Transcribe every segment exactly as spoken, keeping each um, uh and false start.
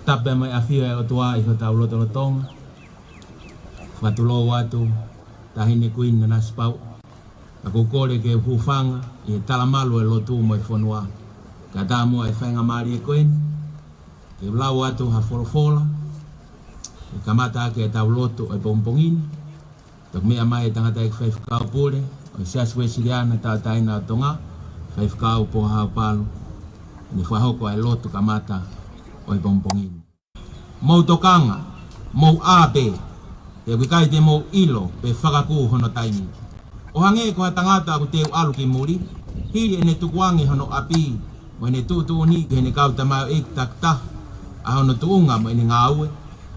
Tapu mo e ʻafio ʻa e ʻOtua ʻi hotau lotolotonga. Fakatulou atu, Taʻahine Kuini Nanasipauʻu. Ka ʻoku ou kole ke u hūfanga ʻi he talamalu ʻo e lotu mo e fonua. Kae ʻatā muʻa e faingamālie ko eni ke u lau atu ha folofola ke kamata ʻaki ʻetau lotu ʻo e pongipongi ni. Toki meʻa mai e tangataʻeiki faifekau pule ʻo e Siasi Uēsiliana Tauʻatāina ʻo Tonga, Faifekau Pohahau Palu, ke ne fakahoko ʻa e lotu kamata ʻo e pongipongi ni. Mou tokanga, mou ʻā pē, he ʻoku ʻikai te mou ʻilo pe fakakū hono taimi. ʻO hangē ko ha tangata ʻoku teu ʻalu ki muli, hili ʻene tukuange hono ʻapi mo ʻene tuʻutuʻuni ki heʻene kau tamaioʻeiki takitaha ʻa hono tuʻunga mo ʻene ngāue,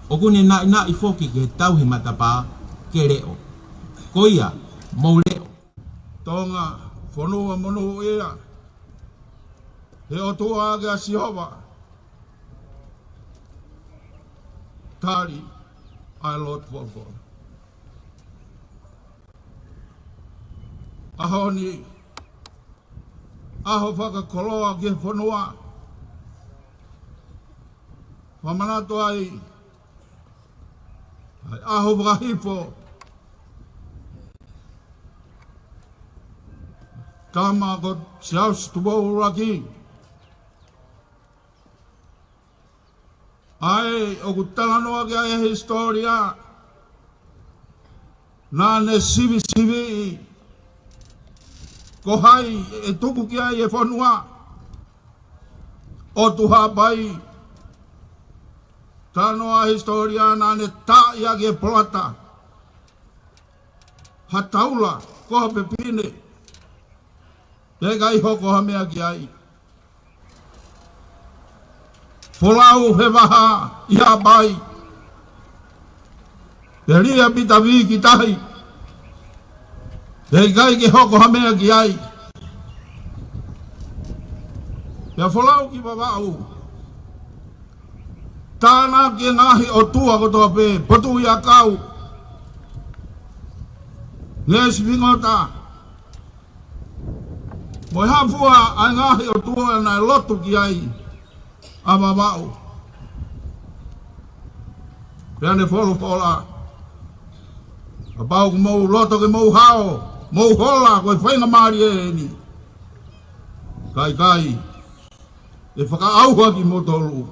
ʻoku ne naʻinaʻi foki ki he tauhi matapā ke leʻo. Ko ia, mou leʻo. Tonga, fonua monūʻia, he ʻOtua ʻa Sihova. Tali ʻa e lotu folofola. ʻAho ni, ʻaho fakakoloa ki he fonua. Fakamanatu ai ʻa e ʻaho fakahifo Tama ko Siaosi Tupou ʻUluaki. ʻA ia ʻoku talanoa ki ai e hisitōlia, naʻa ne sivisiviʻi ko hai ʻe tuku ki ai e fonua. ʻOtu Haʻapai, talanoa hisitōlia, naʻa ne taaʻi ʻaki e polata ha taula ko ha fefine, pea ʻikai hoko ha meʻa ki ai. Folau he vaha ʻi Haʻapai, pea lī ʻa Pita Vī ki tahi, pea ʻikai ke hoko ha meʻa ki ai. Pea folau ki Vavaʻu, tānaki e ngaahi ʻotua kotoa pē, Potuʻiakau, Ngeʻesi Fingota, mo e hā fua ʻa e ngaahi ʻotua naʻe lotu ki ai ʻa Vavaʻu. Pea ne folofola, kapau ʻoku mou loto ke mou hao, mou hola, ko e faingamālie eni. Ka ʻikai, ʻe fakaʻauha kimoutolu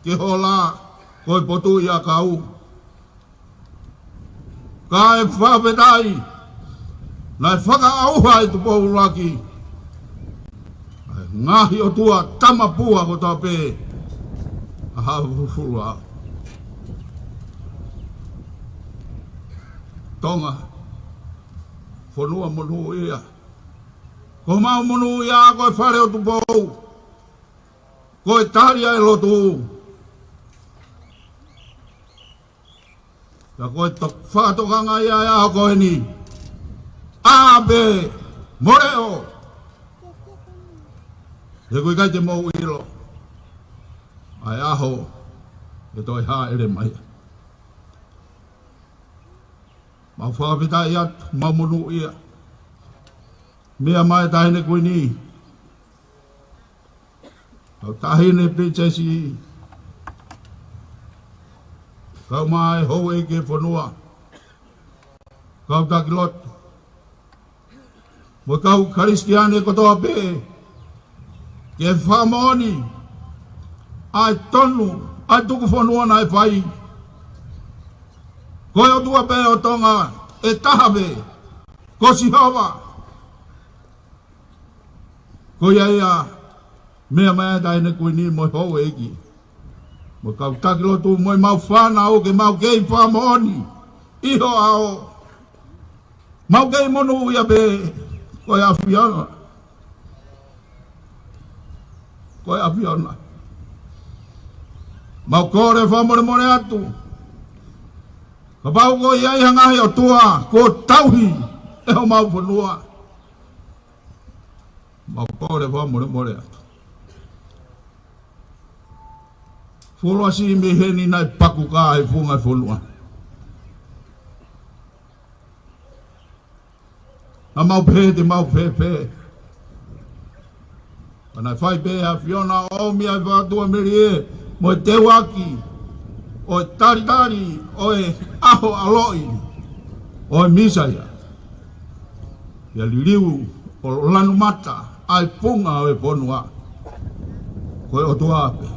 ke hola ko e Potuʻiakau. Kae fakafetaʻi, naʻe fakaʻauha ʻe Tupou ʻUluaki ʻa e ngaahi ʻotua tamapua kotoa pē ʻa Haʻafulufuluaʻao. Tonga, fonua monūʻia. Ko homau monūʻia ko e Fale ʻo Tupou. Ko e tali ʻa e lotu. Pea ko e tok-, fakatokanga ia ʻa e ʻaho ko eni. ʻĀ pē mo leʻo. He ʻoku ʻikai te mou ʻilo ʻa e ʻaho ʻe toe hāʻele mai ai. Mau fakafetaʻi atu, mau monūʻia. Meʻa mai Taʻahine Kuini, kau Taʻahine Pilinisesi, kau mai Houʻeiki e fonua, kau taki lotu, mo e kau Kalisitiane kotoa pē, ke fakamoʻoni ʻa e tonu ʻa e tuku fonua naʻe fai. Ko e ʻOtua pē ʻo Tonga ʻe taha pē, ko Sihova. Ko ia ia, meʻa mai Taʻahine Kuini mo e Houʻeiki, mo e kau taki lotu, mo e mau fānau, ke mau kei fakamoʻoni ʻi ho ʻao. Mau kei monūʻia pē, ko e ʻAfiona. Ko e ʻAfiona. Mau kole fakamolemole atu, kapau ʻoku ʻi ai ha ngaahi ʻotua kuo tauhi ʻe homau fonua, mau kole fakamolemole atu. Fuoloa siʻi mei heni naʻe paku ki he funga fonua. Naʻa mau pehē te mau fēfē. Ka naʻe fai pē ʻe he ʻAfiona ʻo ʻomi ʻa e fakatuʻamelie mo e teuaki ʻo e talitali ʻo e ʻaho ʻaloʻi ʻo e Mīsaia. ʻIo, liliu ʻo lanu mata ʻa e funga ʻo e fonua. Ko e ʻOtua pē.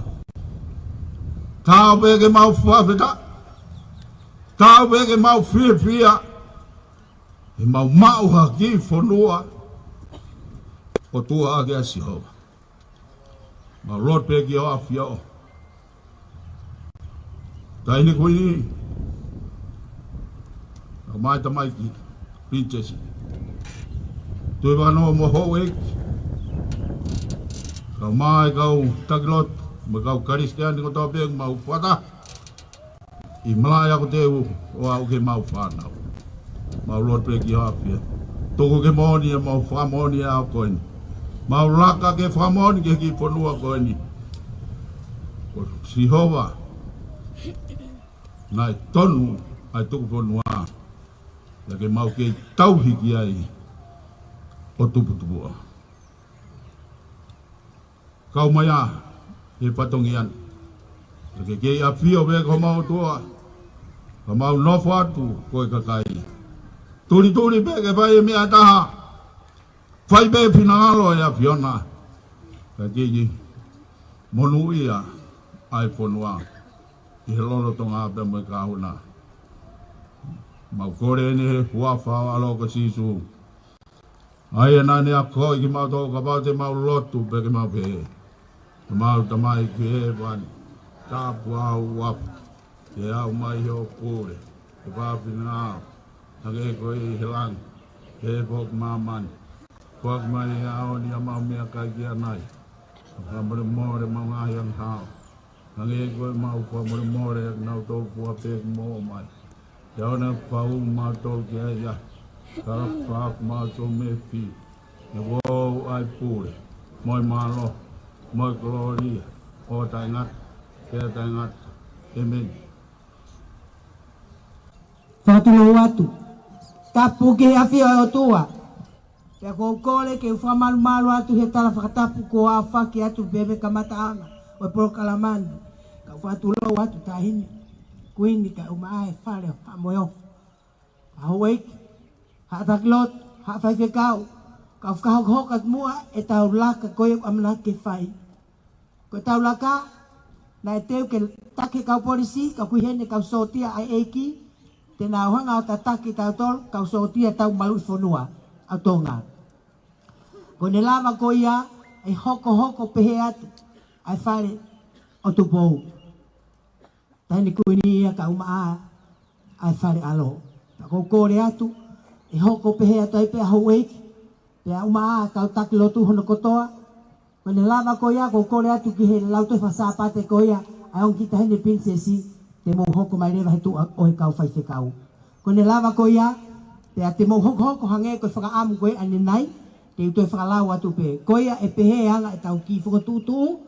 Taau pē ke mau fakafetaʻi. Taau pē ke mau fiefia. He mau maʻu ha kiʻi fonua ʻoku tuʻu ʻaki ʻa Sihova. Mau lotu pē ki hoʻo ʻAfio. Taʻahine Kuini, ʻa e tamaiki, Pilinisesi Tuʻivakanō mo e houʻeiki, kae ʻumaʻā e kau taki lotu, mo e kau Kalisitiane kotoa pē ʻoku mau fakataha ʻi malaʻe ako teu ʻo aʻu ki heʻemau fānau. Mau lotu pē ki hoʻo ʻAfio. Tuku ke moʻoni ʻemau fakamoʻoni ʻa e ʻaho ko eni. Mau laka ke fakamoʻoni ki he kiʻi fonua ko eni. Ko Sihova naʻe tonu ʻa e tuku fonua. ʻIo, ke mau kei tauhi ki ai ʻo tuputupuʻa. Kau mai ā he fatongia ni. Ke kei ʻafio pē ko homau ʻOtua, ka mau nofo atu ko e kakai. Tulituli pē ke fai e meʻa ʻe taha. Fai pē finangalo ʻo e ʻAfiona. Ka kei monūʻia ʻa e fonua ʻi he lolotonga pē mo e kahaʻu na. Mau kole eni he huafa ʻo ho ʻAlo ko Sīsū. ʻA ia naʻa ne akoʻi kimautolu, kapau te mau lotu pea ke mau pehē: Tamai, Tamai ʻoku ʻi hēvani, tāpuhā ho huafa, ke haʻu mai hoʻo pule, ke fai ho finangalo, hangē ko ia ʻi he langi, pehē foki ʻi māmani. Foaki mai he ʻaho ni haʻamau meʻakai ki ʻanai. Fakamolemole ʻemau ngaahi angahala, hangē ko ʻemau fakamolemole ʻa kinautolu kuo afe ʻeku moʻo mai. Ke ʻoua naʻa fou mautolu ki he ʻahiʻahi, ka ke fakahoko mautolu mei he efiafi. He ʻoku ʻoʻou ʻa e pule, mo e mālohi, mo e kolōlia, ʻo taʻengata pea taʻengata. ʻĒmeni. Fakatulou atu. Tapu ki he ʻafio ʻa e ʻOtua. Pea ʻoku ou kole ke u fakamalumalu atu he tala fakatapu kuo aofaki atu pē mei he kamataʻanga ʻo e polokalama ni. Kau fakatulou atu Taʻahine Kuini kae ʻumaʻā e Fale ʻo Faʻamoeofo, ʻa e houʻeiki, haʻa taki lotu, haʻa faifekau, kau fakahokohoko atu muʻa ʻetau laka ko ia ʻoku ʻamanaki ke fai. Ko ʻetau laka, naʻe teu ke taki ʻe he kau polisi, ka ʻoku ʻi heni e kau sōtia ʻa e ʻEiki, te nau hanga ʻo tataki kitautolu kau sōtia tau maluʻi fonua ʻa Tonga. Kuo ne lava ko ia ʻe hokohoko pehē atu ʻa e Fale ʻo Tupou. Taʻahine Kuini ia kae ʻumaʻā ʻa e Fale ʻAlo. Pea ʻoku ou kole atu ʻe hoko pehē atu ai pē ʻa e houʻeiki, pea ʻumaʻā ʻa e kau taki lotu hono kotoa. Kuo ne lava ko ia, ʻoku ou kole atu ki he lautohi faka-Sāpate ko ia ʻa e ongo kiʻi taʻahine Pilinisesi, te mou hoko mai leva he tuʻa ʻo e kau faifekau. Kuo ne lava ko ia, pea te mou hokohoko hangē ko e fakaʻamu ko ia ʻanenai, te u toe fakalau atu pē. Ko ia ʻe pehē ʻa e anga ʻetau kiʻi fokotuʻutuʻu,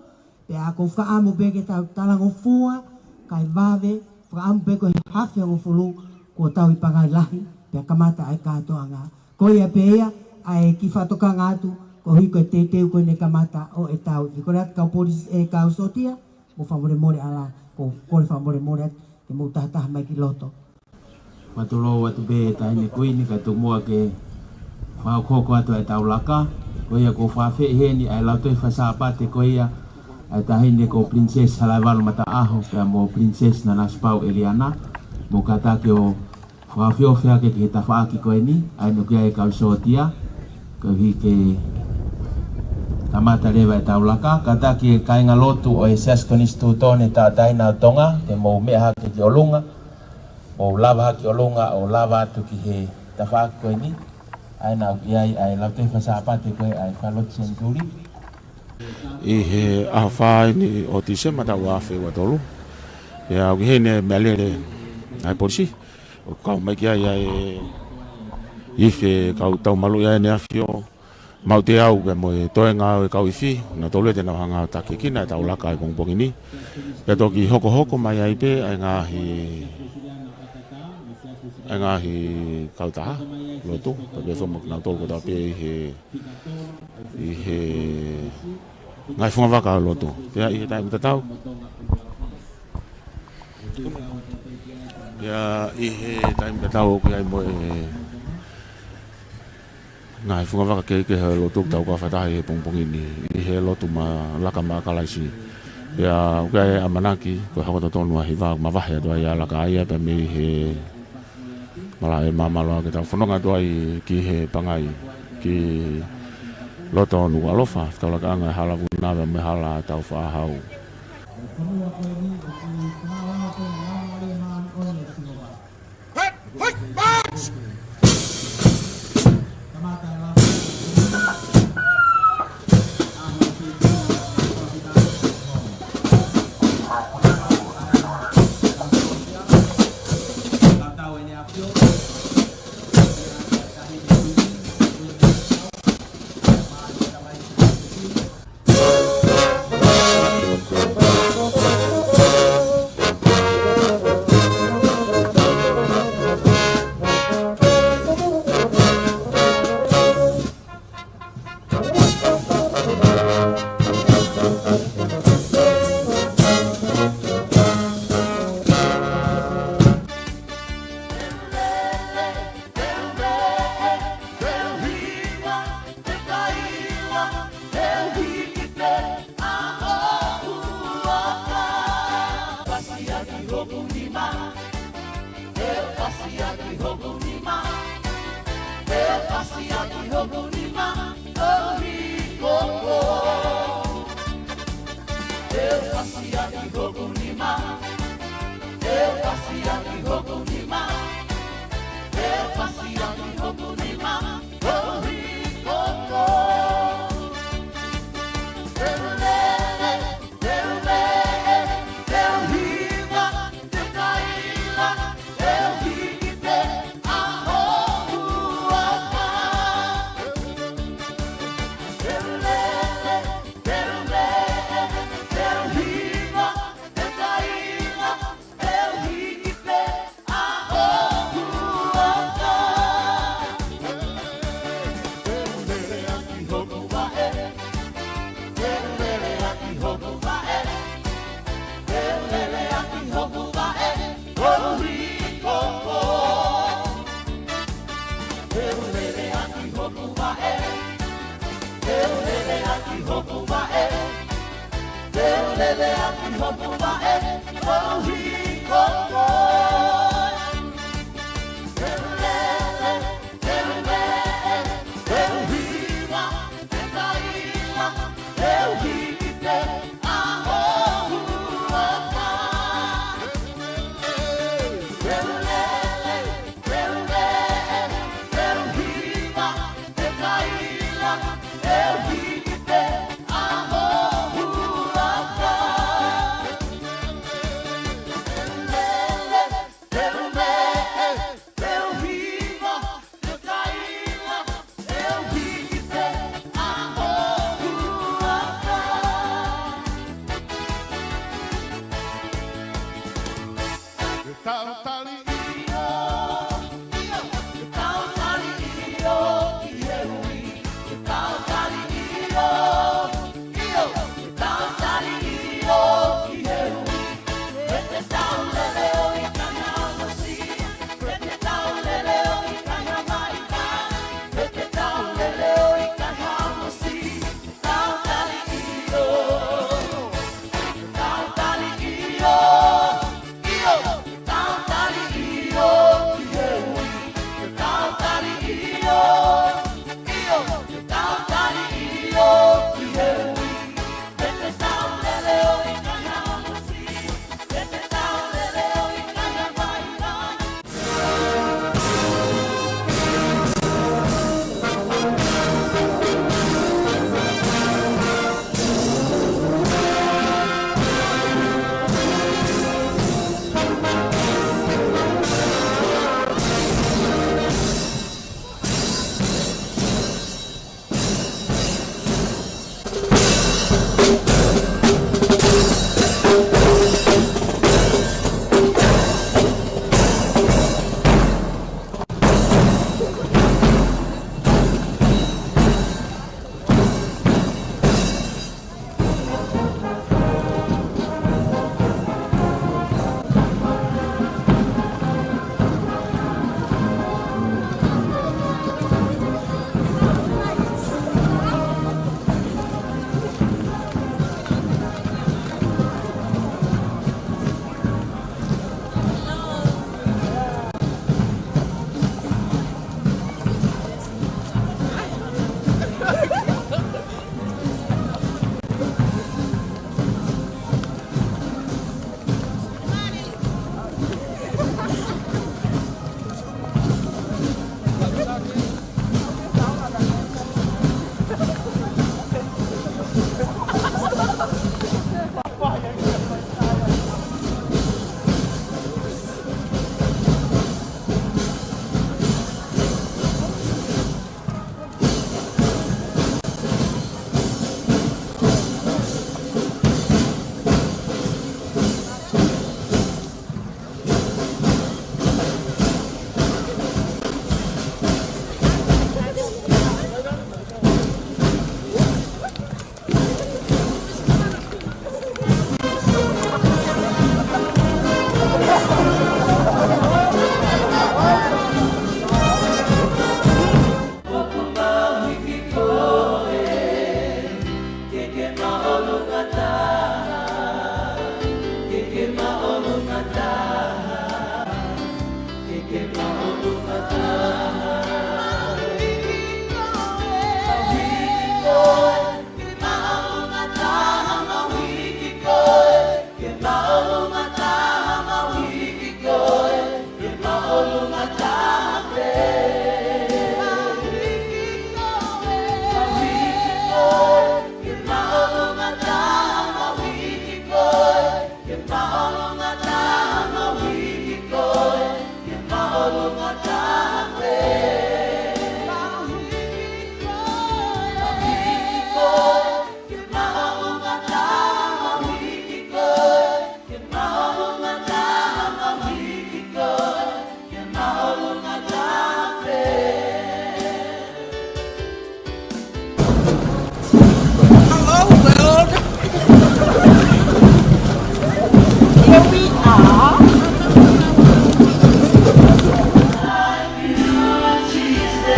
pea ʻoku ou fakaʻamu pē ke tau talangofua, kae vave, fakaʻamu pē ko e hafe hongofulu, kuo tau ʻi Pangai Lahi, pea kamata ʻa e kātoanga. Ko ia pē ia ʻa e kiʻi fakatokanga atu, koeʻuhi ko e teuteu ko eni e kamata ʻo ʻetau. Ko e kole atu kau polisi, ʻe kau sōtia, mou fakamolemole ʻalā, ʻoku ou kole fakamolemole atu, ke mou tahataha mai ki loto. Fakatulou atu pē Taʻahine Kuini, kae tomuʻa ke fakahokohoko atu ʻetau laka. Ko ia ʻoku ou fakaafeʻi heni ʻa e lautohi faka-Sāpate ko ia ʻa e Taʻahine ko Pilinisesi Halaevalu Mataʻaho, pea mo Pilinisesi Nanasipauʻu ʻEliana, mo kātaki ʻo fakaofiofi hake ki he tafaʻaki ko eni, ʻa ia ʻoku ʻi ai e kau sōtia, koeʻuhi ke kamata leva ʻetau laka. Kātaki e kāingalotu ʻo e Siasi Konisitūtone Tauʻatāina ʻo Tonga, te mou meʻa hake ki ʻolunga, mou lava hake ki ʻolunga ʻo lava atu ki he tafaʻaki ko eni, ʻa ia naʻa ʻoku ʻi ai ʻa e lautohi faka-Sāpate ko ia ʻa e Falelotu Senituli. ʻI he ʻaho fā eni ʻo Tīsema taʻu ua afe ua tolu, pea ʻoku ʻi heni e meʻalele ʻa e polisi, ʻoku kau mai ki ai ʻa e ifi e kau tau maluʻi ʻa ʻEne ʻAfio, maʻu teau pea mo e toenga ʻo e kau ifi, nautolu ia te nau hanga ʻo takiekina ʻetau laka ʻi he pongipongi ni. Pea toki hokohoko mai ai pē ʻa e ngaahi, ʻa e ngaahi kautaha lotu, pea pehē mo kinautolu kotoa pē ʻi he, ʻi he ngaahi fungavaka ʻo e lotu. Pea ʻi he taimi tatau, pea ʻi he taimi tatau ʻoku ʻi ai mo e ngaahi fungavaka kehekehe ʻo e lotu ʻoku tau kau fakataha ʻi he pongipongi ni ʻi he lotu maʻa Laka maʻa Kalaisi. Pea ʻoku ʻi ai e ʻamanaki ko e hoko totonu ʻa e hiva ʻoku mavahe atu ai ʻa Laka ia pea mei he malaʻe māmāloa ke tau fononga atu ai ki he pangai, ki loto Nukuʻalofa, fetaulaki ʻanga e hala Vunave mo e hala Taufaʻāhau.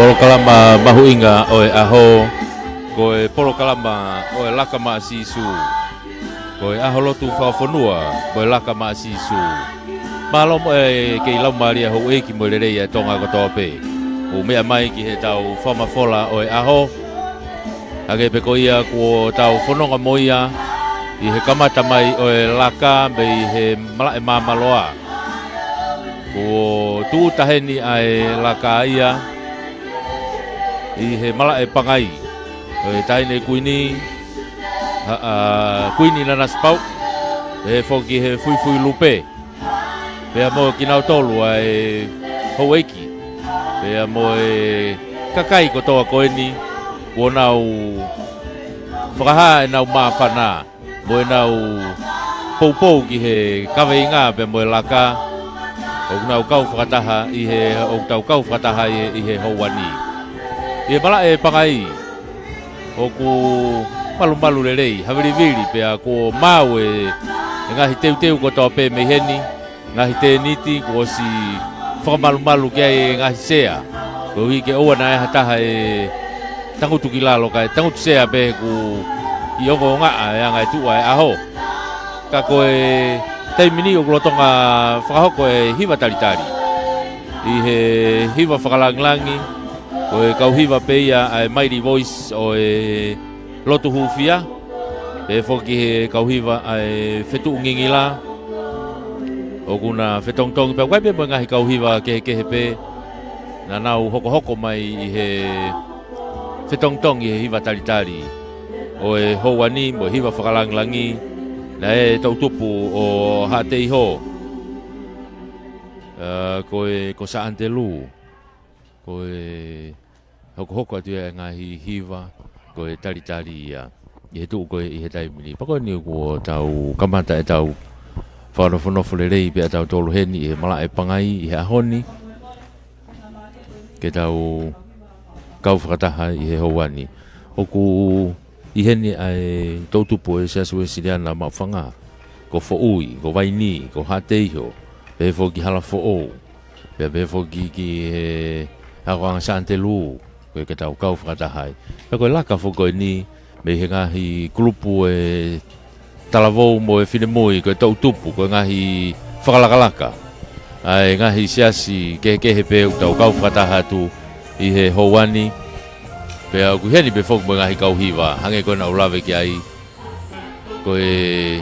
Polokalama mahuʻinga ʻo e ʻaho, ko e polokalama ʻo e Laka Maʻa Sīsū. Ko e ʻaho lotu fakafonua, ko e Laka Maʻa Sīsū. Mālō mo e kei laumālie houʻeiki mo e lelei ʻa Tonga kotoa pē. Mou meʻa mai ki heʻetau fakamafola ʻo e ʻaho. Hangē pē ko ia kuo tau fononga mo ia, ʻi he kamata mai ʻo e laka mei he malaʻe Māmaloa. Kuo tūʻuta heni ʻa e laka ia ʻi he malaʻe Pangai ʻo e Taʻahine Kuini, ha, ʻa, Kuini Nanasipauʻu, ʻe foki he Fuifui Lupe, pea mo kinautolu ʻa e houʻeiki, pea mo e kakai kotoa ko eni, kuo nau fakahā ʻenau māfana mo ʻenau poupou ki he kaveinga pea mo e laka ʻoku nau kau fakataha ʻi he, ʻoku tau kau fakataha ʻi he, ʻi he houa ni. ʻI he malaʻe Pangai, ʻoku malumalu lelei, havilivili, pea kuo maau e, e ngaahi teuteu kotoa pē mei heni, ngaahi tēniti, kuo ʻosi fakamalumalu ki ai e ngaahi sea. Koeʻuhi ke ʻoua naʻa ʻi ai ha taha ʻe tangutu ki lalo kae tangutu sea pē he kuo ʻi ongoongaʻa e anga e tuʻu ʻa e ʻaho. Ka ko e taimi ni ʻoku lolotonga fakahoko e hiva talitali ʻi he hiva fakalangilangi, ko e kau hiva pē ia ʻa e Mighty Voice ʻo e lotu hūfia, pea foki he kau hiva ʻa e Fetuʻu Ngingila, ʻoku na fetongitongi pē, ʻoku ʻi ai pē mo e ngaahi kau hiva kehekehe pē naʻa nau hokohoko mai ʻi he fetongitongi he hiva talitali ʻo e houa ni mo e hiva fakalangilangi, naʻe toʻutupu ʻo Haʻateiho, ʻa, ko e, ko Saʻanitelū, ko e hokohoko atu ia e ngaahi hiva, ko e talitali ia ʻi he tuʻu ko ē ʻi he taimi ni. Pea ko eni kuo tau kamata ʻetau fakanofonofo lelei pē ʻa tautolu heni ʻi he malaʻe Pangai ʻi he ʻaho ni, ke tau kau fakataha ʻi he houa ni. ʻOku ʻi heni ʻa e toʻutupu ʻo e Siasi Uēsiliana Maʻufanga, ko Foʻui, ko Vaini, ko Haʻateiho, pehē foki ki Halafoʻou, pea pehē foki ki he akoʻanga Saʻanitelū, ko e ke tau kau fakataha ai. Pea ko e laka foki ko eni mei he ngaahi kulupu ʻo e talavou mo e finemui, ko e toʻutupu, ko e ngaahi fakalakalaka ʻa e ngaahi siasi kehekehe pē ʻoku tau kau fakataha atu ʻi he houa ni. Pea ʻoku ʻi heni pē foki mo e ngaahi kau hiva, hangē ko ē naʻa ku lave ki ai, ko e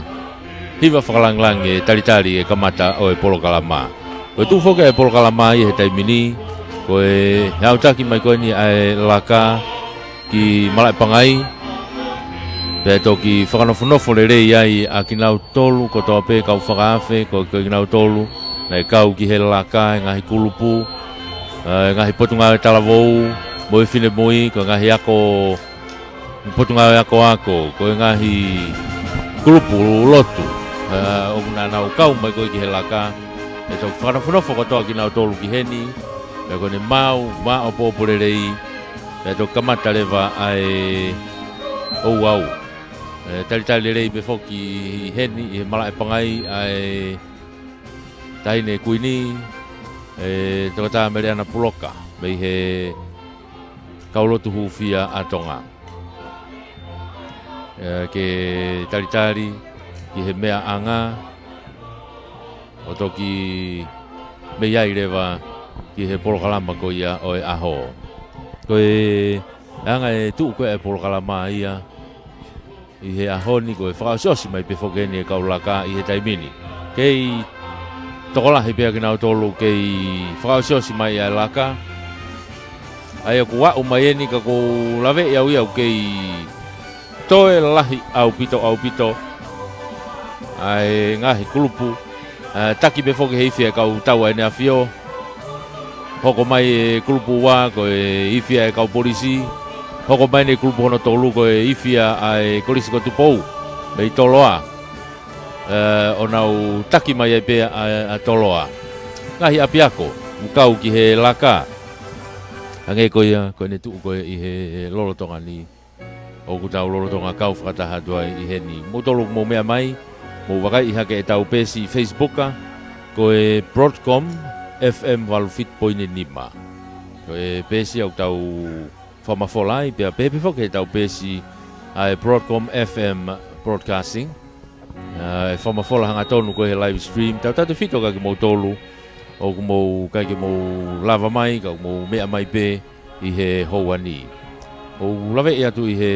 hiva fakalangilangi e talitali e kamata ʻo e polokalama. Ko e tuʻu foki ʻa e polokalama ʻi he taimi ni, ko e aʻutaki mai ko eni ʻa e laka ki malaʻe Pangai, pea toki fakanofonofo lelei ai ʻa kinautolu kotoa pē kau fakaafe, ko, ko kinautolu naʻe kau ki he laka, e ngaahi kulupu, ʻa e ngaahi potungāue talavou mo e finemui, ko e ngaahi ako, potungāue akoako, ko e ngaahi kulupu lotu, ʻa, ʻoku naʻa nau kau mai ko ē ki he laka, ʻe toki fakanofonofo kotoa kinautolu ki heni, pea ko ʻene maau, maʻopoʻopo lelei, pea toki kamata leva ʻa e ouau. ʻE, talitali lelei pē foki ʻi heni, ʻi he malaʻe Pangai ʻa e Taʻahine Kuini, ʻe, Toketā Meleana Puloka, mei he kau lotu hūfia ʻa Tonga. ʻE, ke talitali ki he meʻaʻanga, ʻo toki mei ai leva ki he polokalama ko ia ʻo e ʻaho. Ko e anga e tuʻu ko ē e polokalama ia ʻi he ʻaho ni, ko e fakaʻosiʻosi mai pē foki eni e kau laka ʻi he taimi ni. Kei tokolahi pē ʻa kinautolu kei fakaʻosiʻosi mai ʻa e laka. ʻA ia ʻoku aʻu mai eni ka ʻoku ou laveʻi au ia ʻoku kei toe lahi ʻaupito, ʻaupito ʻa e ngaahi kulupu, ʻa, taki pē foki he ifi ʻa e kau tau ʻa ʻEne ʻAfio. Hoko mai e kulupu ua ko e ifi ʻa e kau polisi. Hoko mai eni e kulupu hono tolu ko e ifi ʻa e Kolisi ko Tupou mei Toloa. ʻE, ʻo nau taki mai ai pē ʻa, ʻa Toloa. Ngaahi ʻapiako ʻoku kau ki he laka. Hangē ko ia, ko ʻene tuʻu ko ē ʻi he lolotonga ni, ʻoku tau lolotonga kau fakataha atu ai ʻi heni. Moutolu mou meʻa mai, mou vakaiʻi hake ʻetau peesi Facebook, ko e Broadcom F M valu fitu poini nima. Ko e peesi ʻoku tau fakamafola ai, pea pehē pē foki ʻetau peesi ʻa e Broadcom F M Broadcasting. ʻA, ʻe fakamafola hangatonu ko e live stream. Tautautefito ka kimoutolu ʻoku mou, ʻikai ke mou lava mai, ka ʻoku mou meʻa mai pē ʻi he houa ni. ʻOku ou laveʻi atu ʻi he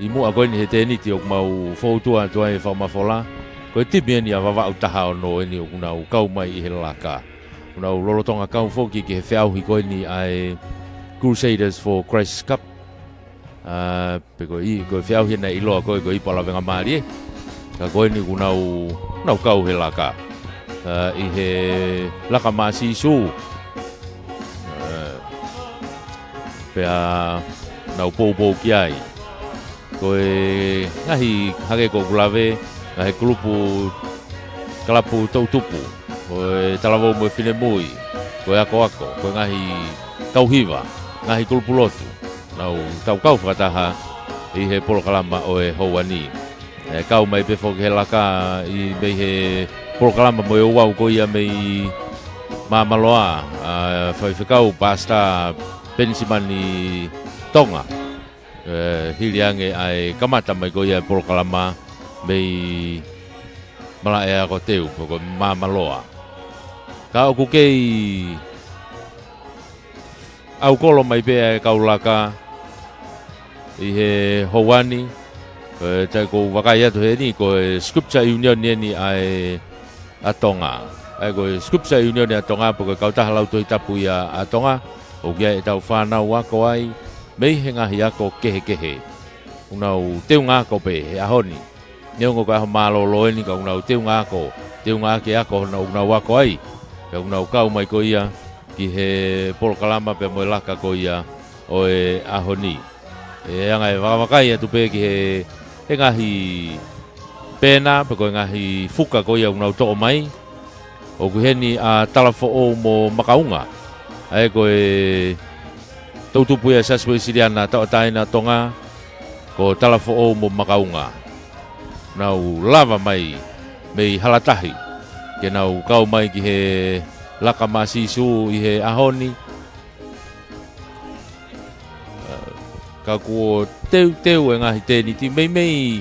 ʻi muʻa ko eni he tēniti ʻoku mau foutua atu ai e fakamafola. Ko e timi eni ʻa Vavaʻu taha ono eni ʻoku nau kau mai ʻi he laka. ʻOku nau lolotonga kau foki ki he feʻauhi ko eni ʻa e Crusaders for Christ Cup. ʻA, pe ko e, ko e feʻauhi naʻe ʻiloa ko e, ko e Ipu ʻa Lavengamālie. Ka ko eni ʻoku nau, nau kau he laka. ʻA, ʻi he laka maʻa Sīsū. ʻA, pea nau poupou ki ai. Ko e ngaahi hangē ko ʻeku lave, ngaahi kulupu kalapu toʻutupu. Ko e talavou mo e finemui, ko e akoako, ko e ngaahi kau hiva, ngaahi kulupu lotu. Nau tau kau fakataha ʻi he polokalama ʻo e houa ni. ʻE kau mai pē foki he laka ʻi mei he polokalama mo e ouau ko ia mei Māmaloa, ʻa, faifekau Pastor Penisimani Tonga. ʻE, hili ange ʻa e kamata mai ko ia e polokalama mei Malaʻeakoteu, pe ko Māmaloa. Ka ʻoku kei ʻaukolo mai pē ʻa e kau laka ʻi he houa ni. ʻE, ʻoku ou vakai atu heni, ko e Scripture Union eni ʻa e ʻa Tonga. ʻA ia ko e Scripture Union ʻa Tonga, pe ko e kautaha lau Tohi Tapu ia ʻa Tonga, ʻoku ʻi ai ʻetau fānau ako ai, mei he ngaahi ako kehekehe. ʻOku nau teunga ako pē he ʻaho ni. Neongo ko e ʻaho mālōlō eni ka ʻoku nau teunga ako, teunga ʻaki e ako ʻoku nau ako ai. Pea ʻoku nau kau mai ko ia ki he polokalama pea mo e laka ko ia ʻo e ʻaho ni. ʻE anga e vakavakai atu pē ki he, he ngaahi pena, pe ko e ngaahi fuka ko ia ʻoku nau toʻo mai. ʻOku ʻi heni ʻa Talafoʻou mo Makaunga. ʻA ia ko e toʻutupu ia Siasi Uēsiliana Tauʻatāina Tonga, ko Talafoʻou mo Makaunga. Nau lava mai mei Halatahi, ke nau kau mai ki he laka maʻa Sīsū ʻi he ʻaho ni. Ka kuo teuteu e ngaahi tēniti meimei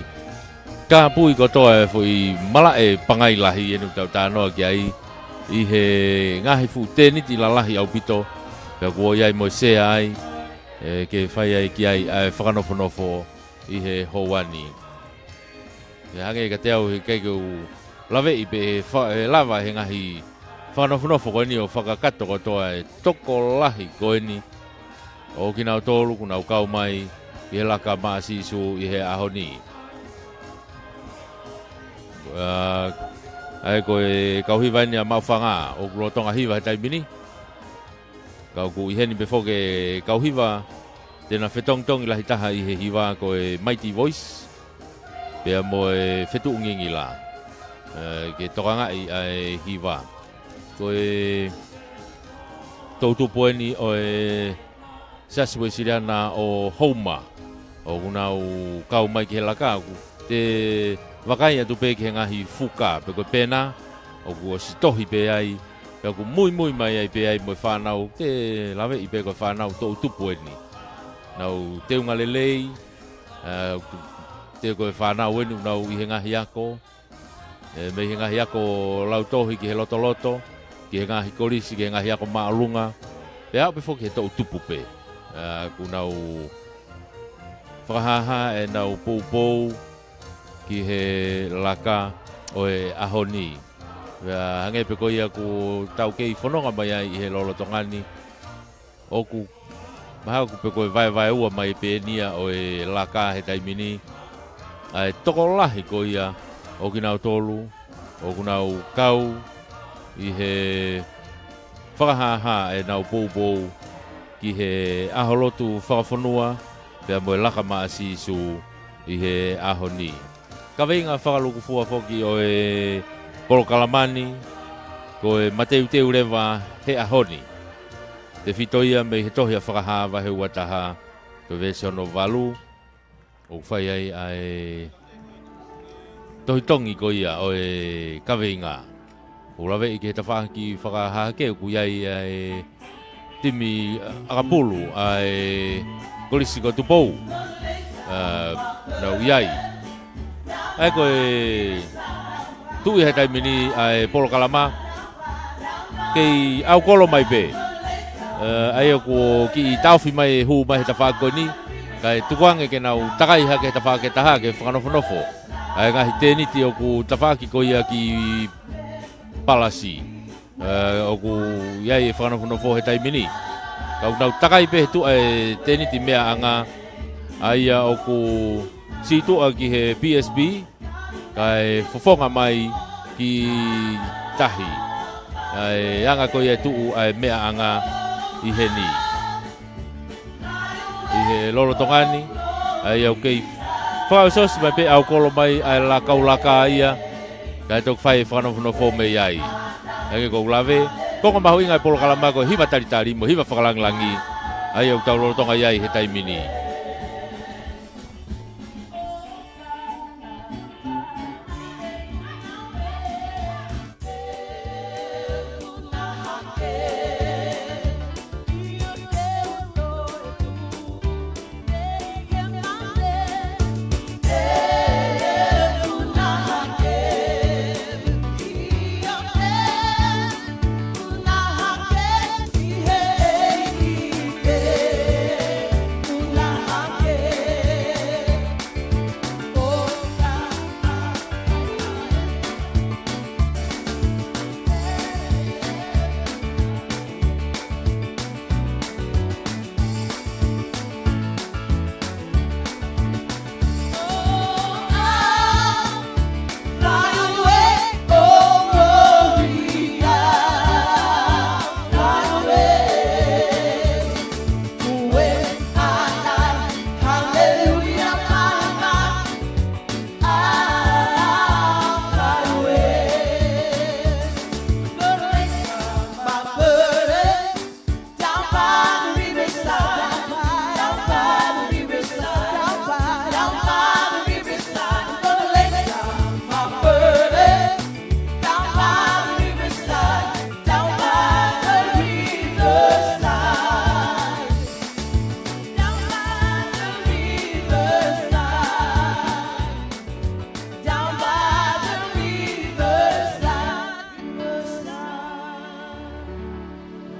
kāpui kotoa e foʻi malaʻe pangai lahi eni ʻoku tau talanoa ki ai ʻi he ngaahi fuʻu tēniti lalahi ʻaupito, pea kuo ʻi ai mo e sea ai, ʻe, ke fai ai ki ai ʻa e fakanofonofo ʻi he houa ni. ʻE hangē kiate au he ʻikai ke u laveʻi pē he fa-, ʻe lava he ngaahi fakanofonofo ko eni ʻo fakakakato kotoa e tokolahi ko eni ʻo kinautolu ʻoku nau kau mai ʻi he laka maʻa Sīsū ʻi he ʻaho ni. ʻA, ʻa ia ko e kau hiva eni ʻa Maʻufanga ʻoku lolotonga hiva he taimi ni. Ka ʻoku ʻi heni pē foki e kau hiva te na fetongitongi lahi taha ʻi he hiva ko e Mighty Voice, pea mo e Fetuʻu Ngingila, ʻe, ke tokangaʻi ʻa e hiva. Ko e toʻutupu eni ʻo e Siasi Uēsiliana ʻo Houma, ʻoku nau kau mai ki he laka. ʻOku te vakai atu pē ki he ngaahi fuka, pe ko e pena, ʻoku ʻosi tohi pē ai, pea ʻoku muimui mai ai pē ai mo e fānau, te laveʻi pē ko e fānau toʻutupu eni. Nau teunga lelei, ʻa, ʻoku te ko e fānau eni ʻoku nau ʻi he ngaahi ako, ʻe, mei he ngaahi ako lautohi ki he lotoloto, ki he ngaahi kolisi, ki he ngaahi ako māʻolunga, pea aʻu pē foki he toʻutupu pē. ʻA, ʻoku nau fakahāhā ʻenau poupou ki he laka ʻo e ʻaho ni. Pea hangē pē ko ia ʻoku tau kei fononga mai ai ʻi he lolotonga ni, ʻoku mahalo ʻoku pē ko e vaevaeua mai pē eni ia ʻo e laka he taimi ni. ʻA e tokolahi ko ia ʻo kinautolu ʻoku nau kau ʻi he fakahāhā ʻenau poupou ki he ʻaho lotu fakafonua, pea mo e laka maʻa Sīsū ʻi he ʻaho ni. Kaveinga fakalūkufua foki ʻo e polokalama ni, ko e mateuteu leva he ʻaho ni. Tefito ia mei he tohi ʻa Fakahā vahe ua taha, ko e veesi hono valu, ʻoku fai ai ʻa e tohi tongi ko ia ʻo e kaveinga. ʻOku laveʻi ki he tafaʻaki fakahahake ʻoku ʻi ai ʻa e timi ʻakapulu ʻa e Kolisi ko Tupou. ʻA, nau ʻi ai. ʻA ia ko e tuʻu ʻi he taimi ni ʻa e polokalama kei ʻaukolo mai pē. ʻA, ʻa ia ʻoku kiʻi taofi mai e hū mai he tafaʻaki ko eni, kae tukuange ke nau takai hake he tafaʻaki ʻe taha ke fakanofonofo ʻa e ngaahi tēniti ʻoku tafaʻaki ko ia ki Palasi. ʻA, ʻoku ʻi ai e fakanofonofo he taimi ni. Ka ʻoku nau takai pē he tuʻa e tēniti meʻaʻanga, ʻa ia ʻoku sītuʻa ki he P S B, kae fofonga mai ki tahi. ʻA e anga ko ia e tuʻu ʻa e meʻaʻanga ʻi heni. ʻI he lolotonga ni, ʻa ia ʻoku kei fakaʻosiʻosi mai pē ʻaukolo mai ʻa e lakau laka ia, kae toki fai e fakanofonofo mei ai. ʻA ia ko ʻeku lave, konga mahuʻinga e polokalama ko e hiva talitali mo e hiva fakalangilangi, ʻa ia ʻoku tau lolotonga ʻi ai he taimi ni.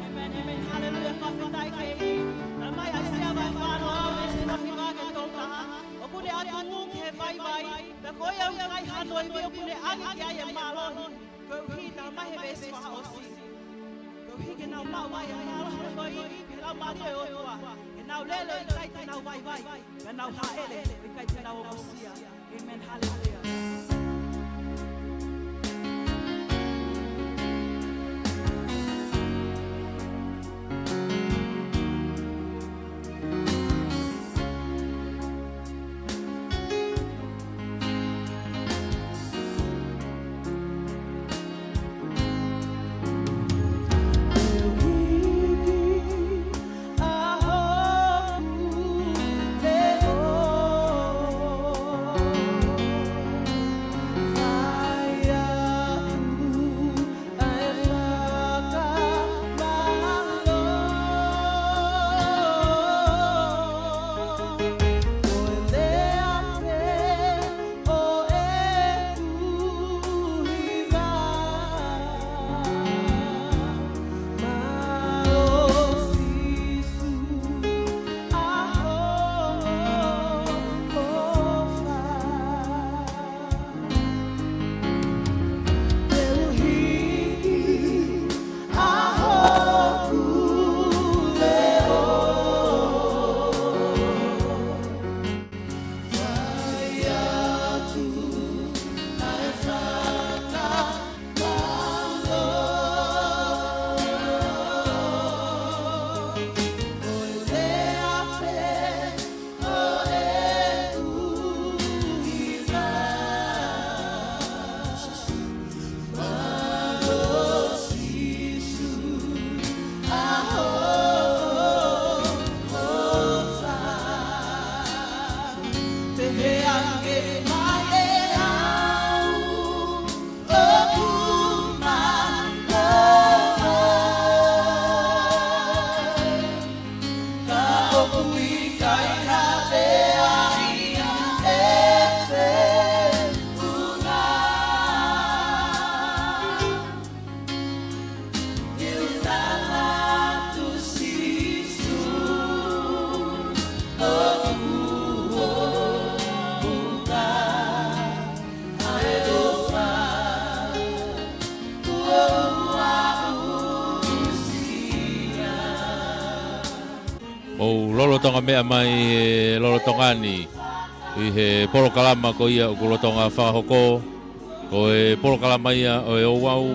Amen, amen. Hallelujah. Fakafetaʻi ke ʻi. Talamai ʻe ʻAisea vahe fā noa, veesi uahiva ki he tolu taha: ʻOku ne ʻatu ki he vaivai, pea ko ia ʻoku ʻikai hano ivi ʻoku ne ʻange ki ai e mālohi. Koeʻuhi, talamai he veesi fakaʻosi, koeʻuhi ke nau maʻu ai e mālohi mo e ivi, he Laumālie ʻo e ʻOtua. He nau lele ʻo ʻikai te nau vaivai, pea nau hāʻele ʻo ʻikai te nau ongosia. Amen. Hallelujah. Mou lolotonga meʻa mai he lolotonga ni ʻi he polokalama ko ia ʻoku lolotonga fakahoko, ko e polokalama ia ʻo e ouau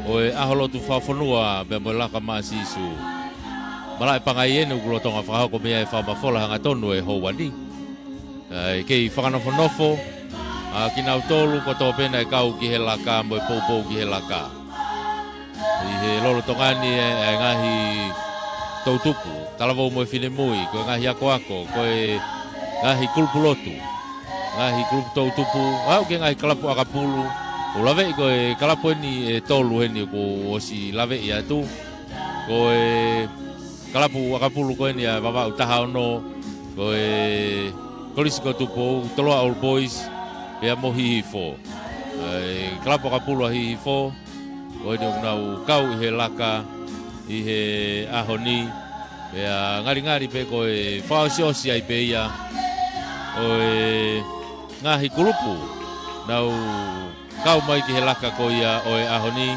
ʻo e ʻaho lotu fakafonua pea mo e Laka Maʻa Sīsū. Malaʻe Pangai eni ʻoku lolotonga fakahoko mei ai e fakamafola hangatonu e houa ni. ʻA e kei fakanofonofo ʻa kinautolu kotoa pē naʻe kau ki he laka mo e poupou ki he laka. ʻI he lolotonga ni e, e ngaahi toʻutupu, talavou mo e finemui, ko e ngaahi akoako, ko e ngaahi kulupu lotu, ngaahi kulupu toʻutupu, aʻu ki he ngaahi kalapu ʻakapulu, ʻo laveʻi ko e kalapu eni ʻe tolu heni ʻoku ʻosi laveʻi atu. Ko e kalapu ʻakapulu ko eni ʻa Vavaʻu taha ono, ko e Kolisi ko Tupou, Toloa Old Boys, pea mo Hihifo. ʻA e kalapu ʻakapulu ʻa Hihifo, ko eni ʻoku nau kau ʻi he laka ʻi he ʻaho ni, pea ngalingali pē ko e fakaʻosiʻosi ai pē ia ʻo e ngaahi kulupu naʻa nau kau mai ki he laka ko ia ʻo e ʻaho ni.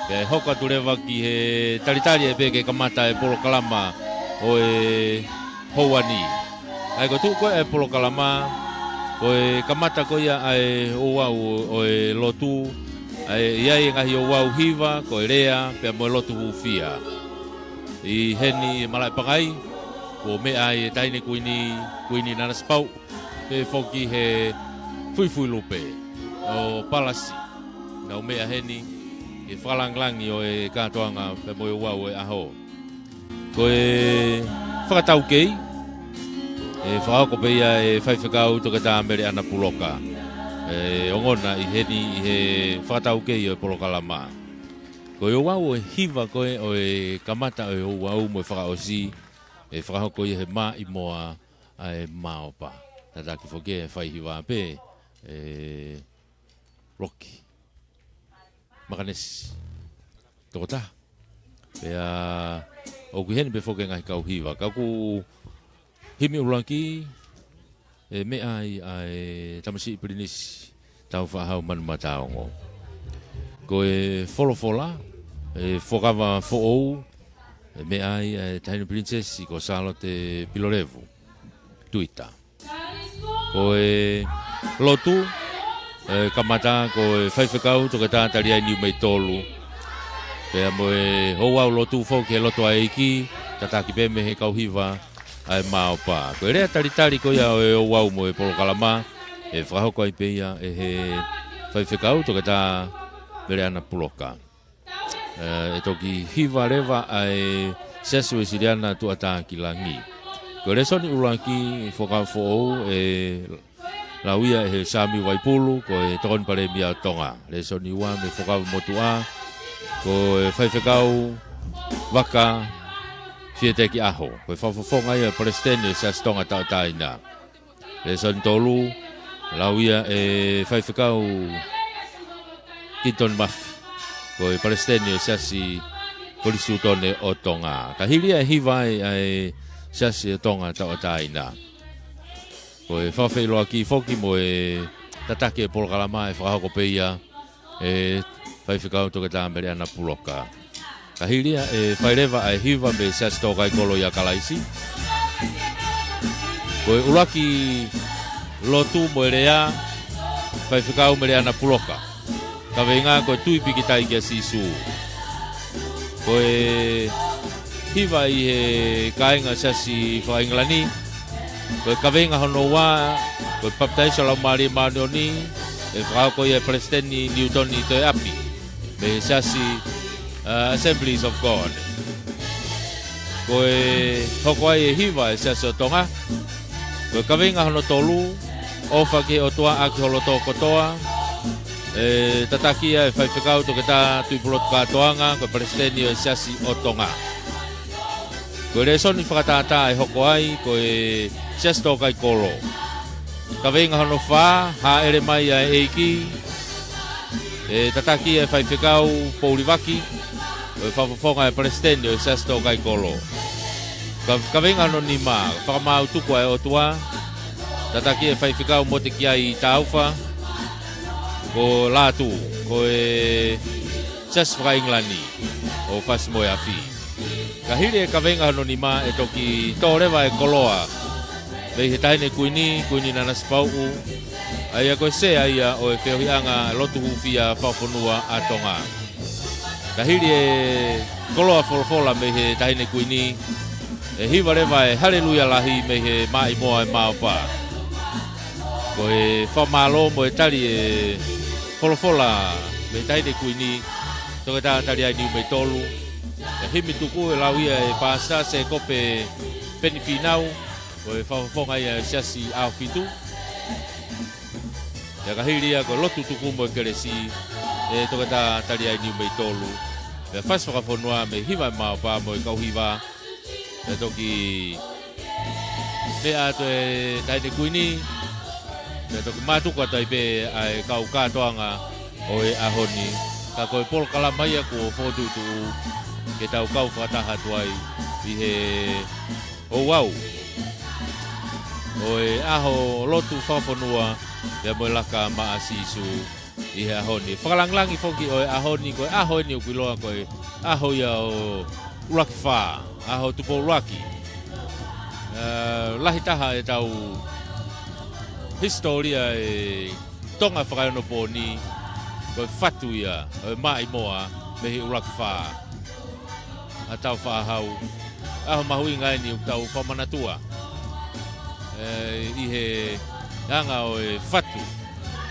Pea ʻe hoko atu leva ki he talitali ai pē ke kamata e polokalama ʻo e houa ni. ʻA ia ko e tuʻu ko ē e polokalama, ko e kamata ko ia ʻa e ouau ʻo e lotu, ʻa ia ʻi ai e ngaahi ouau hiva, ko e lea, pea mo e lotu hūfia. ʻI heni ʻi Malaʻe Pangai, kuo meʻa ai e Taʻahine Kuini, Kuini Nanasipauʻu, pea foki he fuifui lupe ʻo Palasi, nau meʻa heni he fakalāngilangi ʻo e kātoanga pea mo e ouau ʻo e ʻaho. Ko e fakataukei, ʻe fakahoko pē ia ʻe Faifekau Toketā Meleʻana Puloka, ʻe ongona ʻi heni ʻi he fakataukei ʻo e polokalama. Ko e ouau ʻo e hiva ko ē ʻo e kamata ʻo e ouau mo e fakaʻosi, ʻe fakahoko ia he Maʻimoa ʻa e Maopa. Tataki foki e faihiva pē, ʻe Loki Makanesi Tokotaha. Pea ʻoku ʻi heni pē foki e ngaahi kau hiva. Ka ʻoku himi ʻuluaki, ʻe meʻa ai ʻa e Tamasiʻi Pilinisi Tāufaʻāhau Manumataongo. Ko e folofola, ʻe Fuakava Foʻou, ʻe meʻa ai ʻa e Taʻahine Pilinisesi ko Sālote Pilolevu Tuita. Ko e lotu, ʻe kamata ko e Faifekau Toketā Taliai Niumeitolu, pea mo e ouau lotu foki he lotu ʻa e ʻEiki, tataki pē mei he kau hiva ʻa e Maopa. Ko e lea talitali ko ia ʻo e ouau mo e polokalama, ʻe fakahoko ai pē ia ʻe he Faifekau Toketā Meleʻana Puloka. ʻE, ʻe toki hiva leva ʻa e Siasi Uēsiliana Tuʻatāki Langi. Ko e lēsoni ʻuluaki, Fuakava Foʻou, ʻe lau ia ʻe he Sāmiu Vaipulu, ko e Tokoni Palēmia ʻo Tonga. Lēsoni ua mei he Fuakava Motuʻa, ko e Faifekau Vaka Fieteki ʻAho, ko e fakafofonga ia ʻo e Palesiteni ʻo e Siasi Tonga Tauʻatāina. Lēsoni tolu, lau ia ʻe Faifekau Kintoni Mafi, ko e Palesiteni ʻo e Siasi Kolisi Siutone ʻo Tonga. Ka hili ia ʻe hiva ai ʻa e Siasi ʻo Tonga Tauʻatāina. Ko e fakafeʻiloaki foki mo e tataki e polokalama, ʻe fakahoko pē ia ʻe Faifekau Toketā Meleʻana Puloka. Ka hili ia ʻe fai leva ʻa e hiva mei he Siasi Tōkaikolo ʻia Kalaisi. Ko e ʻuluaki lotu mo e lea, Faifekau Meleʻana Puloka. Kaveinga ko e Tui Pīkitai kia Sīsū. Ko e hiva ʻi he kāinga Siasi faka-ʻIngilani. Ko e kaveinga hono ua, ko e Papitaiso Laumālie Māʻoniʻoni, ʻe fakahoko ia ʻe Palesiteni Niutoni Toeʻapi, mei he Siasi, uh, Assemblies of God. Ko e hoko ai e hiva ʻa e Siasi ʻo Tonga. Ko e kaveinga hono tolu, ʻOfa ki he ʻOtua ʻaki ho loto kotoa, ʻe tataki ia ʻe Faifekau Toketā Tuʻipulotu Kātoanga, ko e Palesiteni ʻo e Siasi ʻo Tonga. Ko e lēsoni fakatātā ʻe hoko ai, ko e Siasi Tōkaikolo. Kaveinga hono fā, Hāʻele Mai ʻa e ʻEiki, ʻe tataki ʻe Faifekau Poulivaki, ʻo e fakafofonga ʻe Palesiteni ʻo e Siasi Tōkaikolo. Ka-, kaveinga hono nima, Fakamaau Tuku ʻa e ʻOtua, tataki ʻe Faifekau Motekiai Taufa, ko Lātū, ko e Siasi faka-ʻIngilani ʻo Fasi mo e Afi. Ka hili e kaveinga hono nima ʻe toki tō leva e koloa mei he Taʻahine Kuini, Kuini Nanasipauʻu, ʻa ia ko e sea ia ʻo e feohiʻanga lotu hūfia fakafonua ʻa Tonga. Ka hili e koloa folofola mei he Taʻahine Kuini, ʻe hiva leva e Haleluia Lahi mei he Maʻimoa ʻo e Maopa. Ko e fakamālō mo e tali e folofola mei he Taʻahine Kuini, Toketā Taliai Niumeitolu, ʻe himi tuku ʻe lau ia ʻe Pāsita Sēkope Peni Fīnau, ko e fakafofonga ia ʻo e Siasi ʻAhofitu. Pea ka hili ia ko e lotu tuku mo e kelesi ʻe Toketā Taliai Niumeitolu. Pea fasi fakafonua mei he hiva ʻa e Maopa mo e kau hiva. Pea toki meʻa atu e Taʻahine Kuini, pea toki mātuku atu ai pē ʻa e kau kātoanga ʻo e ʻaho ni. Ka ko e polokalama ia kuo fokotuʻutuʻu ke tau kau fakataha atu ai ʻi he ouau ʻo e ʻaho lotu fakafonua, pea mo e laka maʻa Sīsū ʻi he ʻaho ni. Fakalāngilangi foki ʻo e ʻaho ni, ko e ʻaho eni ʻoku ʻiloa ko e ʻaho ia ʻo ʻUluaki Fā, ʻaho Tupou ʻUluaki. Ē, lahi taha ʻetau hisitōlia ʻi Tonga fakaeonopooni, ko e fatu ia ʻo e Maʻimoa mei he ʻUluaki Fā ʻa Tāufaʻāhau. ʻAho mahuʻinga eni ʻoku tau fakamanatua, ē, ʻi he anga ʻo e fatu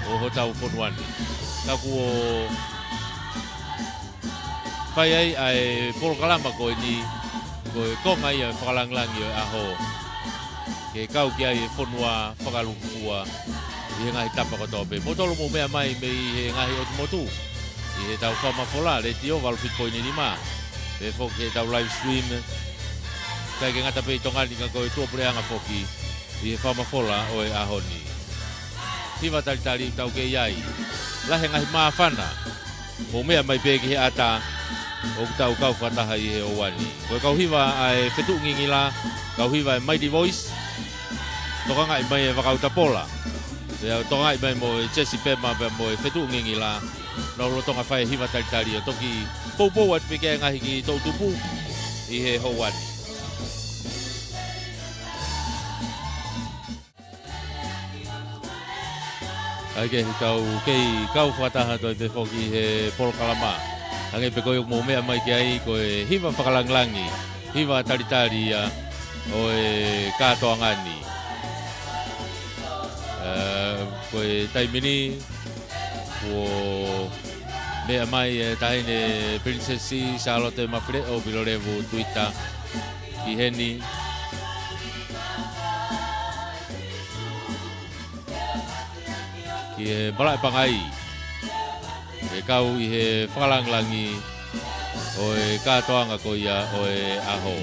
ʻo hotau fonua ni. Ka kuo fai ai ʻa e polokalama ko eni, ko e konga ia ʻo e fakalāngilangi ʻo e ʻaho, ke kau ki ai e fonua fakalūkufua ʻi he ngaahi tapa kotoa pē. Mou tolu mou meʻa mai mei he ngaahi ʻotu motu, ʻi heʻetau fakamafola, Letiō valu fitu poini nima, pehē foki heʻetau live stream, ʻikai ke ngata pē ʻi Tonga ni ka ko e tuʻapuleʻanga foki, ʻi he fakamafola ʻo e ʻaho ni. Hiva talitali ʻoku tau kei ʻi ai. Lahi e ngaahi māfana. Mou meʻa mai pē ki he ʻata ʻoku tau kau fakataha ʻi he houa ni. Ko e kau hiva ʻa e Fetuʻu Ngingila, kau hiva ʻa e Mighty Voice, tokangaʻi mai ʻe Vakau Tapola. Pea tokangaʻi mai mo e Jesse Pema pea mo e Fetuʻu Ngingila. Nau lolotonga fai e hiva talitali ʻo toki poupou atu pē ki he ngaahi kiʻi toʻutupu ʻi he houa ni. ʻAi ke tau kei kau fakataha atu ai pē foki he polokalama. Hangē pē ko ia ʻoku mou meʻa mai ki ai, ko e hiva fakalāngilangi, hiva talitali ia ʻo e kātoanga ni. Ē, ko e taimi ni, kuo meʻa mai e Taʻahine Pilinisesi Sālote Mafileʻo Pilolevu Tuita ki heni, ki he Malaʻe Pangai, ke kau ʻi he fakalāngilangi ʻo e kātoanga ko ia ʻo e ʻaho.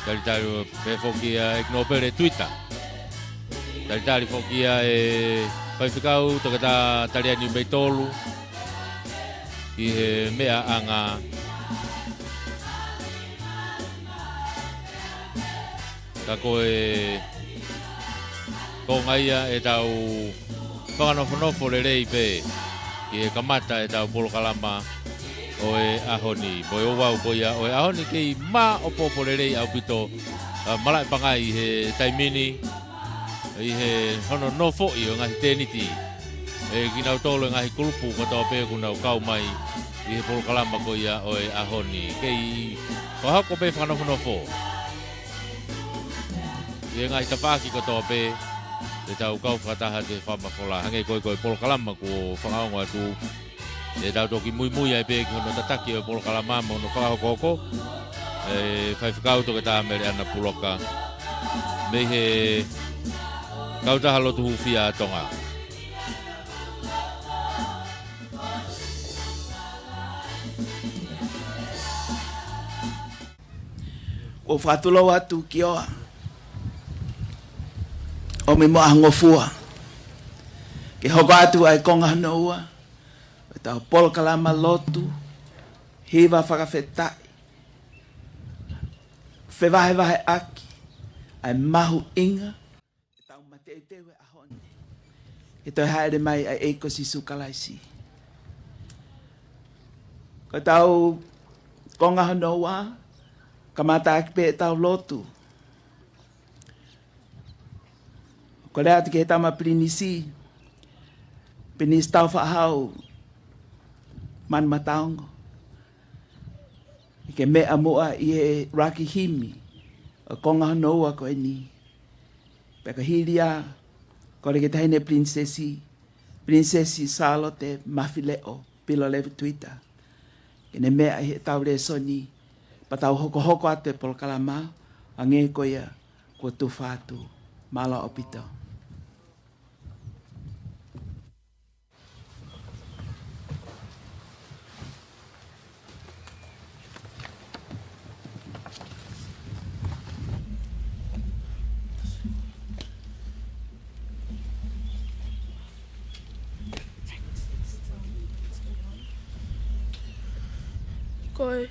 Talitali pē foki ʻa ʻEiki Nōpele Tuita. Talitali foki ʻa e Faifekau Toketā Taliai Niumeitolu ki he meʻaʻanga. Ka ko e konga ia ʻetau fakanofonofo lelei pē ki he kamata ʻetau polokalama ʻo e ʻaho ni. Mo e ouau ko ia ʻo e ʻaho ni kei māʻopoʻopo lelei ʻaupito ʻa Malaʻe Pangai ʻi he taimi ni, ʻi he hono nofoʻi ʻo e ngaahi tēniti ʻe kinautolu e ngaahi kulupu kotoa pē ʻoku nau kau mai ʻi he polokalama ko ia ʻo e ʻaho ni. Kei fakahoko pē fakanofonofo ʻi he ngaahi tafaʻaki kotoa pē, te tau kau fakataha atu he fakamafola. Hangē ko e, ko e polokalama kuo fakaongo atu, te tau toki muimui ai pē ki hono tataki ʻo e polokalama mo hono fakahokohoko, ʻe Faifekau Toketā Meleʻana Puloka, mei he Kautaha Lotu Hūfia ʻa Tonga. ʻoku fakatulou atu ki ʻOa, ʻOmi mo ʻAhongofua, ke hoko atu ʻa e konga hono ua ʻo ʻetau polokalama lotu, hiva fakafetaʻi, fevahevaheʻaki ʻa e mahuʻinga ʻetau mateuteu he ʻaho ni, ke toe hāʻele mai ʻa e ʻEiki ko Sīsū Kalaisi. Ko ʻetau konga hono ua, kamata ʻaki pē ʻetau lotu. Kole atu ki he Tama Pilinisi, Pilinisi Tāufaʻāhau Manumataongo, ke meʻa muʻa ʻi he ʻuluaki himi ʻo e konga hono ua ko eni. Pea ka hili ia, kole ki he Taʻahine Pilinisesi, Pilinisesi Sālote Mafileʻo Pilolevu Tuita, ke ne meʻa ʻi heʻetau lēsoni, pea tau hokohoko atu e polokalama, hangē ko ia kuo tufa atu. Mālō ʻaupito. Ko e,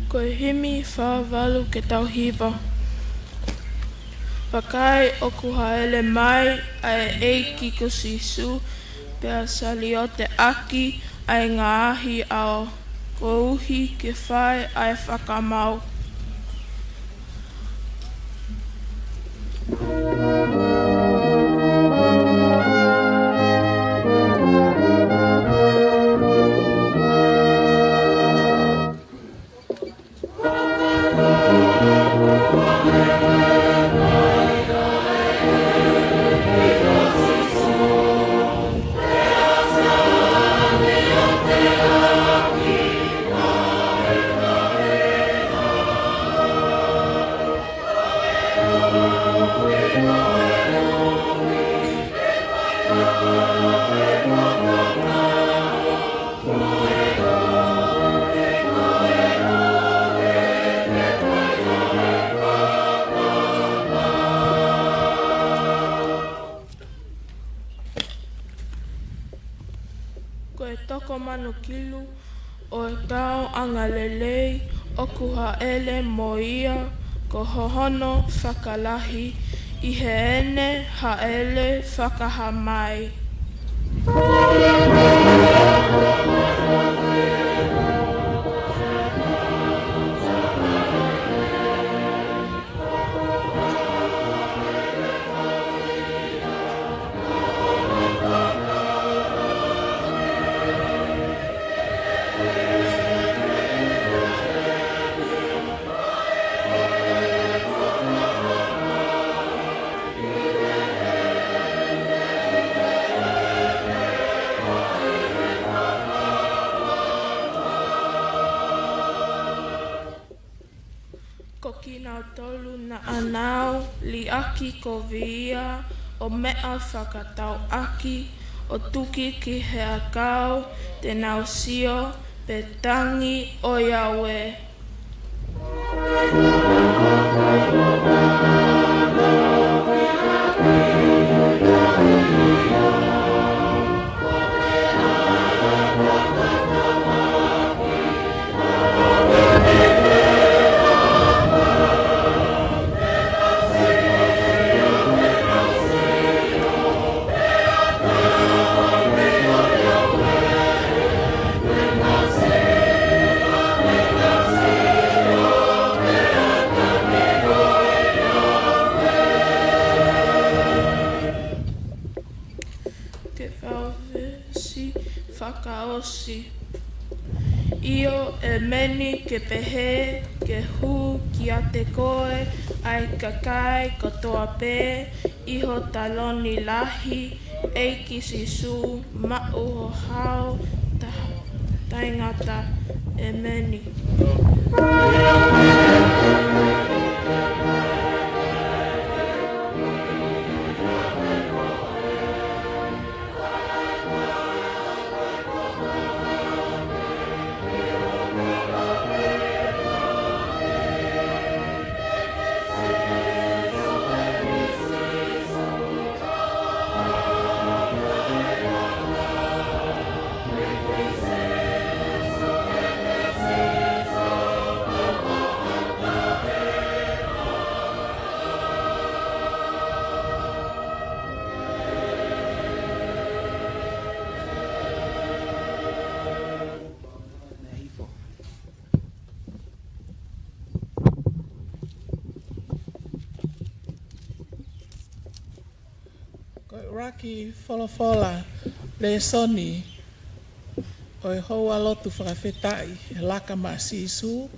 ko e himi fā valu ke tau hiva. Vakai, ʻoku hāʻele mai ʻa e ʻEiki ko Sīsū, pea saliote ʻaki ʻa e ngaahi ʻao, koeʻuhi ke fai ʻa e fakamaau. Ko e toko manukilu ʻo ʻetau angalelei ʻoku hāʻele mo ia ko hono fakalahi ʻi heʻene hāʻele fakahā mai. Ko kinautolu naʻa nau liʻaki kovi ia ʻo meʻa fakatauʻaki ʻo tuki ki he ʻakau, te nau sio pe tangi ʻo Iāue. Ke fai ʻa e veesi fakaʻosi. ʻIo, ʻēmeni, ke pehē, ke hū kiate koe ʻa e kakai kotoa pē ʻi ho taloni lahi, ʻEiki Sīsū, maʻu ho hao ta-, taʻengata. ʻĒmeni. ʻUluaki folofola lēsoni ʻo e houa lotu fakafetaʻi he Laka maʻa Sīsū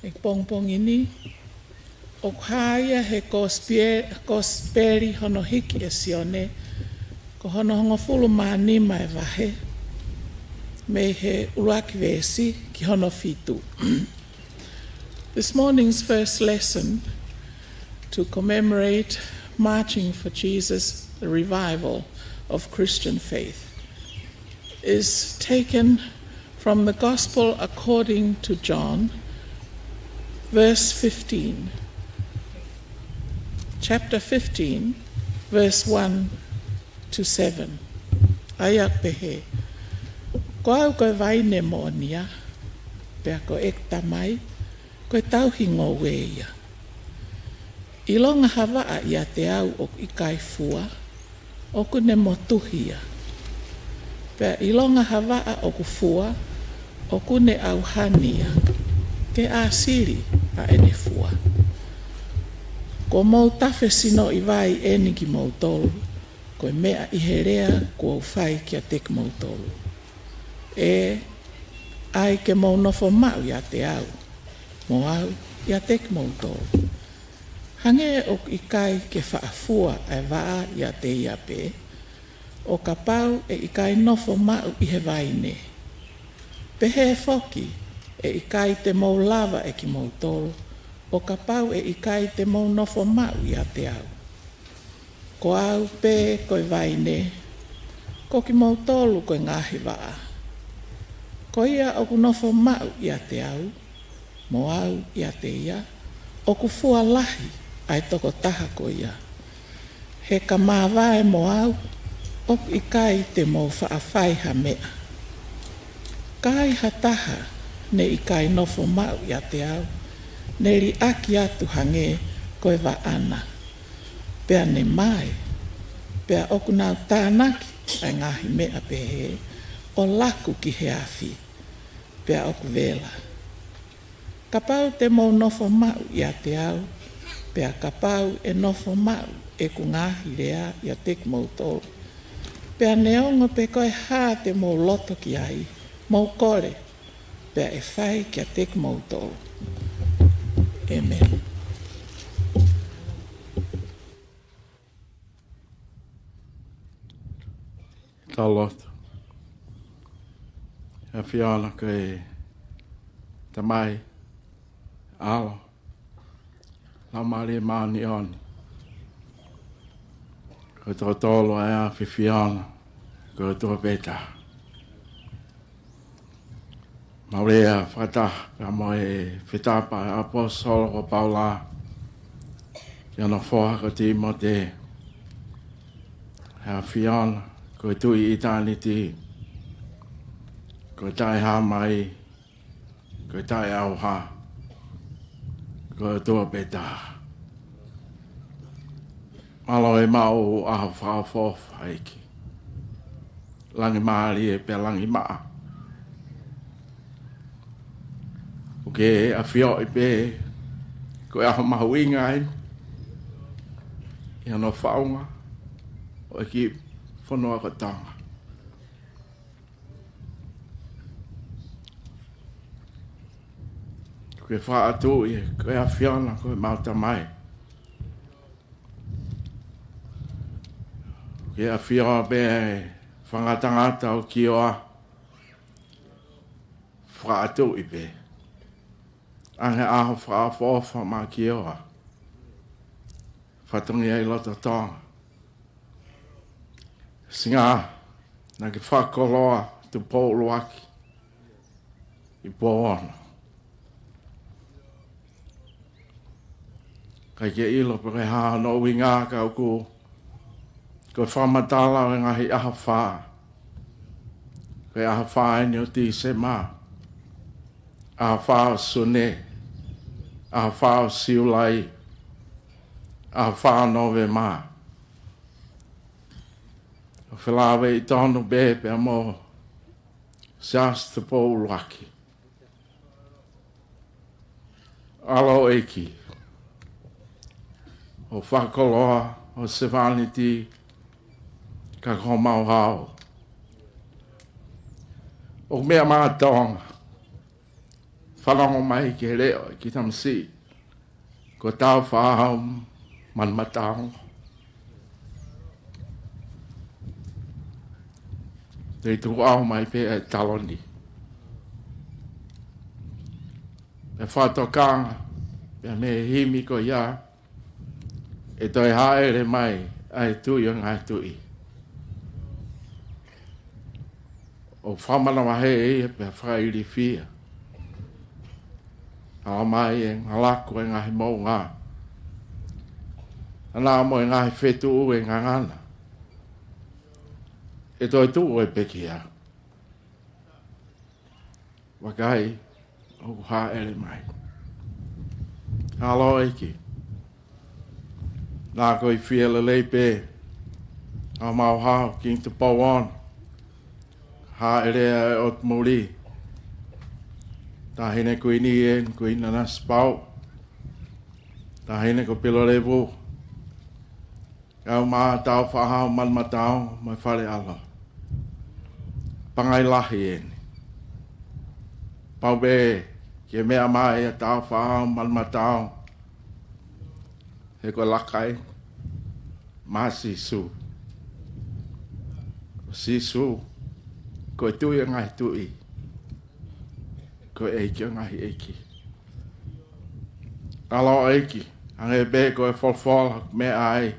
he pongipongi ni, ʻoku hā ia he kosipie-, kosipeli hono hiki ʻe Sione, ko hono hongofulu mā nima e vahe, mei he ʻuluaki veesi ki hono fitu. This morning's first lesson to commemorate Marching for Jesus, the revival of Christian faith, is taken from the Gospel according to John, verse fifteen. Chapter fifteen, verse one to seven. ʻA ia ʻoku pehē: Ko au ko e vaine moʻonia, pea ko ʻeku Tamai ko e tauhi ngoue ia. ʻIlonga ha vaʻa ʻiate au ʻoku ʻikai fua, ʻoku ne motuhi ia. Pea ʻilonga ha vaʻa ʻoku fua, ʻoku ne ʻauhani ia, ke ʻāsili ʻa ʻene fua. Kuo mou tafe sinoʻi vai eni kimoutolu, ko e meʻa ʻi he lea kuo u fai kiate kimoutolu. ʻE, ʻai ke mou nofo maʻu ʻiate au, mo au ʻiate kimoutolu. Hangē ʻoku ʻikai ke faʻa fua ʻa e vaʻa ʻiate ia pē, ʻo kapau ʻe ʻikai nofo maʻu ʻi he vaine, pehē foki ʻe ʻikai te mou lava ʻe kimoutolu, ʻo kapau ʻe ʻikai te mou nofo maʻu ʻiate au. Ko au pē ko e vaine, ko kimoutolu ko e ngaahi vaʻa. Ko ia ʻoku nofo maʻu ʻiate au, mo au ʻiate ia, ʻoku fua lahi ʻa e tokotaha ko ia. He ka māvae mo au, ʻoku ʻikai te mou faʻa fai ha meʻa. Ka ai ha taha naʻe ʻikai nofo maʻu ʻiate au, ne liʻaki atu hangē ko e vaʻa na, pea ne mae, pea ʻoku nau tānaki ʻa e ngaahi meʻa pehē, ʻo laku ki he afi, pea ʻoku vela. Kapau te mou nofo maʻu ʻiate au, pea kapau ʻe nofo maʻu ʻeku ngaahi lea ʻiate kimoutolu, pea neongo pe ko e hā te mou loto ki ai, mou kole, pea ʻe fai kiate kimoutolu. ʻĒmeni. Tau lotu. ʻAfiona ko e Tamai, ʻAlo, Laumālie Māʻoniʻoni. Ko e totolo ʻa e ʻAfiona, ko e ʻOtua pē taha. Mau lea fakataha pea mo e fetapa ʻa e ʻAposetolo ko Paula ki hono foha ko Tīmote. ʻAfiona, ko e Tuʻi ʻitāniti, ko e taʻehāmai, ko e taʻeʻauha, ko e ʻOtua pē taha. Mālō e maʻu ʻaho fakaʻofoʻofa ʻEiki. Langi mālie pea langi maʻa. ʻOku ke ʻafioʻi pē ko e ʻaho mahuʻinga eni ʻi hono faʻunga ʻo e kiʻi fonua ko Tonga. ʻOku ke fakatuʻi ko e ʻAfiona ko e mau Tamai. ʻOku ke ʻafio pē ʻi he fanga tangata ʻo Kioa. Fakatuʻi pē ʻa e ʻaho fakaʻofoʻofa maʻa Kioa. Fatongia ʻi loto Tonga. Sīnga naʻa ke fakakoloa Tupou ʻUluaki ʻi Pouono. ʻIkai ke ʻilo pe ko e hā hono ʻuhinga ka ʻoku ko e fakamatala ʻo e ngaahi ʻaho fā. Ko e ʻaho fā eni ʻo Tīsema, ʻaho fā ʻo Sune, ʻaho fā ʻo Siulai, ʻaho fā ʻo Nōvema. ʻO felāveʻi tonu pē pea mo Siaosi Tupou ʻUluaki. ʻAlo ʻEiki, ʻo fakakoloa ho sevāniti ka ko homau hao. ʻOku meʻa mai ʻa Tonga, fanongo mai ki he leʻo ʻo e kiʻi tamasiʻi ko Tāufaʻāhau Manumataongo. Te u tukuʻau mai pē ʻa e taloni pea fakatokanga pē mei he himi ko ia, ʻE toe hāʻele mai ʻa e Tuʻi ʻo e ngaahi tuʻi. ʻO fakamanavahē ia pea fakailifia. Hala mai e ngalaku e ngaahi moʻunga, ʻa ia mo e ngaahi fetuʻu e ngangana. ʻE toe tuʻu e pekia. Vakai, ʻoku hāʻele mai. Alo ʻEiki. Naʻa ko e fie lelei pē ʻa homau hao, Kingi Tupou Ono. Hāʻele ʻa e ʻOtu Muli. Taʻahine Kuini ʻeni, Kuini Nanasipauʻu. Taʻahine ko Pilolevu. Kau mai Tāufaʻāhau Manumataongo mo e Fale ʻAlo. Pangai lahi ʻeni. Pau pē ke meʻa mai ʻa Tāufaʻāhau Manumataongo. He ko e laka ʻeni maʻa Sīsū. Sīsū, ko e Tuʻi ʻo e ngaahi tuʻi. Ko e ʻEiki ʻo e ngaahi ʻeiki. Alo ʻEiki, hangē pē ko e folofola, meʻa ai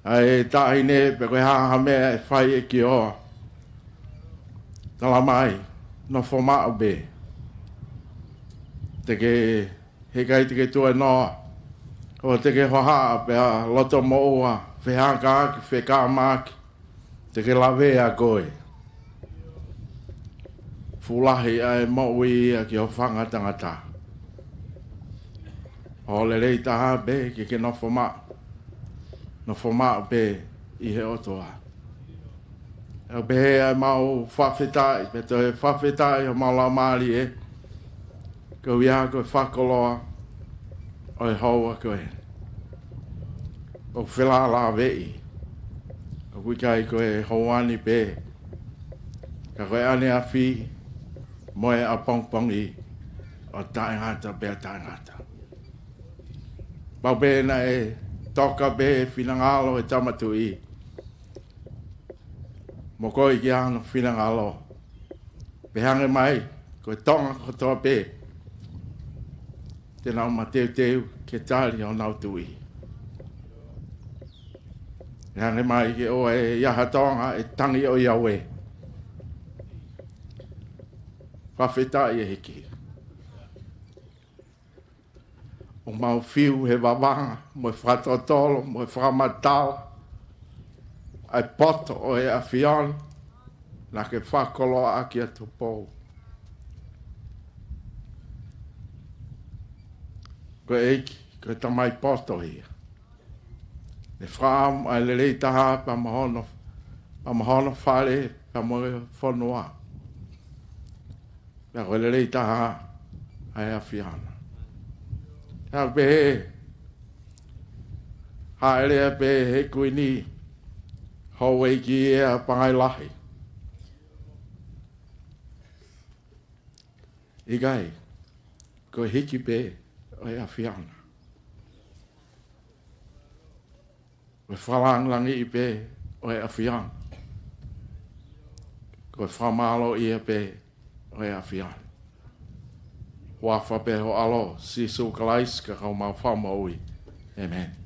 ʻa e taʻahine pe ko e hā ha meʻa ʻe fai ʻe kioa. Tala mai, nofo maʻu pē. Te ke, heʻikai te ke tuenoa. ʻO te ke hohaʻa pea loto moʻua, fehākāki, fekāmaki. Te ke lavea koe. Fuʻu lahi ʻa e moʻui ia ki ho fanga tangata. ʻO lelei taha pē ke ke nofo maʻu. Nofo maʻu pē ʻi he ʻOtua. ʻOku pehē ʻa e mau fakafetaʻi, pea toe fakafetaʻi homau laumālie. Ko ia ko e fakakoloa ʻo e houa ko ē. ʻOku felālāveʻi. ʻOku ʻikai ko e houa ni pē. Ka ko e ʻaneafi mo e ʻapongipongi ʻo taʻengata pea taʻengata. Pau pē naʻe toka pē finangalo e Tama Tuʻi. Mo koe ki hono finangalo. Pea hangē mai, ko e Tonga kotoa pē. Te nau mateuteu ke tali honau tuʻi. Pea hangē mai ke ʻoua ʻe ʻi ai ha Tonga ʻe tangi ʻo ʻiaue. Fakafetaʻi ʻEiki. ʻOku mau fiu he vavanga, mo e fakatotolo, mo e fakamatala, ʻa e poto ʻo e ʻAfiona, naʻa ke fakakoloa ʻaki ʻa Tupou. Ko e ʻEiki, ko e Tamai poto ia. ʻE fakaʻamu ʻa e lelei taha pea mo hono, pea mo hono fale, pea mo e fonua. Pea ko e lelei taha ʻa e ʻAfiona. Pea pehē, hāʻele pē he Kuini, houʻeiki ia pangai lahi. ʻIkai, ko e hiki pē ʻo e ʻAfiona. Ko e fakalāngilangiʻi pē ʻo e ʻAfiona. Ko e fakamālōʻia pē ʻo e ʻAfiona. Huafa pē ho ʻAlo, Sīsū Kalaisi, ko homau Fakamoʻui. ʻĒmeni.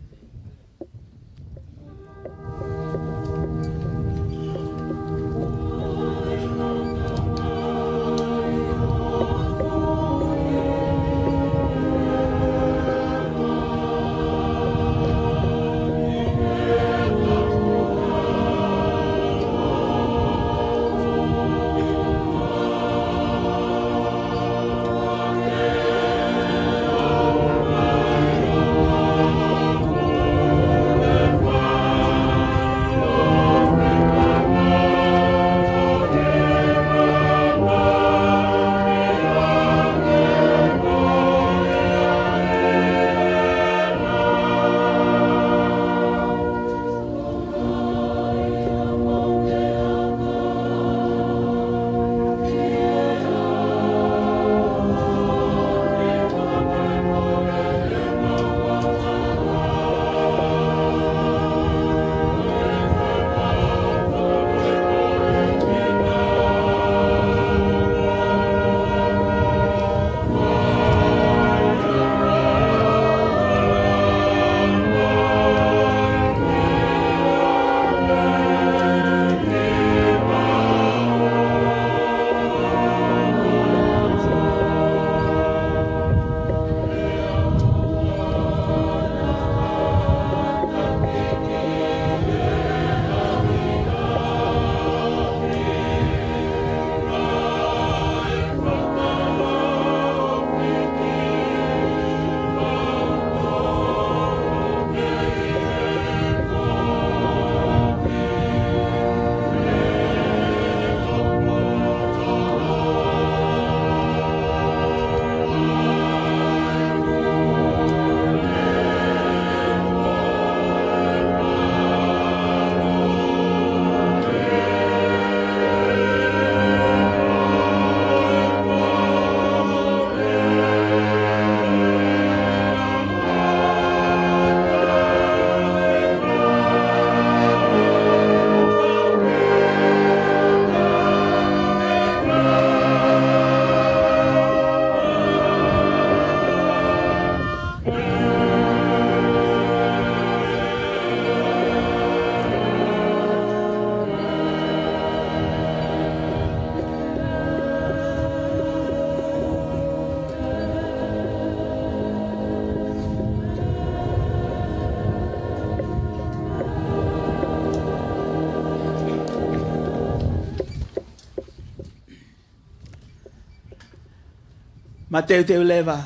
ʻA teuteu leva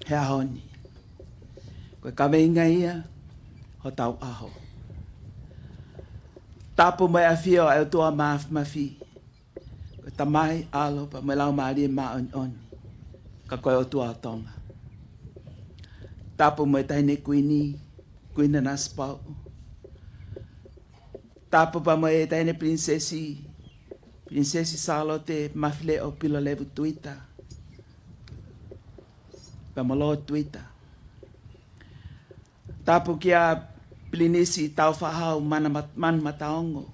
he ʻaho ni. Ko e kaveinga ia hotau ʻaho. Tapu mo e ʻafio ʻa e ʻOtua Māfimafi. Ko e Tamai, ʻAlo, pea mo e Laumālie Māʻoniʻoni. Ka ko e ʻOtua ʻo Tonga. Tapu mo e Taʻahine Kuini, Kuini Nanasipauʻu. Tapu pea mo e Taʻahine Pilinisesi, Pilinisesi Sālote Mafileʻo Pilolevu Tuita. Pea mo Lord Tuita. Tapu kia Pilinisi Tāufaʻāhau Mana Mat-, Manumataongo,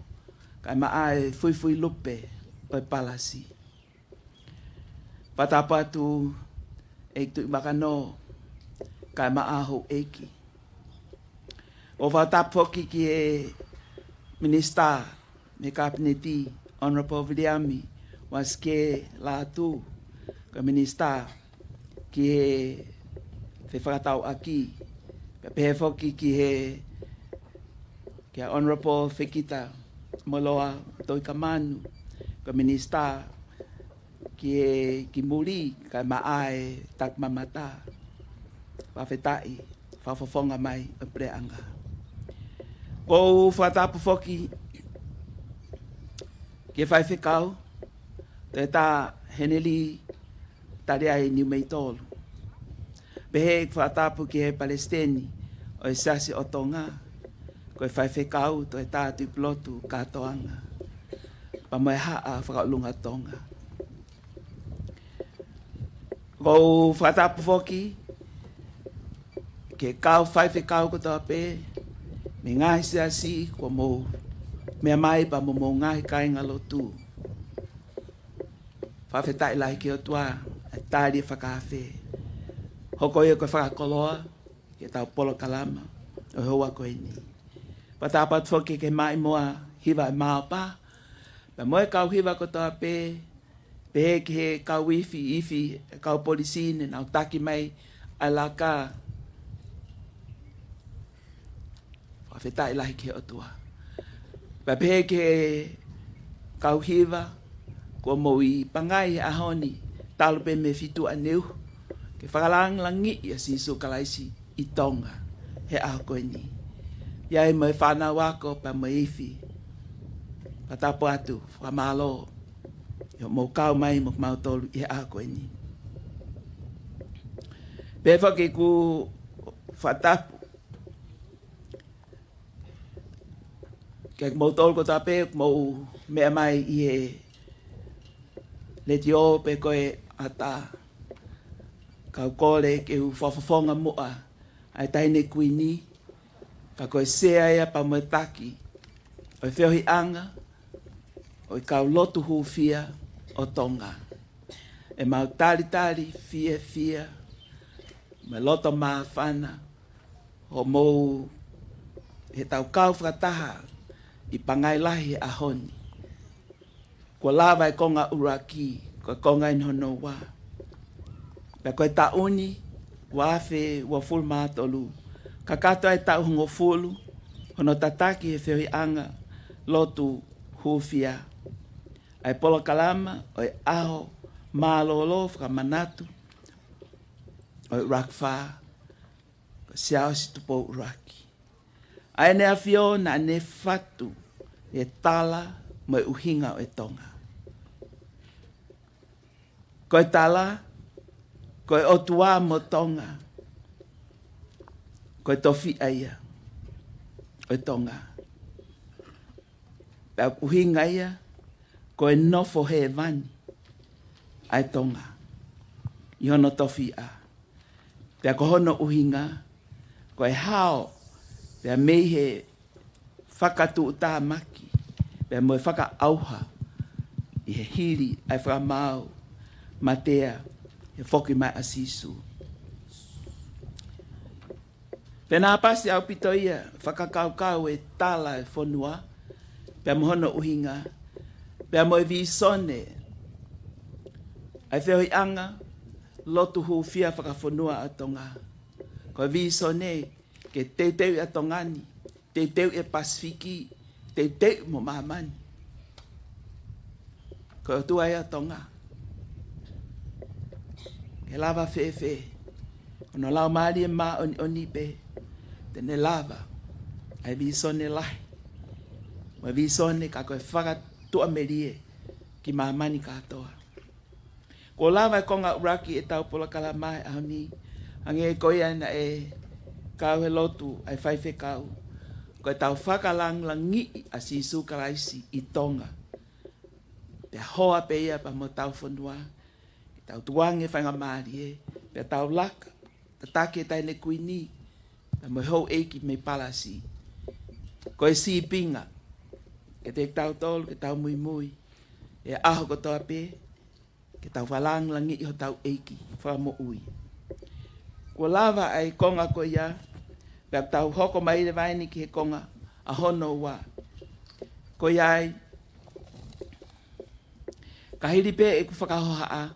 kae ʻumaʻā e fuifui lupe ʻo e palasi. Fakatapu atu ʻEiki Tuʻi Makanō, kae ʻumaʻā houʻeiki. ʻOku fakatapu foki ki he Minisitā mei he Kapineti, Honourable Viliami Uasike Lātū, ko e Minisitā ki he Fefakatauʻaki, pea pehē foki ki he, ki he Honourable Fekita Moloa Toikamanu, ko e Minisitā ki he, ki muli, kae ʻumaʻā e takimamata. Fakafetaʻi, fakafofonga mai ʻo e puleʻanga. ʻOku ou fakatapu foki ki he Faifekau, Toe Tā Heneli Taliai Niumeitolu. Pehē ʻeku fakatapu ki he Palesiteni ʻo e Siasi ʻo Tonga, ko e Faifekau Toe Tā Tuʻipulotu Kātoanga, pea mo e Haʻa Fakaʻulunga Tonga. ʻOku ou fakatapu foki ki he kau faifekau kotoa pē mei he ngaahi siasi kuo mou meʻa mai pea mo homou ngaahi kāingalotu. Fakafetaʻi lahi ki he ʻOtua, ʻa e tali e fakaafe. Hoko ia ko e fakakoloa ki heʻetau polokalama ʻo e houa ko eni. Fakatapu atu foki ki he Maʻimoa Hiva ʻo e Maopa, pea mo e kau hiva kotoa pē, pehē ki he kau ifi, ifi, kau polisi ne nau taki mai ʻa e laka. Fakafetaʻi lahi ki he ʻOtua. Pea pehē ki he kau hiva, kuo mou ʻi Pangai he ʻaho ni, talu pē mei he fitu ʻaneuhu, ke fakalāngilangiʻi ʻa Sīsū Kalaisi ʻi Tonga he ʻaho ko eni. ʻI ai mo e fānau ako pea mo e ifi. Fakatapu atu, fakamālō ʻi hoʻomou kau mai mo kimautolu ʻi he ʻaho ko eni. Pehē foki ʻeku fakatapu kiate kimoutolu kotoa pē ʻoku mou meʻa mai ʻi he letiō pe ko e ʻata. Kau kole ke u fakafofonga muʻa ʻa e Taʻahine Kuini, ka ko e Sea ia pea mo e Taki ʻo e Feohiʻanga ʻo e Kau Lotu Hūfia ʻo Tonga. ʻEmau talitali fiefia mo e loto māfana hoʻomou, heʻetau kau fakataha ʻi Pangai Lahi he ʻaho ni. Kuo lava e konga ʻuluaki, ko e konga eni hono ua. Pea ko e taʻu ni, ua afe uofulu mā tolu, kakato ai e taʻu hongofulu hono tataki he Feohiʻanga Lotu Hūfia ʻa e polokalama ʻo e ʻaho mālōlō fakamanatu ʻo e ʻUluaki Fā, ko Siaosi Tupou ʻUluaki. ʻA ʻEne ʻAfio naʻa ne fatu e tala mo e ʻuhinga ʻo e Tonga. Ko e tala, ko e ʻOtua mo Tonga, ko e tofiʻa ia ʻo e Tonga. Pea ʻuhinga ia, ko e nofo hēvani ʻa e Tonga ʻi hono tofiʻa. Pea ko hono ʻuhinga, ko e hao, pea mei he fakatuʻutāmaki, pea mo e fakaʻauha ʻi he hili ʻa e fakamaau, mate, he foki mai ʻa Sīsū. Pea naʻe pasi ʻaupito ia, fakakaukau e tala e fonua, pea mo hono ʻuhinga, pea mo e vīsone ʻa e Feohiʻanga Lotu Hūfia Fakafonua ʻa Tonga. Ko e vīsone ke teuteuʻi ʻa Tonga ni, teuteuʻi e Pasifiki, teuteuʻi mo māmani. Ko e ʻOtua ia ʻo Tonga. ke lava fēfē, ko hono Laumālie Māʻoniʻoni pē te ne lava ʻa e vīsone lahi, mo e vīsone ka ko e fakatuʻamelie ki māmani kātoa. Kuo lava e konga ʻuluaki ʻetau polokalama he ʻaho ni, hangē ko ia naʻe kau he lotu ʻa e faifekau, ko ʻetau fakalāngilangiʻi ʻa Sīsū Kalaisi ʻi Tonga, pea hoa pē ia pea mo hotau fonua, ke tau tukuange faingamālie, pea tau laka, tataki e Taʻahine Kuini, pea mo e houʻeiki mei Palasi. Ko e sīpinga kiate kitautolu ke tau muimui he ʻaho kotoa pē, ke tau fakalāngilangiʻi hotau ʻEiki Fakamoʻui. Kuo lava ʻa e konga ko ia, pea tau hoko mai leva eni ki he konga ʻa hono ua. Ko ia ai, ka hili pē ʻeku fakahohaʻa,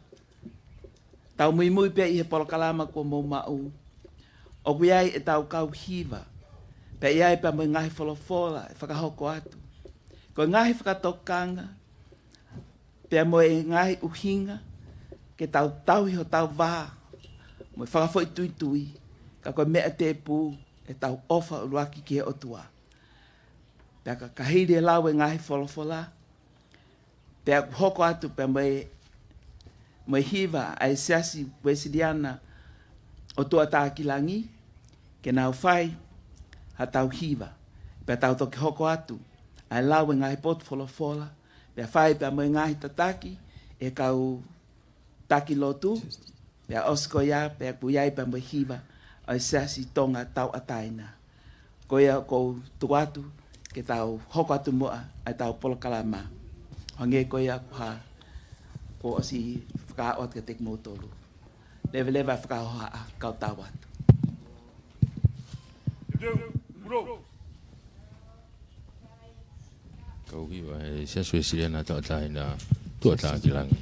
tau muimui pē ʻi he polokalama kuo mou maʻu. ʻOku ʻi ai ʻetau kau hiva, pea ʻi ai pea mo e ngaahi folofola ʻe fakahoko atu. Ko e ngaahi fakatokanga, pea mo e ngaahi ʻuhinga, ke tau tauhi hotau vā mo e fakafoʻituitui, ka ko e meʻa tēpū ʻetau ʻofa ʻuluaki ki he ʻOtua. Pea ka, ka hili e lau e ngaahi folofola, pea ʻoku hoko atu pea mo e, mo e hiva ʻa e Siasi Uēsiliana ʻo Tuʻatākilangi, ke nau fai haʻatau hiva, pea tau toki hoko atu ʻa e lau e ngaahi potu folofola, pea fai pea mo e ngaahi tataki ʻe he kau taki lotu, pea ʻosi ko ia, pea ʻoku ʻi ai pea mo e hiva ʻa e Siasi Tonga Tauʻatāina. Ko ia ʻoku ou tuku atu ke tau hoko atu muʻa ʻa ʻetau polokalama. Hangē ko ia kuo hā, kuo ʻosi fakaaʻu atu kiate kimoutolu. Leveleva e fakahohaʻa, kau tau atu. Kau hiva ʻa e Siasi Uēsiliana Tauʻatāina Tuʻatākilangi.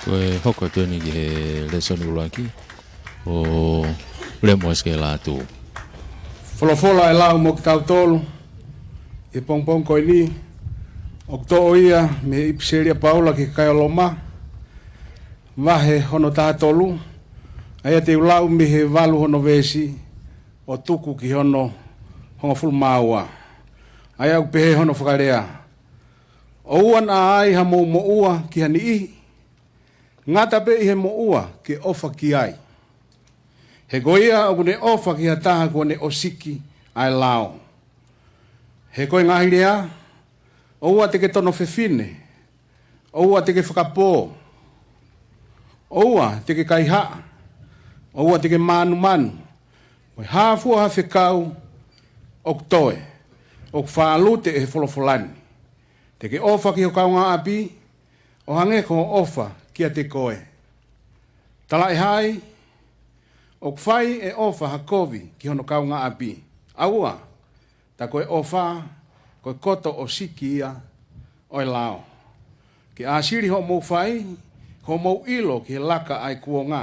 Ko e hoko atu eni ki he lēsoni ʻuluaki ʻo Lemosi Kelatu. Folofola ʻe lau mo kitautolu ʻi he pongipongi ko eni, ʻoku toʻo ia mei he ʻipiseli ʻa Paula ki he kakai ʻo Loma, vahe hono taha tolu, ʻa ia te u lau mei he valu hono veesi ʻo tuku ki hono hongofulu mā ua. ʻA ia ʻoku pehē hono fakalea: ʻOua naʻa ai hamou moʻua ki ha niʻihi, ngata pē ʻi he moʻua ke ʻofa ki ai. He ko ia ʻoku ne ʻofa ki ha taha kuo ne ʻosiki ʻa e lao. He ko e ngaahi lea: ʻOua te ke tono fefine, ʻoua te ke fakapō, ʻoua te ke kaihaʻa, ʻoua te ke mānumanu, mo e hā fua ha fekau ʻoku toe, ʻoku fālute ʻe he folofola ni: Te ke ʻofa ki ho kaungāʻapi ʻo hangē ko hoʻo ʻofa kiate koe. Talaʻehai ʻoku fai ʻe he ʻofa ha kovi ki hono kaungāʻapi. ʻAua, tā ko e ʻofa ko e koto ʻosiki ia ʻo e lao. Ke ʻāsili hoʻomou fai, ko hoʻomou ʻilo ki he laka ʻa e kuonga.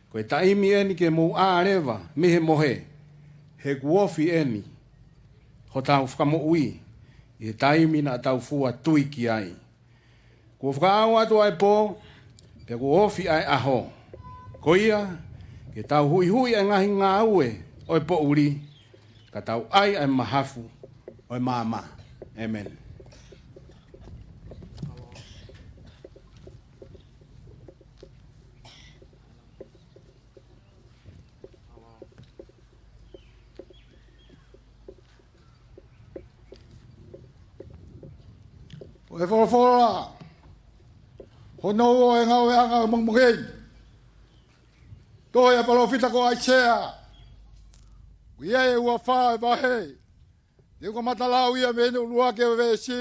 Ko e taimi eni ke mou ʻā leva mei he mohe, he kuo ofi eni hotau Fakamoʻui ʻi he taimi naʻa tau fua tui ki ai. Kuo fakaʻau atu ʻa e pō, pea kuo ofi ʻa e ʻaho. Ko ia, ke tau huʻihuʻi ʻa e ngaahi ngāue ʻo e poʻuli, ka tau ʻai ʻa e mahafu ʻo e maama. ʻĒmeni. Ko e folofola hono ua ʻo e Ngāue ʻa e Kau Māʻoniʻoni. Tohi ʻa e palōfita ko ʻAisea. ʻOku ʻi ai ʻe ua fā ʻo e vahe. Te u kamata lau ia mei hono ʻuluaki ʻo e veesi,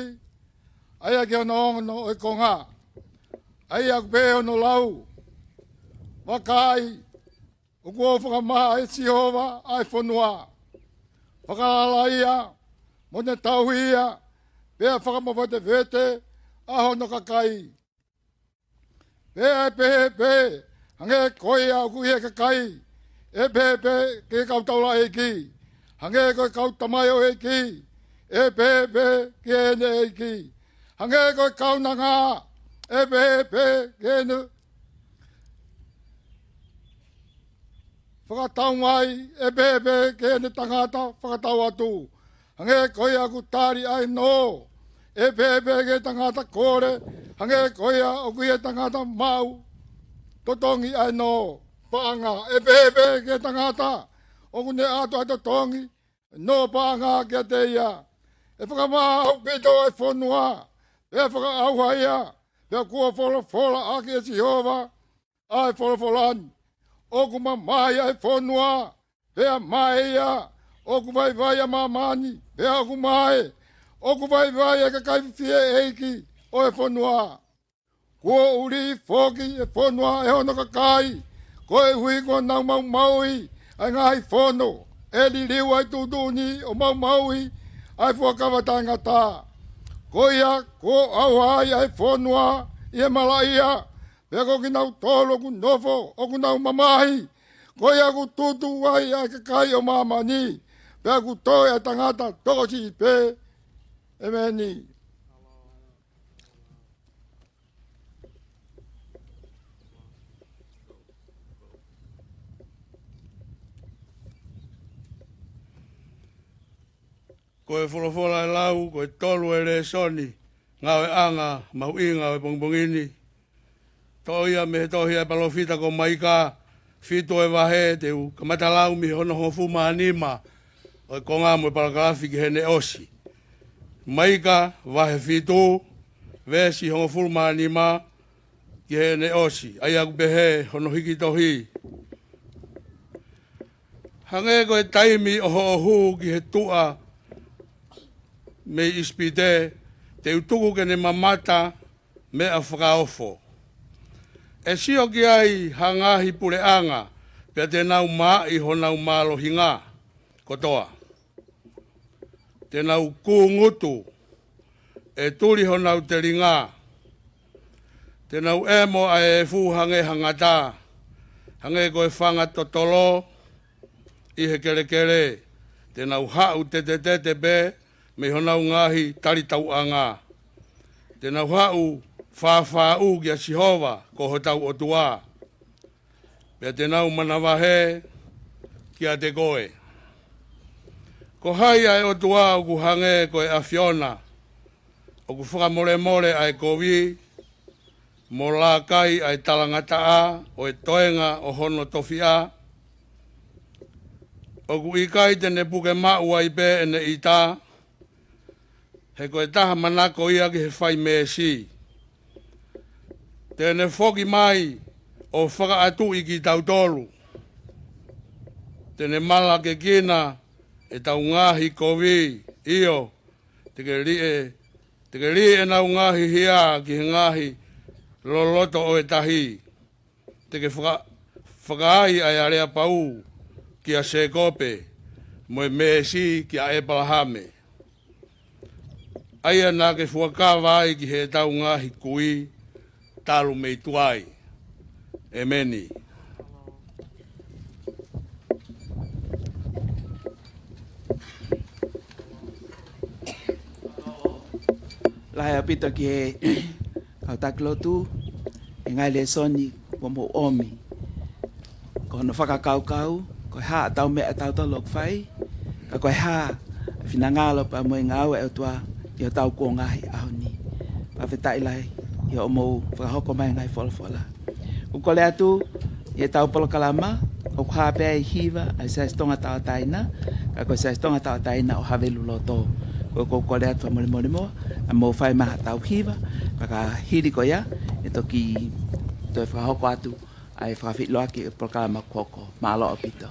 ʻa ia ki hono ono ʻo e konga. ʻA ia ʻoku pehē hono lau: Vakai, ʻoku ou fakamaʻa ʻe Sihova ʻa e fonua. Fakalalaʻia, mo ne tauhi ia, pea fakamavetevete ʻa hono kakai. Pea ʻe pehē pē, hangē ko ia ʻoku ʻi he kakai, ʻe pehē pē ki he kau taulaʻeiki. Hangē ko e kau tamaioʻeiki, ʻe pehē pē ki heʻene ʻeiki. Hangē ko e kaunanga, ʻe pehē pē ki heʻene fakataumai, ʻe pehē pē ki heʻene tangata fakatau atu. Hangē ko ia ʻoku tali ʻa e nō, ʻe pehē pē ki he tangata kole. Hangē ko ia ʻoku ʻi he tangata maʻu totongi ʻa e nō paʻanga, ʻe pehē pē ki he tangata ʻoku ne ʻatu ʻa e totongi nō paʻanga kiate ia. ʻE fakamaʻa ʻaupito ʻa e fonua, pea fakaʻauha ia, pea kuo folofola ʻaki ʻe Sihova ʻa e folofola ni. ʻOku mamahi ʻa e fonua, pea mae ia. ʻOku vaivai ʻa māmani, pea ʻoku mae. ʻOku vaivai ʻa e kakai fefieʻeiki ʻo e fonua. Kuo ʻuli foki ʻa e fonua ʻe hono kakai, koeʻuhi kuo nau maumauʻi ʻa e ngaahi fono. ʻE liliu ʻa e tuʻutuʻuni ʻo maumauʻi ʻa e fuakava taʻengata. Ko ia kuo ʻauha ai ʻa e fonua ʻi he malaʻia, pea ko kinautolu ʻoku nofo ʻoku nau mamahi. Ko ia ʻoku tutu ai ʻa e kakai ʻo māmani, pea ʻoku toe ʻa e tangata tokosiʻi pē. ʻĒmeni. Ko e folofola ʻe lau, ko e tolu ʻo e lēsoni ngāueʻanga mahuʻinga ʻo e pongipongi ni. Toʻo ia mei he tohi ʻa e palōfita ko Maika, fitu ʻo e vahe, te u kamata lau mei hono hongofulu mā nima ʻo e konga mo e palakalafi ki heʻene ʻosi. Maika, vahe fitu, veesi hongofulu mā nima ki heʻene ʻosi. ʻA ia ʻoku pehē hono hiki tohi: Hangē ko e taimi ʻo hoʻo hū ki he tuʻa mei ʻIsipite, te u tuku ke ne mamata meʻa fakaofo. ʻE sio ki ai ha ngaahi puleʻanga, pea te nau maʻi honau mālohinga kotoa. Te nau kūngutu, ʻe tuli honau telinga. Te nau ʻemo ʻa e efu hangē ha ngata, hangē ko e fanga totolo ʻi he kelekele. Te nau haʻu tetetete pē mei honau ngaahi talitauʻanga. Te nau haʻu fāfāʻu kia Sihova ko hotau ʻOtua, pea te nau manavahē kiate koe. Ko hai ʻa e ʻOtua ʻoku hangē ko e ʻAfiona, ʻoku fakamolemole ʻa e kovi, mo lākai ʻa e talangataʻa ʻo e toenga ʻo hono tofiʻa? ʻOku ʻikai te ne puke maʻu ai pē ʻene ʻita, he ko e taha manako ia ki he fai meesi. Te ne foki mai ʻo fakaʻatuʻi kitautolu. Te ne malakekina ʻetau ngaahi kovi, ʻio, te ke liʻe, te ke liʻe ʻenau ngaahi hia ki he ngaahi loloto ʻo e tahi. Te ke faka-, fakaai ʻa e aleapau kia Sēkope, mo e meesi kia ʻEpalahame, ʻa ia naʻa ke fuakava ai ki heʻetau ngaahi kui talu mei tuai. ʻEmeni. Lahi ʻaupito ki he kau taki lotu, e ngaahi lēsoni kuo mou ʻomi. Ko hono fakakaukau, ko e hā ʻetau meʻa ʻatautolu ʻoku fai, ka ko e hā e finangalo pea mo e ngāue ʻa e ʻOtua ʻi hotau kuonga he ʻaho ni. Fakafetaʻi lahi ʻi hoʻomou fakahoko mai e ngaahi folofola. ʻOku kole atu ʻi heʻetau polokalama, ʻoku hā pē ʻa e hiva ʻa e Siasi Tonga Tauʻatāina, ka ko e Siasi Tonga Tauʻatāina ʻo Haveluloto. Ko ia ʻoku ou kole atu fakamolemole muʻa, naʻa mou fai mai haʻatau hiva, ka ka hili ko ia, ʻe toki toe fakahoko atu ʻa e fakafeʻiloaki ʻo e polokalama kuo hoko. Mālō ʻaupito.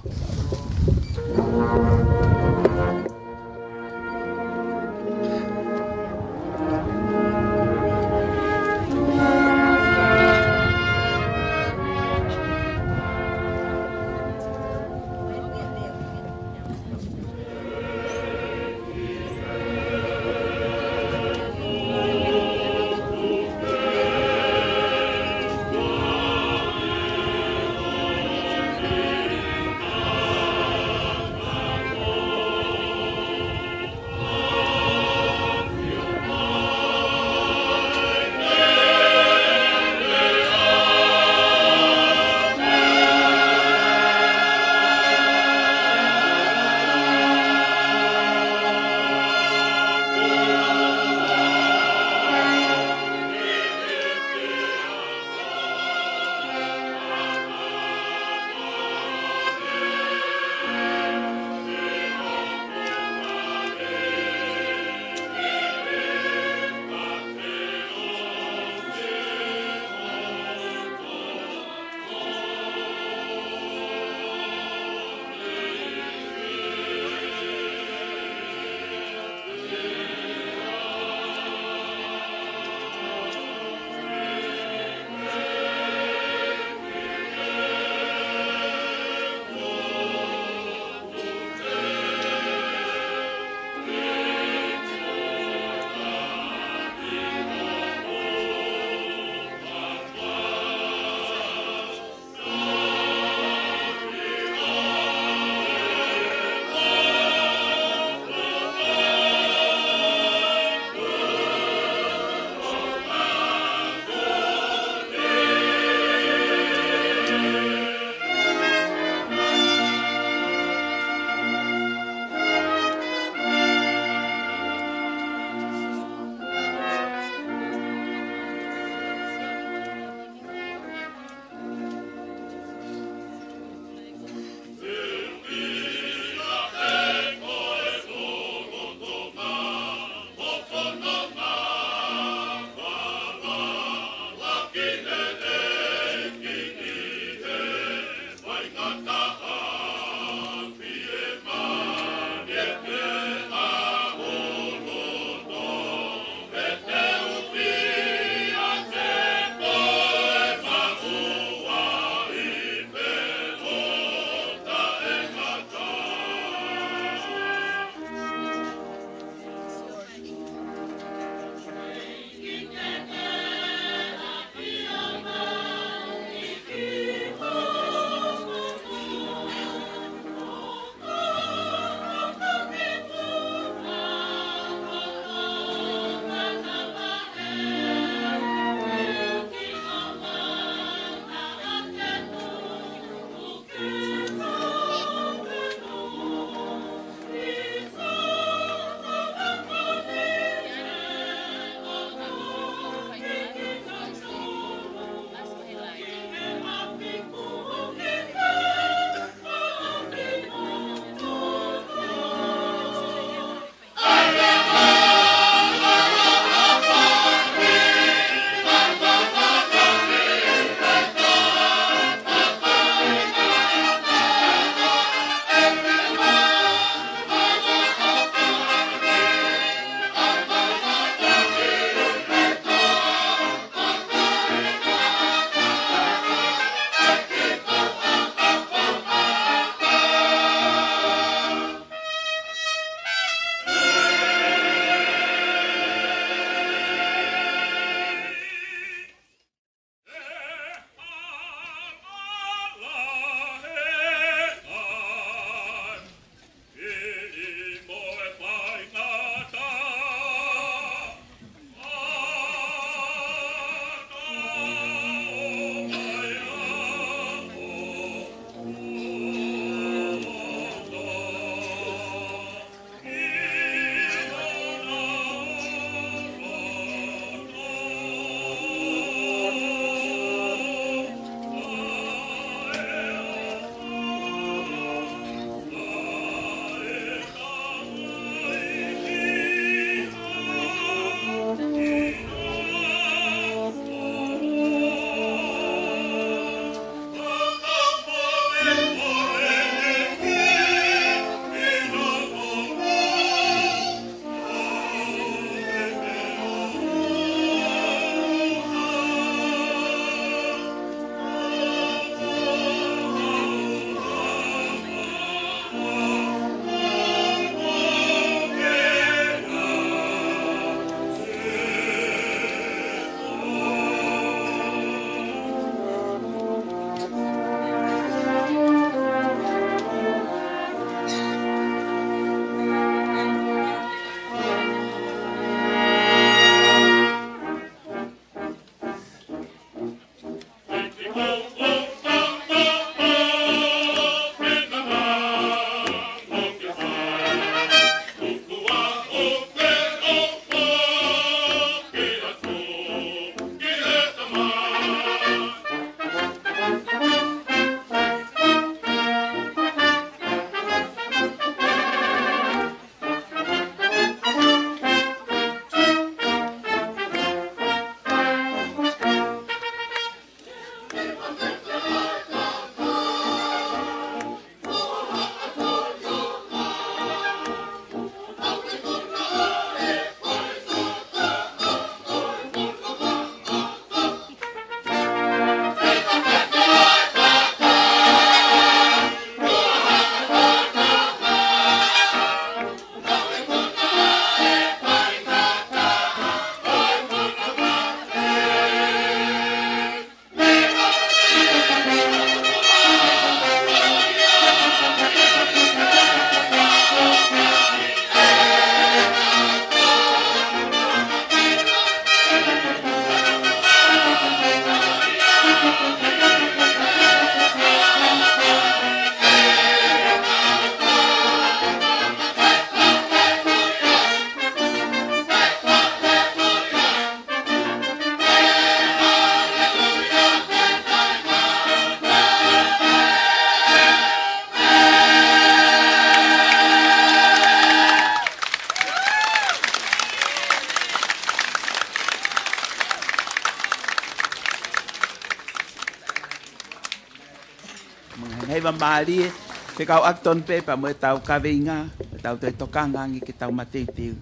Eva Malie, fekauʻaki tonu pē pea mo ʻetau kaveinga, ʻetau toe tokanga ange ke tau mateuteu.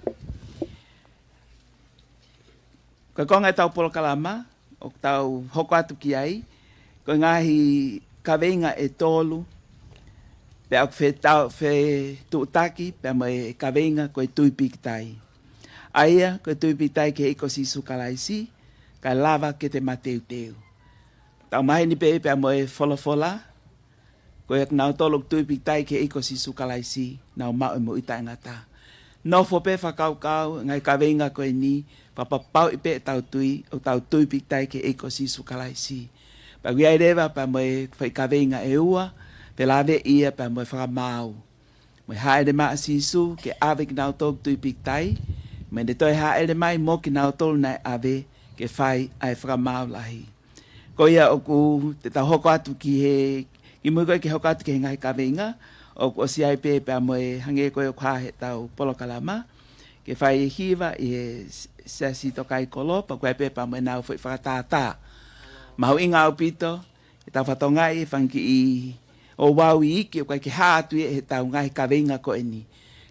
Ko e konga ʻetau polokalama ʻoku tau hoko atu ki ai, ko e ngaahi kaveinga ʻe tolu, pea ʻoku fetau-, fetuʻutaki pea mo e kaveinga ko e Tui Pikitai. ʻA ia, ko e Tui Pikitai ki he ʻEiki ko Sīsū Kalaisi, kae lava ke te mateuteu. Tau maheni pē pea mo e folofola, ko ia kinautolu ʻoku tui pikitai ki he ʻEiki ko Sīsū Kalaisi, nau maʻu e moʻui taʻengata. Nofo pē fakakaukau, ngaahi kaveinga ko eni, fakapapauʻi pē ʻetau tui, ʻoku tau tui pikitai ki he ʻEiki ko Sīsū Kalaisi. Pea ʻoku ʻi ai leva pea mo e foʻi kaveinga ʻe ua, pea lave ia pea mo e fakamaau. Mo e hāʻele mai ʻa Sīsū ke ʻave kinautolu tui pikitai, mo ʻene toe hāʻele mai mo kinautolu naʻe ʻave ke fai ʻa e fakamaau lahi. Ko ia ʻoku te tau hoko atu ki he, ki mui ko ē ke hoko atu ki he ngaahi kaveinga, ʻoku ʻosi ʻi ai pē pea mo e hangē ko ē ʻoku hā heʻetau polokalama, ke fai e hiva ʻi he s-, Siasi Tokaikolo, pea ʻoku ʻi ai pē pea mo ʻenau foʻi fakatātā. Mahuʻinga ʻaupito, ʻetau fatongia ʻi he fanga kiʻi ouau iiki ʻoku ʻikai ke hā atu ia ʻi heʻetau ngaahi kaveinga ko eni.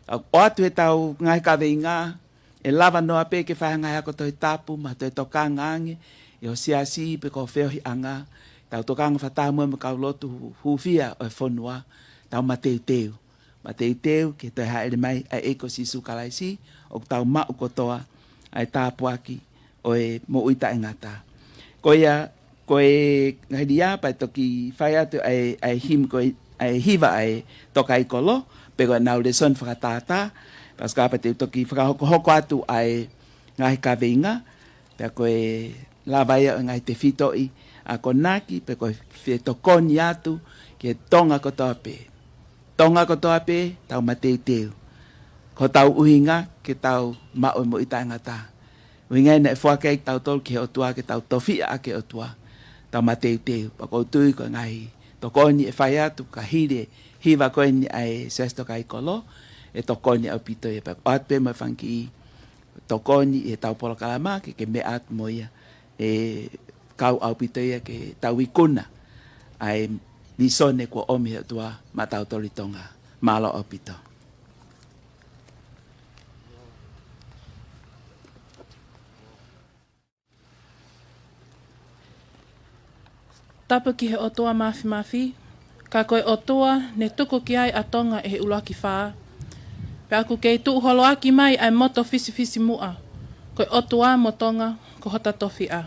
Ka ʻoku ʻoatu heʻetau ngaahi kaveinga, ʻe lava noa pē ke fai ha ngaahi ako Tohi Tapu, mo ha toe tokanga ange ʻi ho siasi pe ko ho feohiʻanga, tau tokanga fakataha mo e kau lotu hū-, hūfia ʻo e fonua, tau mateuteu. Mateuteu ki he toe hāʻele mai ʻa e ʻEiki ko Sīsū Kalaisi, ʻoku tau maʻu kotoa ʻa e tāpuaki ʻo e moʻui taʻengata. Ko ia, ko e ngaahi lea pea toki fai atu ʻa e, ʻa e hymn ko ē, ʻa e hiva ʻa e Tokaikolo, pe ko ʻenau lēsoni fakatātā, pea ʻosi ka pea te u toki fakahokohoko atu ʻa e ngaahi kaveinga, pea ko e lava ia ʻo e ngaahi tefitoʻi akonaki, pe ko e fie tokoni atu ki he Tonga kotoa pē. Tonga kotoa pē, tau mateuteu. Ko hotau ʻuhinga ke tau maʻu e moʻui taʻengata. ʻUhinga ia naʻe foaki ai kitautolu ki he ʻOtua ke tau tofiʻa ʻaki e ʻOtua. Tau mateuteu. Pea ʻoku ou tui ko e ngaahi tokoni ʻe fai atu, ka hili e hiva ko eni ʻa e Siasi Tokaikolo, ʻe tokoni ʻaupito ia pea ʻoatu pē mo e fanga kiʻi tokoni ʻi heʻetau polokalama ke, ke meʻa atu mo ia. ʻE kau ʻaupito ia ke tau ikuna ʻa e visone kuo ʻomi he ʻOtua maʻatautolu ʻi Tonga. Mālō ʻaupito. Tapu ki he ʻOtua Mafimafi, ka ko e ʻOtua ne tuku ki ai ʻa Tonga ʻi he ʻuluaki fā. Pea ʻoku kei tuʻu holoaki mai ʻa e moto fisifisimuʻa, ko e ʻOtua mo Tonga ko hota tofiʻa.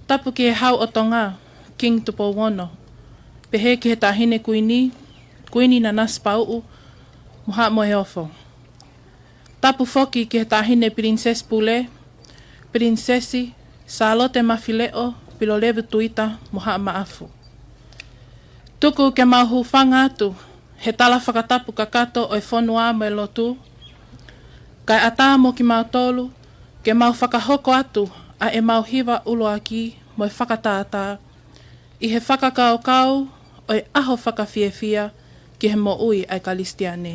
Tapu ki he Hau ʻo Tonga, King Tupou Ono, pehē ki he Taʻahine Kuini, Kuini Nanasipauʻu, mo Haʻa Moheofo. Tapu foki ki he Taʻahine Pilinisesi Pule, Pilinisesi Sālote Mafileʻo Pilolevu Tuita mo Haʻa Maʻafu. Tuku ke mau hūfanga atu he tala fakatapu kakato ʻo e fonua mo e lotu, kae ʻatā mo kimautolu ke mau fakahoko atu ʻa ʻemau hiva ʻuluaki mo e fakatātā, ʻi he fakakaukau ʻo e ʻaho fakafiefia ki he moʻui ʻa e Kalisitiane.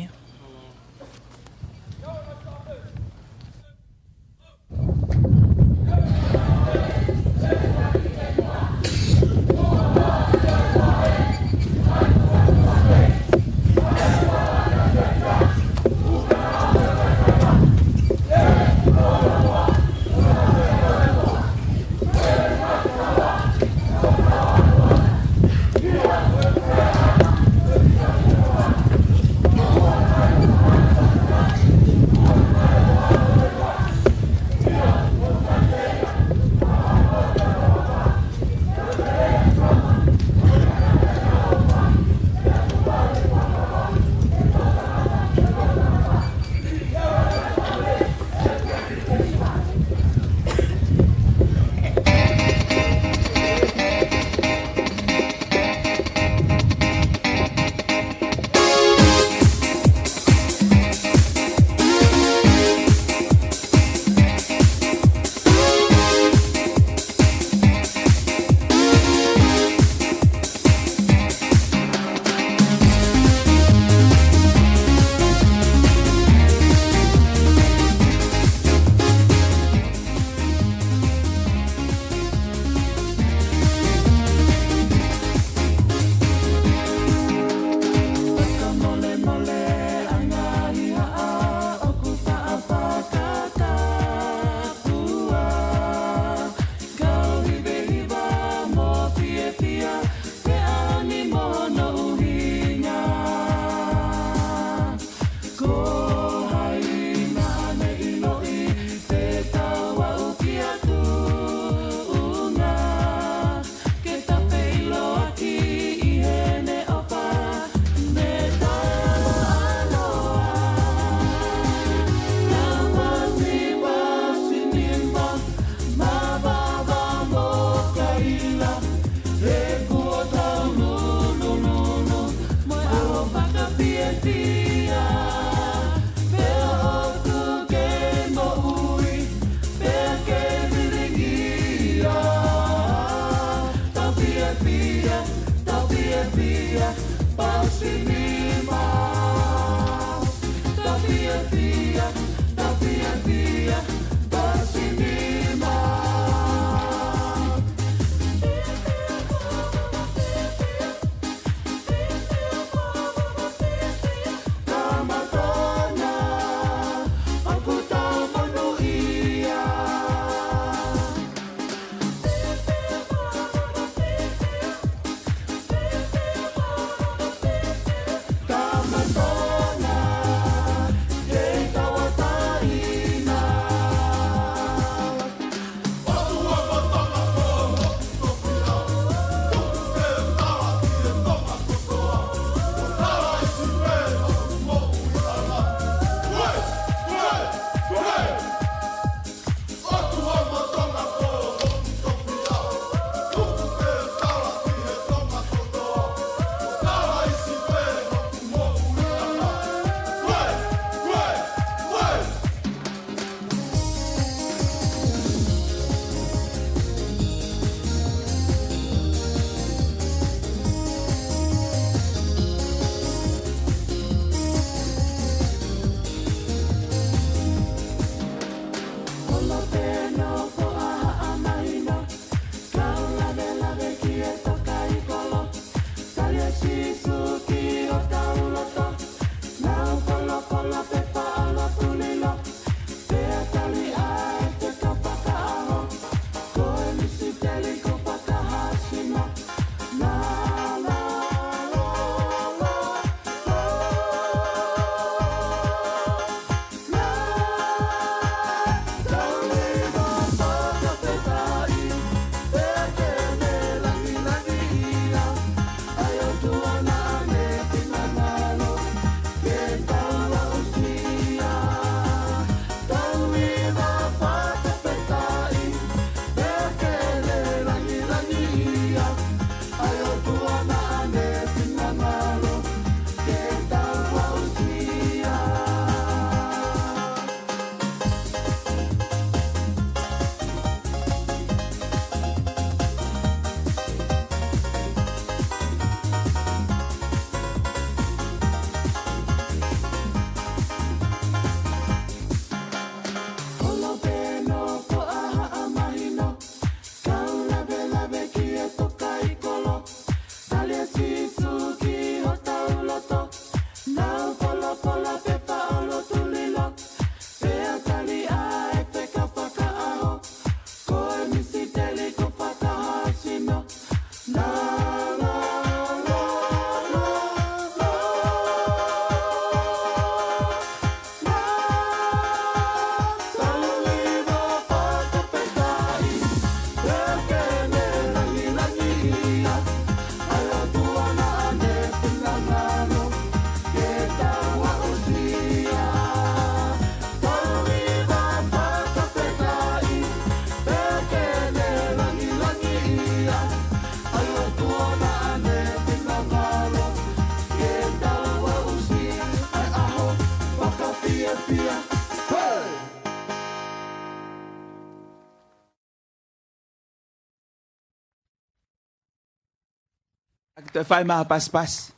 ʻAki toe fai mai ha pasipasi.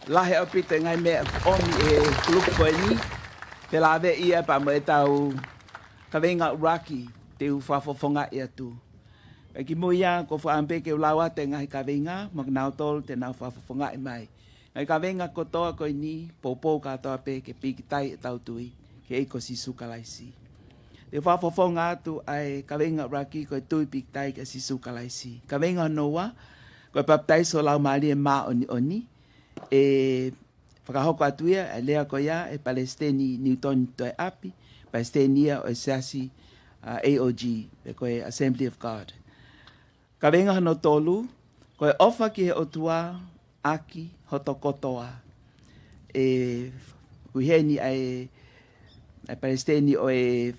Lahi ʻaupito e ngaahi meʻa ʻoku ʻomi ʻe he kulupu ko eni. Felāveʻi ia pea mo ʻetau kaveinga ʻuluaki te u fakafofongaʻi atu. Kae kimui ia, ʻoku ou fakaʻamu pē ke u lau atu e ngaahi kaveinga, mo kinautolu te nau fakafofongaʻi mai. Ngaahi kaveinga kotoa ko eni, poupou kātoa pē ke pikitai ʻetau tui ki he ʻEiki ko Sīsū Kalaisi. Te u fakafofonga atu ʻa e kaveinga ʻuluaki, ko e tui pikitai kia Sīsū Kalaisi. Kaveinga hono ua, ko e papitaiso Laumālie Māʻoniʻoni. ʻE fakahoko atu ia ʻa e lea ko ia ʻe Palesiteni Niutoni Toeʻapi, Palesiteni ia ʻo e Siasi, ʻa, A O G, pe ko e Assembly of God. Kaveinga hono tolu, ko e ʻofa ki he ʻOtua ʻaki hoto kotoa. ʻE, ʻoku ʻi heni ʻa e, ʻa e Palesiteni ʻo e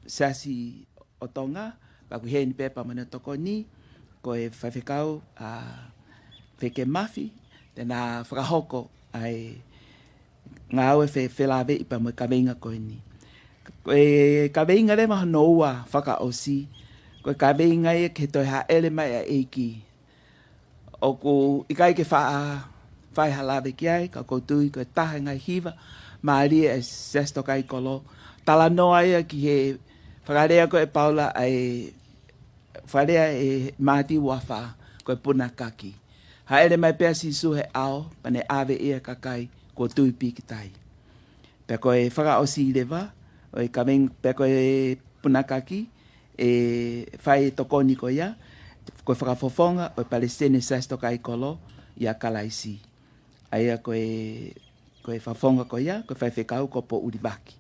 Siasi ʻo Tonga, pea ʻoku ʻi heni pē pea mo hono tokoni, ko e Faifekau, ʻa, Feke Mafi, te na fakahoko ʻa e ngāue fe-, felāveʻi pea mo e kaveinga ko eni. Ko e kaveinga leva hono ua fakaʻosi, ko e kaveinga ia ki he toe hāʻele mai ʻa e ʻEiki. ʻOku ʻikai ke faʻa fai ha lave ki ai, ka ʻoku ou tui ko e taha e ngaahi hiva mālie ʻa e Siasi Tokaikoló. Talanoa ia ki he fakalea ko ē ʻe Paula ʻa e fakalea ʻe Mātiu ua fā, ko e punakaki. Hāʻele mai pē ʻa Sīsū he ʻao, pea ne ʻave ʻe ia ʻa e kakai kuo tui pīkitai. Pea ko e fakaʻosi leva ʻo e kaveng-, pea ko e punakaki, ʻe fai e tokoni ko ia, ko e fakafofonga ʻo e Palesiteni Siasi Tokaikoló ʻia Kalaisi. ʻA ia ko e, ko e fakafofonga ko ia, ko e faifekau ko Poʻuli Vaki.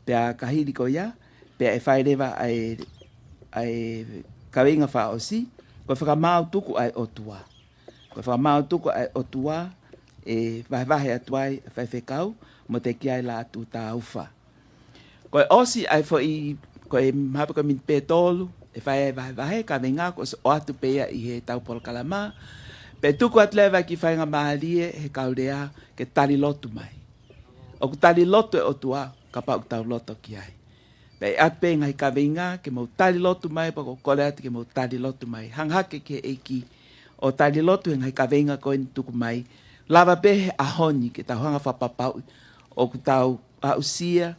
Pea ka hili ko ia, pea ʻe fai leva ʻa e, ʻa e kaveinga fakaʻosi, ko e fakamaau tuku ʻa e ʻOtua. Ko e fakamaau tuku ʻa e ʻOtua, ʻe vahevahe atu ai ʻa e faifekau, mo teʻeki ai lātū tāufa. Ko e ʻosi ʻa e foʻi, ko e mahape ko e miniti pē ʻe tolu, ʻe fai ai e vahevahe, kaveinga kuo ʻosi ʻoatu pē ia ʻi heʻetau polokalama, pea tuku atu leva ki he faingamālie he kau lea ke tali lotu mai. ʻOku tali lotu e ʻOtua, kapau ʻoku tau loto ki ai. Pea ʻe ʻoatu pē ngaahi kaveinga ke mou tali lotu mai, pea ʻoku ou kole atu ke mou tali lotu mai. Hanga hake ki he ʻEiki ʻo tali lotu he ngaahi kaveinga ko eni tuku mai. Lava pē he ʻaho ni ke tau hanga fakapapauʻi ʻoku tau aʻusia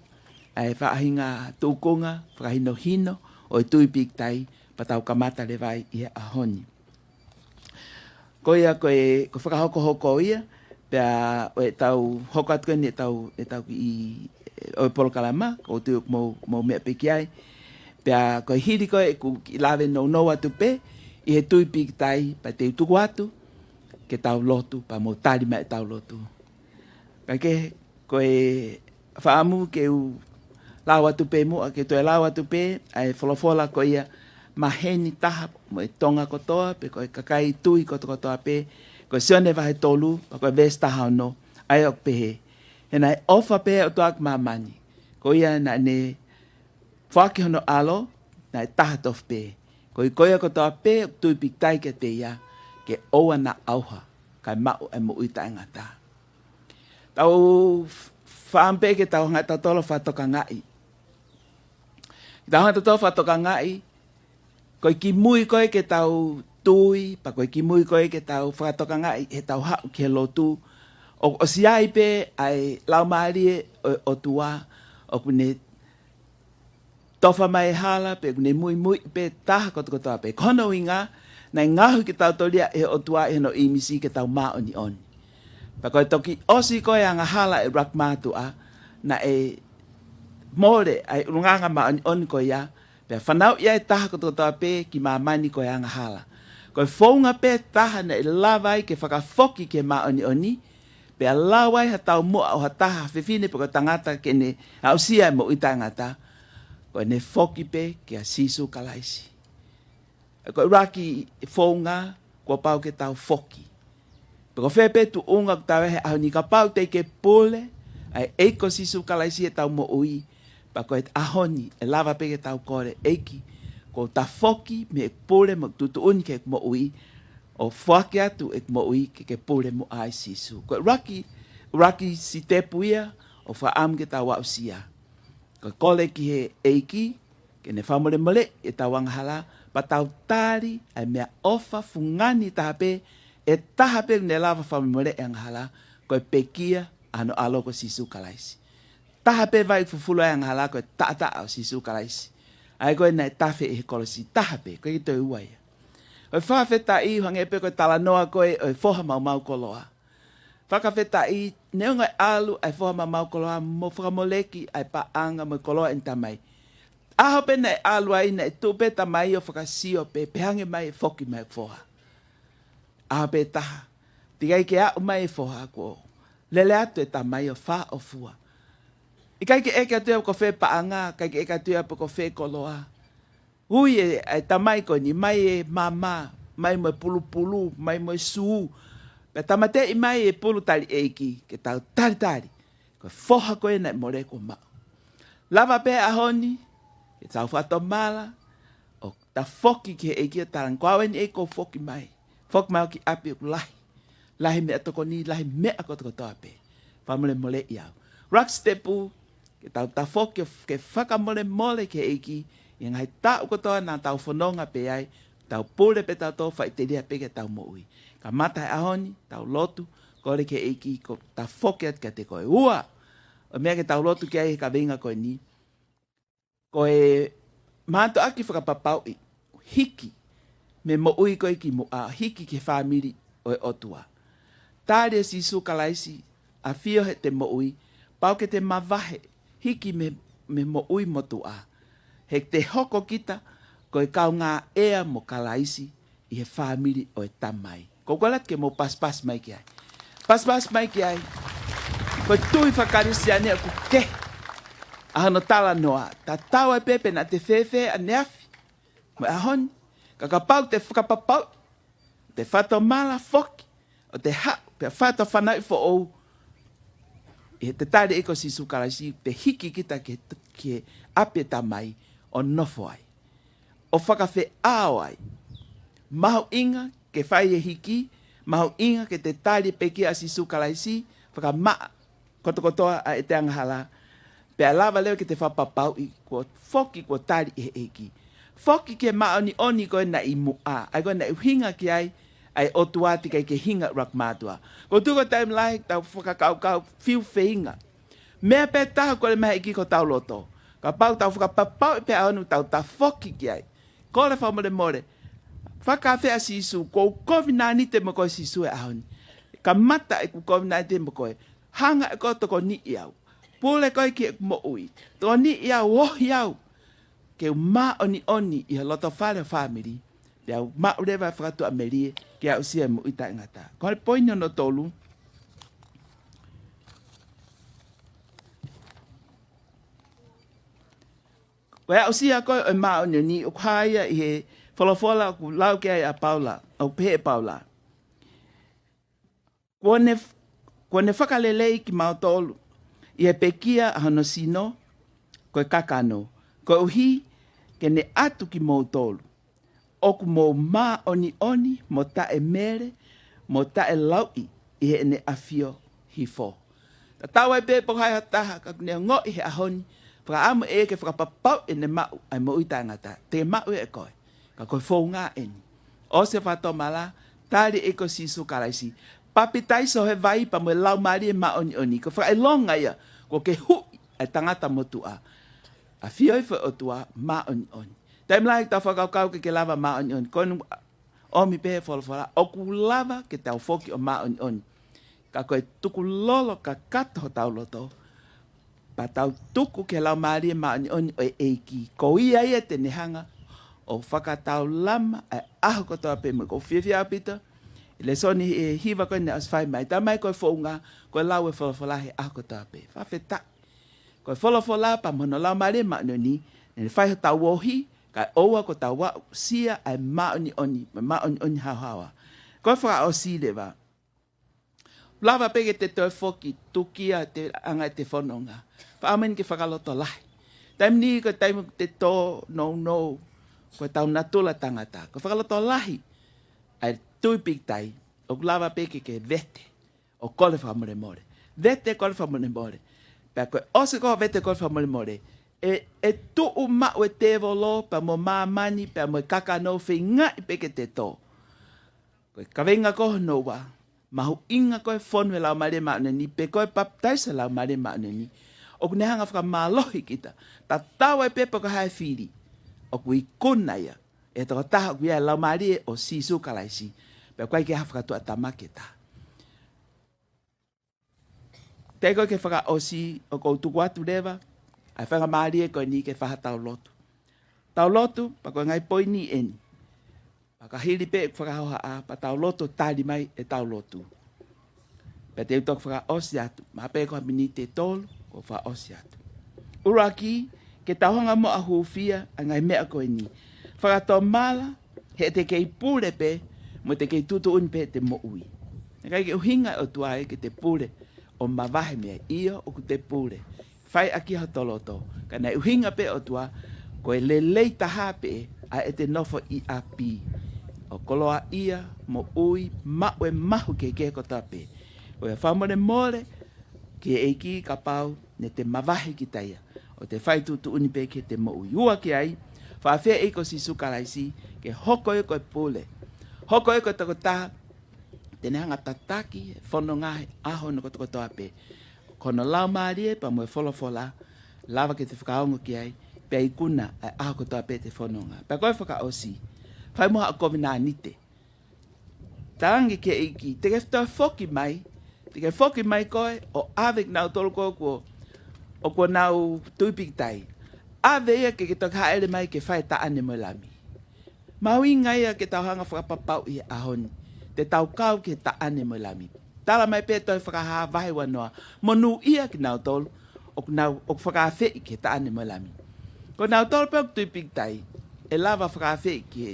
ʻa e faʻahinga tūkunga fakahinohino ʻo e tui pīkitai, pea tau kamata leva ai ʻi he ʻaho ni. Ko ia ko e, ko e fakahokohoko ia, pea ʻo ʻetau hoko atu ko eni ʻetau, ʻetau kiʻi, ʻo e polokalama, ʻoku ou tui ʻoku mou, mou meʻa pē ki ai. Pea ko e hili ko ē ʻeku kiʻi lave nounou atu pē ʻi he tui pīkitai, pea te u tuku atu ke tau lotu, pea mou tali mai ʻetau lotu. Kae kehe, ko e fakaʻamu ke u lau atu pē muʻa, ke toe lau atu pē ʻa e folofola ko ia maheni taha mo e Tonga kotoa, pe ko e kakai tui kotokotoa pē, ko Sione vahe tolu, pea ko e veesi taha ono, ʻa ia ʻoku pehē: He naʻe ʻofa pehē ʻa e ʻOtua ki māmani, ko ia naʻa ne foaki hono ʻAlo, naʻe taha tofu pē. Koeʻuhi ko ia kotoa pē ʻoku tui pīkitai kiate ia, ke ʻoua naʻa ʻauha, kae maʻu ʻa e moʻui taʻengata. Tau f-, fakaʻamu pē ke tau hanga ʻe tautolu ʻo fakatokangaʻi. Ke tau hanga ʻe tautolu ʻo fakatokangaʻi, ko e kimui ko ē ke tau tui, pea ko e kimui ko ē ke tau fakatokangaʻi heʻetau haʻu ki he lotu, ʻoku ʻosi ʻi ai pē ʻa e Laumālie ʻo e ʻOtua, ʻoku ne tofa mai e hala, pea ʻoku ne muimui pē taha kotokotoa pē. Ko hono ʻuhinga, naʻe ngaohi kitautolu ia ʻe he ʻOtua ʻi hono ʻīmisi ke tau māʻoniʻoni. Pea ko e toki ʻosi ko ē angahala ʻa e ʻuluaki mātuʻa, naʻe mole ʻa e ʻulungaanga māʻoniʻoni ko ia, pea fanauʻi ai e taha kotokotoa pē ki māmani ko e angahala. Ko e founga pē taha naʻe lava ai ke fakafoki ki he māʻoniʻoni, pea lau ai ha taumuʻa ʻo ha taha, ha fefine pe ko e tangata ke ne aʻusia e moʻui taʻengata, ko ʻene foki pē kia Sīsū Kalaisi. Ko e ʻuluaki founga kuo pau ke tau foki. Pe ko fē pē tuʻunga ʻoku tau ʻi ai he ʻaho ni, kapau teʻeki ke pule ʻa e ʻEiki ko Sīsū Kalaisi ʻi heʻetau moʻui, pea ko e ʻaho ni ʻe lava pē ke tau kole, ʻEiki, kuo u tafoki mei heʻeku pule mo e tuʻutuʻuni ki heʻeku moʻui, ʻo foaki atu ʻeku moʻui ke ke pule muʻa ai Sīsū. Ko e ʻuluaki, ʻuluaki sitepu ia ʻoku fakaʻamu ke tau aʻusia. Ko e kole ki he ʻEiki ke ne fakamolemoleʻi ʻetau angahala, pea tau tali ʻa e meʻaʻofa fungani taha pē, ʻe taha pē ʻoku ne lava fakamolemoleʻi e angahala, ko e pekia ʻa hono ʻAlo ko Sīsū Kalaisi. Taha pē vai ʻoku fufulu ai e angahala, ko e taʻataʻa ʻo Sīsū Kalaisi. ʻA ia ko ē naʻe tafe ʻi he kolosi, taha pē, ʻikai ke toe ua ia. Ko e fakafetaʻi, hangē pē ko e talanoa ko ē ʻo e foha maumau koloa. Fakafetaʻi, neongo e ʻalu ʻa e foha maumau koloa mo fakamoleki ʻa e paʻanga mo e koloa ʻene tamai. ʻAho pē naʻe ʻalu ai naʻe tuʻu pē tamai ʻo fakasio pē, pea hangē mai ʻe foki mai e foha. ʻAho pē taha, teʻeki ai ke aʻu mai e foha kuo lele atu e tamai ʻo fāʻofua. ʻIkai ke ʻeke atu ia pe ko fē paʻanga, ʻikai ke ʻeke atu ia pe ko fē koloa. Ui e, e tamai ko eni, mai e mama, mai mo e pulupulu, mai mo e sū. Pea tāmateʻi mai e pulu tali ʻeiki, ke tau talitali. Ko e foha ko ē naʻe mole kuo maʻu. Lava pē ʻaho ni ke tau fakatomala ʻo tafoki ki he ʻEiki ʻo tala ange, ko au eni ʻEiki, ʻoku ou foki mai. Foki mai au ki ʻapi ʻoku lahi. Lahi meʻatokoni, lahi meʻa kotokotoa pē. Fakamolemoleʻi au. ʻUluaki sitepu, ke tau tafoki ke fakamolemole ki he ʻEiki ʻi he ngaahi taʻu kotoa naʻa tau fononga pē ai, tau pule pē tautolu, faʻiteliha pē ki heʻetau moʻui. Kamata he ʻaho ni, tau lotu, kole ki he ʻEiki ke tafoki atu kiate koe. Ua, ʻo e meʻa ke tau lotu ki ai he kaveinga ko eni. Ko e mātuʻaki fakapapauʻi, hiki mei he moʻui ko ē ki muʻa, hiki ki he fāmili ʻo e ʻOtua. Tali ʻe Sīsū Kalaisi, ʻafio heʻete moʻui, pau ke te mavahe, hiki mei, mei he moʻui motuʻa. He te hoko kita ko e kaungā ea mo Kalaisi ʻi he fāmili ʻo e Tamai. Ko u kole atu ke mou pasipasi mai ki ai. Pasipasi mai ki ai. Ko e tui faka-Kalisitiane ʻoku kehe ʻa hono talanoa. Tatau ai pē pe naʻa te fēfē ʻaneafi mo e ʻaho ni, ka kapau te fakapapauʻi, te fakatomala foki, ʻo te haʻu pea fakafanauʻi foʻou ʻi heʻete tali ʻEiki ko Sīsū Kalaisi, te hiki kita ki, ki he ʻapi ʻo e Tamai ʻo nofo ai. ʻO fakafeʻao ai. Mahuʻinga ke fai e hiki, mahuʻinga ke te tali e pekia ʻa Sīsū Kalaisi, fakamaʻa kotokotoa ʻa ʻete angahala, pea lava leva ke te fakapapauʻi kuo foki kuo tali ʻe he ʻEiki. Foki ki he māʻoniʻoni ko ē naʻe ʻi muʻa, ʻa ia ko ē naʻe ʻuhinga ki ai ʻa e ʻOtua, teʻeki ai ke hinga ʻuluaki mātuʻa. Ko u tui ko e taimi lahi tau fakakaukau fiu feinga. Meʻa pē taha ʻoku kole mai ʻe he ʻEiki ki hotau loto. Kapau tau fakapapauʻi pē ʻaho ni ʻoku tau tafoki ki ai. Kole fakamolemole. Fakaafeʻi ʻa Sīsū, ko u kovinānite mo koe Sīsū he ʻaho ni. Kamata ʻeku kovinānite mo koe. Hanga ʻe koe ʻo tokoniʻi au. Pule koe ki heʻeku moʻui. Tokoniʻi au, ohi au ke u māʻoniʻoni ʻi he loto fale ʻo e fāmili. Pea u maʻu leva e fakatuʻamelie ke aʻusia e moʻui taʻengata. Ko e poini hono tolu. Ko e aʻusia ko ē ʻo e māʻoniʻoni ʻoku hā ia ʻi he folofola ʻoku lau ki ai ʻa Paula, ʻoku pehē ʻe Paula. Kuo ne, kuo ne fakalelei kimautolu ʻi he pekia ʻa hono sino, ko e kakano, koeʻuhi ke ne ʻatu kimoutolu ʻoku mou māʻoniʻoni mo taʻemele mo taʻelauʻi ʻi heʻene ʻafio hifo. Tatau ai pē pe ko hai ha taha, ka ʻoku ne ongoʻi he ʻaho ni, fakaʻamu ʻe ia ke fakapapauʻi ʻene maʻu ʻa e moʻui taʻengata. Te ke maʻu ia ʻe koe. Ka ko e founga eni. ʻOsi e fakatomala, tali ʻEiki ko Sīsū Kalaisi. Papitaiso he vai pea mo e Laumālie Māʻoniʻoni. Ko e fakaʻilonga ia kuo ke huʻi ʻa e tangata motuʻa. ʻAfio hifo e ʻOtua māʻoniʻoni. Taimi lahi ʻoku tau fakakaukau ʻikai ke lava māʻoniʻoni. Ko eni ʻomi pē ʻe he folofola, ʻoku lava ke tau foki ʻo māʻoniʻoni. Ka ko e tukulolo kakato hotau loto, pea tau tuku ki he Laumālie Māʻoniʻoni ʻo e ʻEiki. Ko ia ia te ne hanga ʻo fakataulama ʻa e ʻaho kotoa pē mo e, ʻoku ou fiefia ʻaupito ʻi he lēsoni ʻe hiva ko eni naʻe ʻosi fai mai. Talamai ko e founga, ko e lau e folofola he ʻaho kotoa pē. Fakafetaʻi. Ko e folofola pea mo hono Laumālie Māʻoniʻoni, ne fai hotau ohi, kae ʻoua kuo tau aʻusia ʻa e māʻoniʻoni, mo e māʻoniʻoni haohaoa. Ko e fakaʻosi leva. Lava pē ke te toe foki, tukia te anga ʻete fononga. Fakaʻamu eni ke fakalotolahi. Taimi ni ko e taimi ʻoku te tō nounou, ko ʻetau natula tangata. Ko e fakalotolahi ʻa e tui pīkitai, ʻoku lava pē ke ke vete ʻo kole fakamolemole. Vete, kole fakamolemole. Pea ko e ʻosi ko ē vete, kole fakamolemole, ʻe, ʻe tuʻu maʻu e tēvolo pea mo māmani pea mo e kakano, feingaʻi pē ke te tō. Ko e kaveinga ko hono ua, mahuʻinga ko e fonu e Laumālie Māʻoniʻoni, pe ko e papitaiso e Laumālie Māʻoniʻoni, ʻoku ne hanga ʻo fakamālohi kita. Tatau ai pē pe ko hai e fili ʻoku ikuna ia ʻe he tokotaha ʻoku ʻi ai e Laumālie ʻo Sīsū Kalaisi, pea ʻoku ʻikai ke ʻi ai ha fakatuʻatamaki ʻe taha. Teʻeki ke fakaʻosi, ʻoku ou tuku atu leva ʻa e faingamālie ko eni ke fai haʻatau lotu. Tau lotu, pea ko e ngaahi poini eni. Pea ka hili pē ʻeku fakahohaʻa, pea tau lotu ʻo tali mai ʻetau lotu. Pea te u toki fakaʻosi atu, mahalo pē ko ha miniti ʻe tolu, kuo u fakaʻosi atu. ʻUluaki, ke tau hanga muʻa ʻo hūfia ʻa e ngaahi meʻa ko eni. Fakatomala, he te kei pule pē, mo te kei tuʻutuʻuni pē ʻete moʻui. Naʻe ʻikai ke ʻuhinga e ʻOtua ia ke te pule ʻo mavahe mei ai, ʻio ʻoku te pule. Fai ʻaki hoto loto. Ka naʻe ʻuhinga pē ʻOtua, ko e lelei taha pē ʻa ʻete nofo ʻi ʻapi. ʻO koloaʻia, moʻui, maʻu e mahu kehekehe kotoa pē. Ko ia fakamolemole ki he ʻEiki kapau naʻa te mavahe kita ia, ʻo te fai tuʻutuʻuni pē ki heʻete moʻui. Ua ki ai, fakaafeʻi ʻEiki ko Sīsū Kalaisi ke hoko ia ko e pule. Hoko ia ko e tokotaha te ne hanga ʻo tataki e fononga he ʻaho hono kotokotoa pē. hono Laumālie pea mo e folofola, lava ke te fakaongo ki ai, pea ikuna ʻa e ʻaho kotoa pē ʻete fononga. Pea ko e fakaʻosi, fai muʻa haʻo kovinānite. Talaange ki he ʻEiki, te ke toe foki mai, te ke foki mai koe ʻo ʻave kinautolu ko ē kuo, ʻoku nau tui pikitai. ʻAve ia ke ke toki hāʻele mai ke fai e taʻane mo e lami. Mahuʻinga ia ke tau hanga ʻo fakapapauʻi he ʻaho ni te tau kau ki he taʻane mo e lami. Tala mai pē ʻe he Tohi Fakahā vahe uanoa, monūʻia kinautolu ʻoku nau, ʻoku fakaafeʻi ki he taʻane mo e lami. Ko kinautolu pē ʻoku tui pikitai, ʻe lava fakaafeʻi ki he,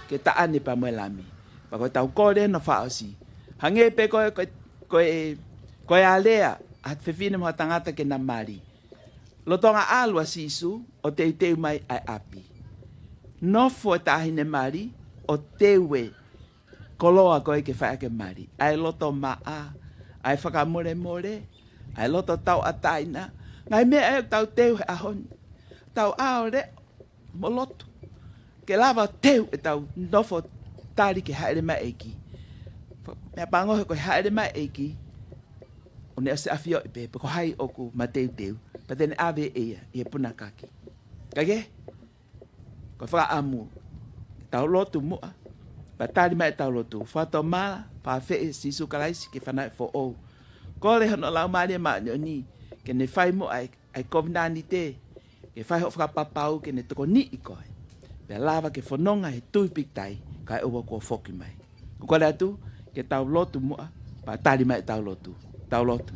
ki he taʻane pea mo e lami. Pea ko ʻetau kole hono fakaʻosi. Hangē pē ko e, ko e, ko e, ko e alea ʻa e fefine mo e tangata ke na mali. Lolotonga ʻalu ʻa Sīsū ʻo teuteu mai ʻa e ʻapi. Nofo e taʻahine mali ʻo teu e koloa ko ē ke fai ʻaki e mali. ʻA e loto maʻa, ʻa e fakamolemole, ʻa e loto tauʻatāina. Ngaahi meʻa ʻoku tau teu he ʻaho ni. Tau ʻā ʻo leʻo mo lotu. Ke lava teu ʻetau nofo tali ki he hāʻele mai ʻa e ʻEiki. Meʻapango he ko e hāʻele mai ʻa e ʻEiki, ʻoku ne ʻosi ʻafioʻi pē pe ko hai ʻoku mateuteu, pea te ne ʻave ʻe ia ʻi he punakaki. Kae kehe, ko e fakaʻamu ke tau lotu muʻa, pea tali mai ʻetau lotu. Fakatomala, fakaafeʻi ʻe Sīsū Kalaisi ki he fanauʻi foʻou. Kole hono Laumālie Māʻoniʻoni ke ne fai muʻa ʻa e ʻa e kovinānite, ke fai hoʻo fakapapau ke ne tokoniʻi koe. Pea lava ke fononga he tui pikitai, kae ʻoua kuo foki mai. Ko e kole atu, ke tau lotu muʻa, pea tali mai ʻetau lotu. Tau lotu.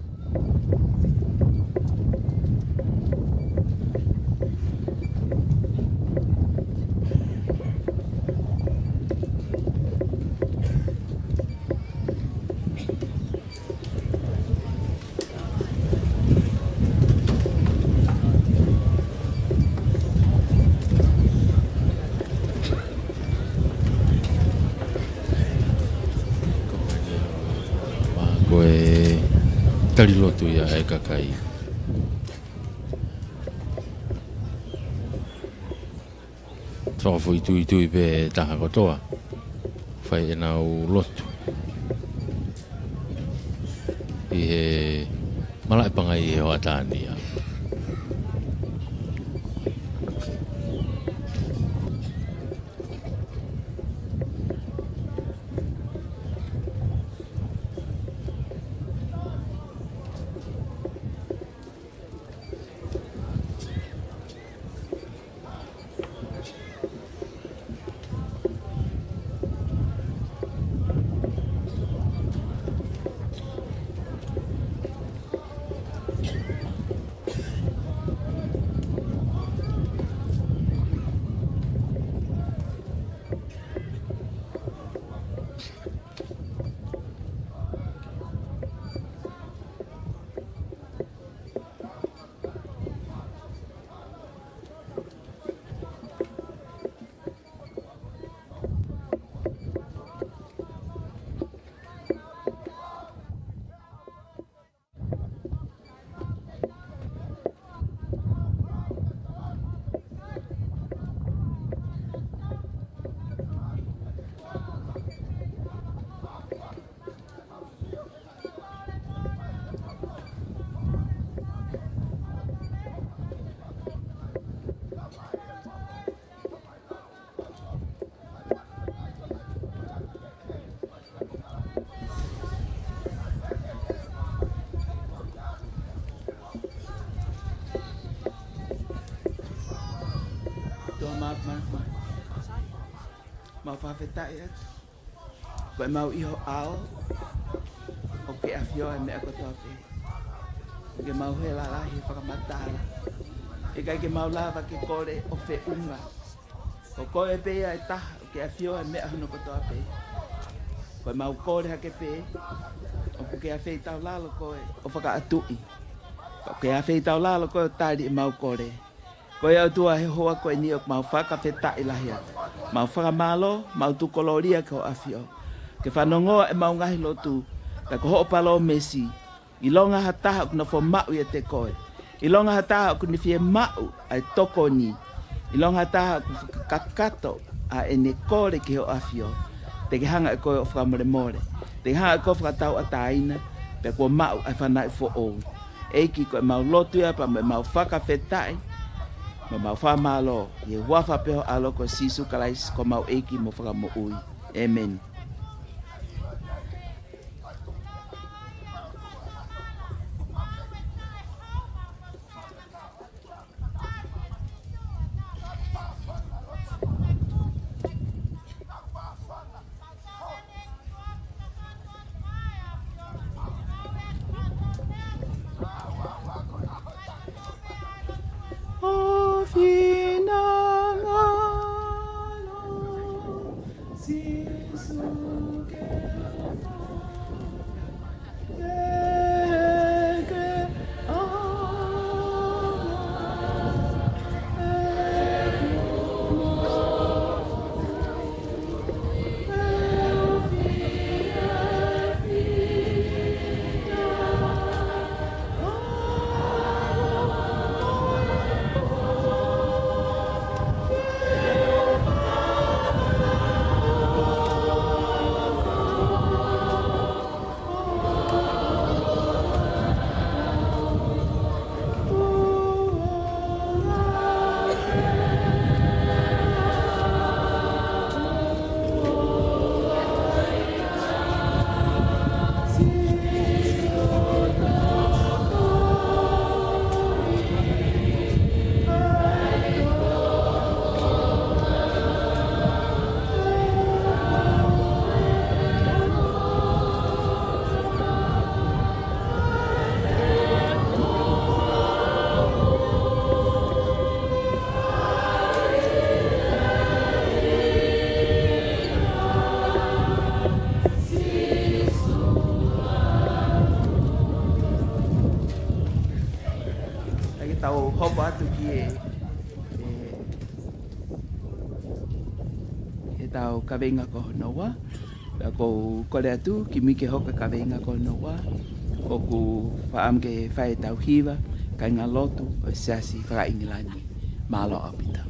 Ko e tali lotu ia ʻa e kakai. Fakafoʻituitui pē ʻe he taha kotoa, fai ʻenau lotu ʻi he malaʻe pangai ʻi he hoʻatā ni. Tuʻa ma, ma, ma. Mau fakafetaʻi atu. Ko e mau ʻi ho ʻao, ʻoku ke ʻafioʻi e meʻa kotoa pē. Ke mau hela lahi he fakamatala. ʻIkai ke mau lava ke kole ʻo feʻunga. Ko koe pē ia ʻe taha, ʻoku ke ʻafioʻi e meʻa hono kotoa pē. Ko e mau kole hake pē, ʻoku ke afeitaulalo koe ʻo fakaʻatuʻi. ʻOku ke afeitaulalo koe ʻo tali e mau kole. Ko ia ʻOtua, he houa ko eni ʻoku mau fakafetaʻi lahi atu. Mau fakamālō, mau tuku kolōlia ki ho ʻAfio. Ke fanongoa e mau ngaahi lotu, pea ko hoʻo palōmesi. ʻIlonga ha taha ʻoku nofo maʻu ʻiate koe. ʻIlonga ha taha ʻoku ne fiemaʻu ʻa e tokoni. ʻIlonga ha taha ʻoku fakakakato ʻa ʻene kole ki ho ʻAfio. Te ke hanga ʻe koe ʻo fakamolemole. Te ke hanga ʻe koe ʻo fakatauʻatāina. pea kuo maʻu ʻa e fanauʻi foʻou. ʻEiki, ko ʻemau lotu ia pea mo ʻemau fakafetaʻi mo ʻemau fakamālō ʻi he huafa pē ho ʻAlo ko Sīsū Kalaisi ko homau ʻEiki mo Fakamoʻui. ʻĒmeni. Ke tau hoko atu ki he, he, heʻetau kaveinga ko hono ua. Pea ʻoku ou kole atu kimuʻa ke hoko e kaveinga ko hono ua, ʻoku ou fakaʻamu ke fai ʻetau hiva, kāingalotu ʻo e Siasi faka-ʻIngilani. Mālō ʻaupito.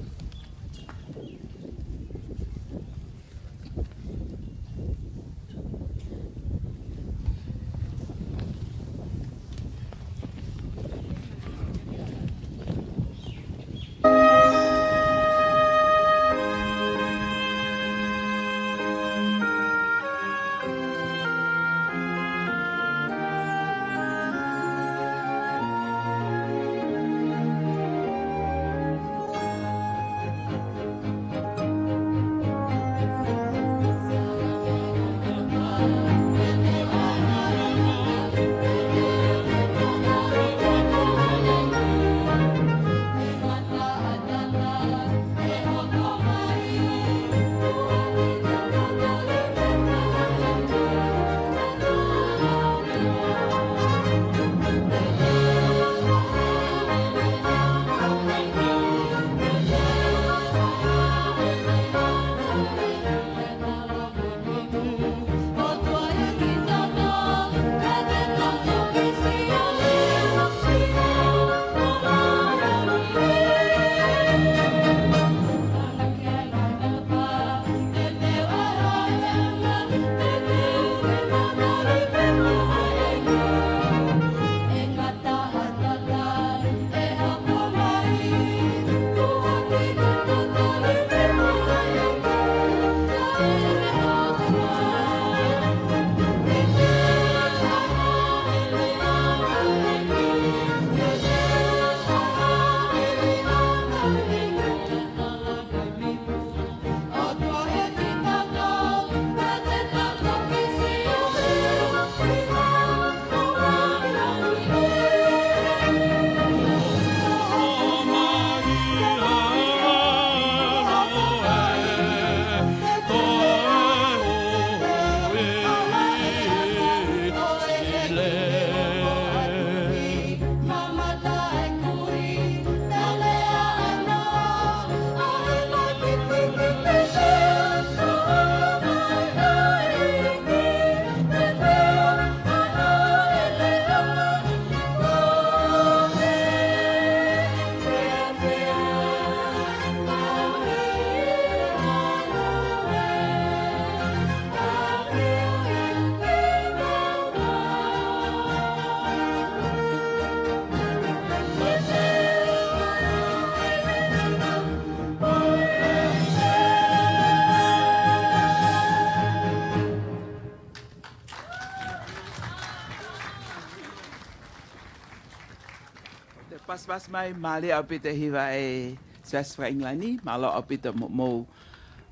Pasi mai, mālie ʻaupito e hiva e Siasi faka-ʻIngilani, mālō ʻaupito mo, mo,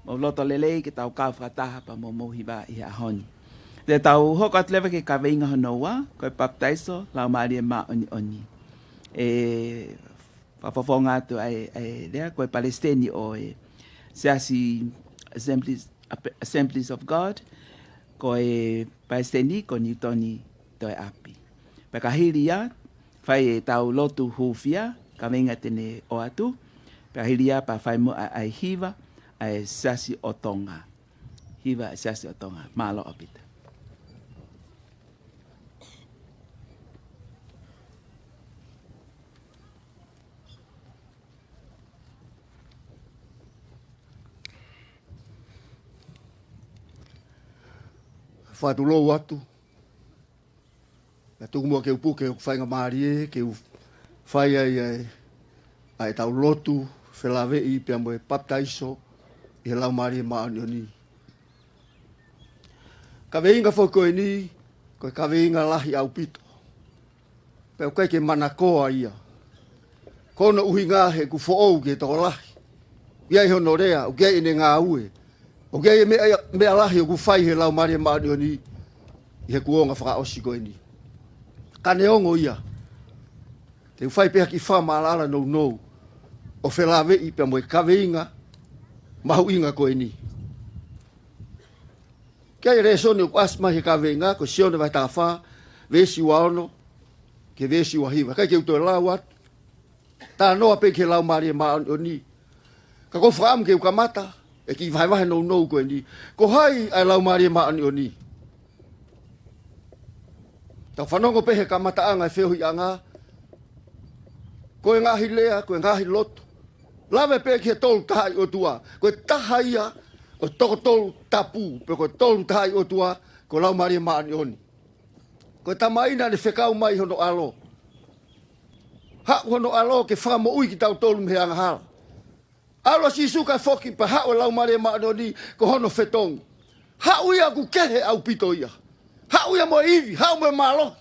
mo loto lelei ke tau kau fakataha pea mo, mo hiva ʻi he ʻaho ni. Te tau hoko atu leva ki he kaveinga hono ua, ko e papitaiso Laumālie Māʻoniʻoni. ʻE fakafofonga atu ai, ai lea, ko e palesiteni ʻo e Siasi Assemblies, Assemblies of God, ko e palesiteni ko Niutoni Toeapi. Pea ka hili ia, fai ʻetau lotu hūfia, kaveinga te ne ʻoatu, pea hili ia pea fai mo ʻa, ʻa e hiva, ʻa e Siasi ʻo Tonga. Hiva ʻa e Siasi ʻo Tonga, mālō ʻaupito. Fakatulou atu. Pea tuku muʻa ke u puke hoku faingamālie, ke u fai ai ʻa e, ʻa ʻetau lotu, felāveʻi pea mo e papitaiso ʻi he Laumālie Māʻoniʻoni. Kaveinga foki ko eni, ko e kaveinga lahi ʻaupito. Pea ʻoku ʻikai ke manakoa ia. Ko hono ʻuhinga he ʻoku foʻou ki he tokolahi. ʻOku ʻi ai hono lea, ʻoku ʻi ai ʻene ngāue. ʻOku ʻi ai e meʻa, meʻa lahi ʻoku fai he Laumālie Māʻoniʻoni ʻi he kuonga fakaʻosi ko eni. Ka neongo ia, te u fai pē ha kiʻi fakamaʻalaʻala nounou ʻo felāveʻi pea mo e kaveinga mahuʻinga ko eni. Ko e lēsoni ʻoku ʻasi mai he kaveinga, ko Sione vahe taha fā, veesi ua ono ki he veesi ua hiva. ʻIkai ke u toe lau atu. Talanoa pē ki he Laumālie Māʻoniʻoni. Ka ʻoku ou fakaʻamu ke u kamata e kiʻi vahevahe nounou ko eni. Ko hai ʻa e Laumālie Māʻoniʻoni? Tau fanongo pē he kamataʻanga e feohiʻanga. Ko e ngaahi lea, ko e ngaahi lotu. Lave pē ki he Tolu Tahaʻi ʻOtua. Ko e taha ia ʻo e toko tolu tapu, pe ko e Tolu Tahaʻi ʻOtua, ko e Laumālie Māʻoniʻoni. Ko e Tamai naʻa ne fekau mai hono ʻAlo. Haʻu hono ʻAlo ke fakamoʻui kitautolu mei he angahala. ʻAlu ʻa Sīsū kae foki pea haʻu e Laumālie Māʻoniʻoni ko hono fetongi. Haʻu ia ʻoku kehe ʻaupito ia. Haʻu ia mo e ivi, haʻu mo e mālohi.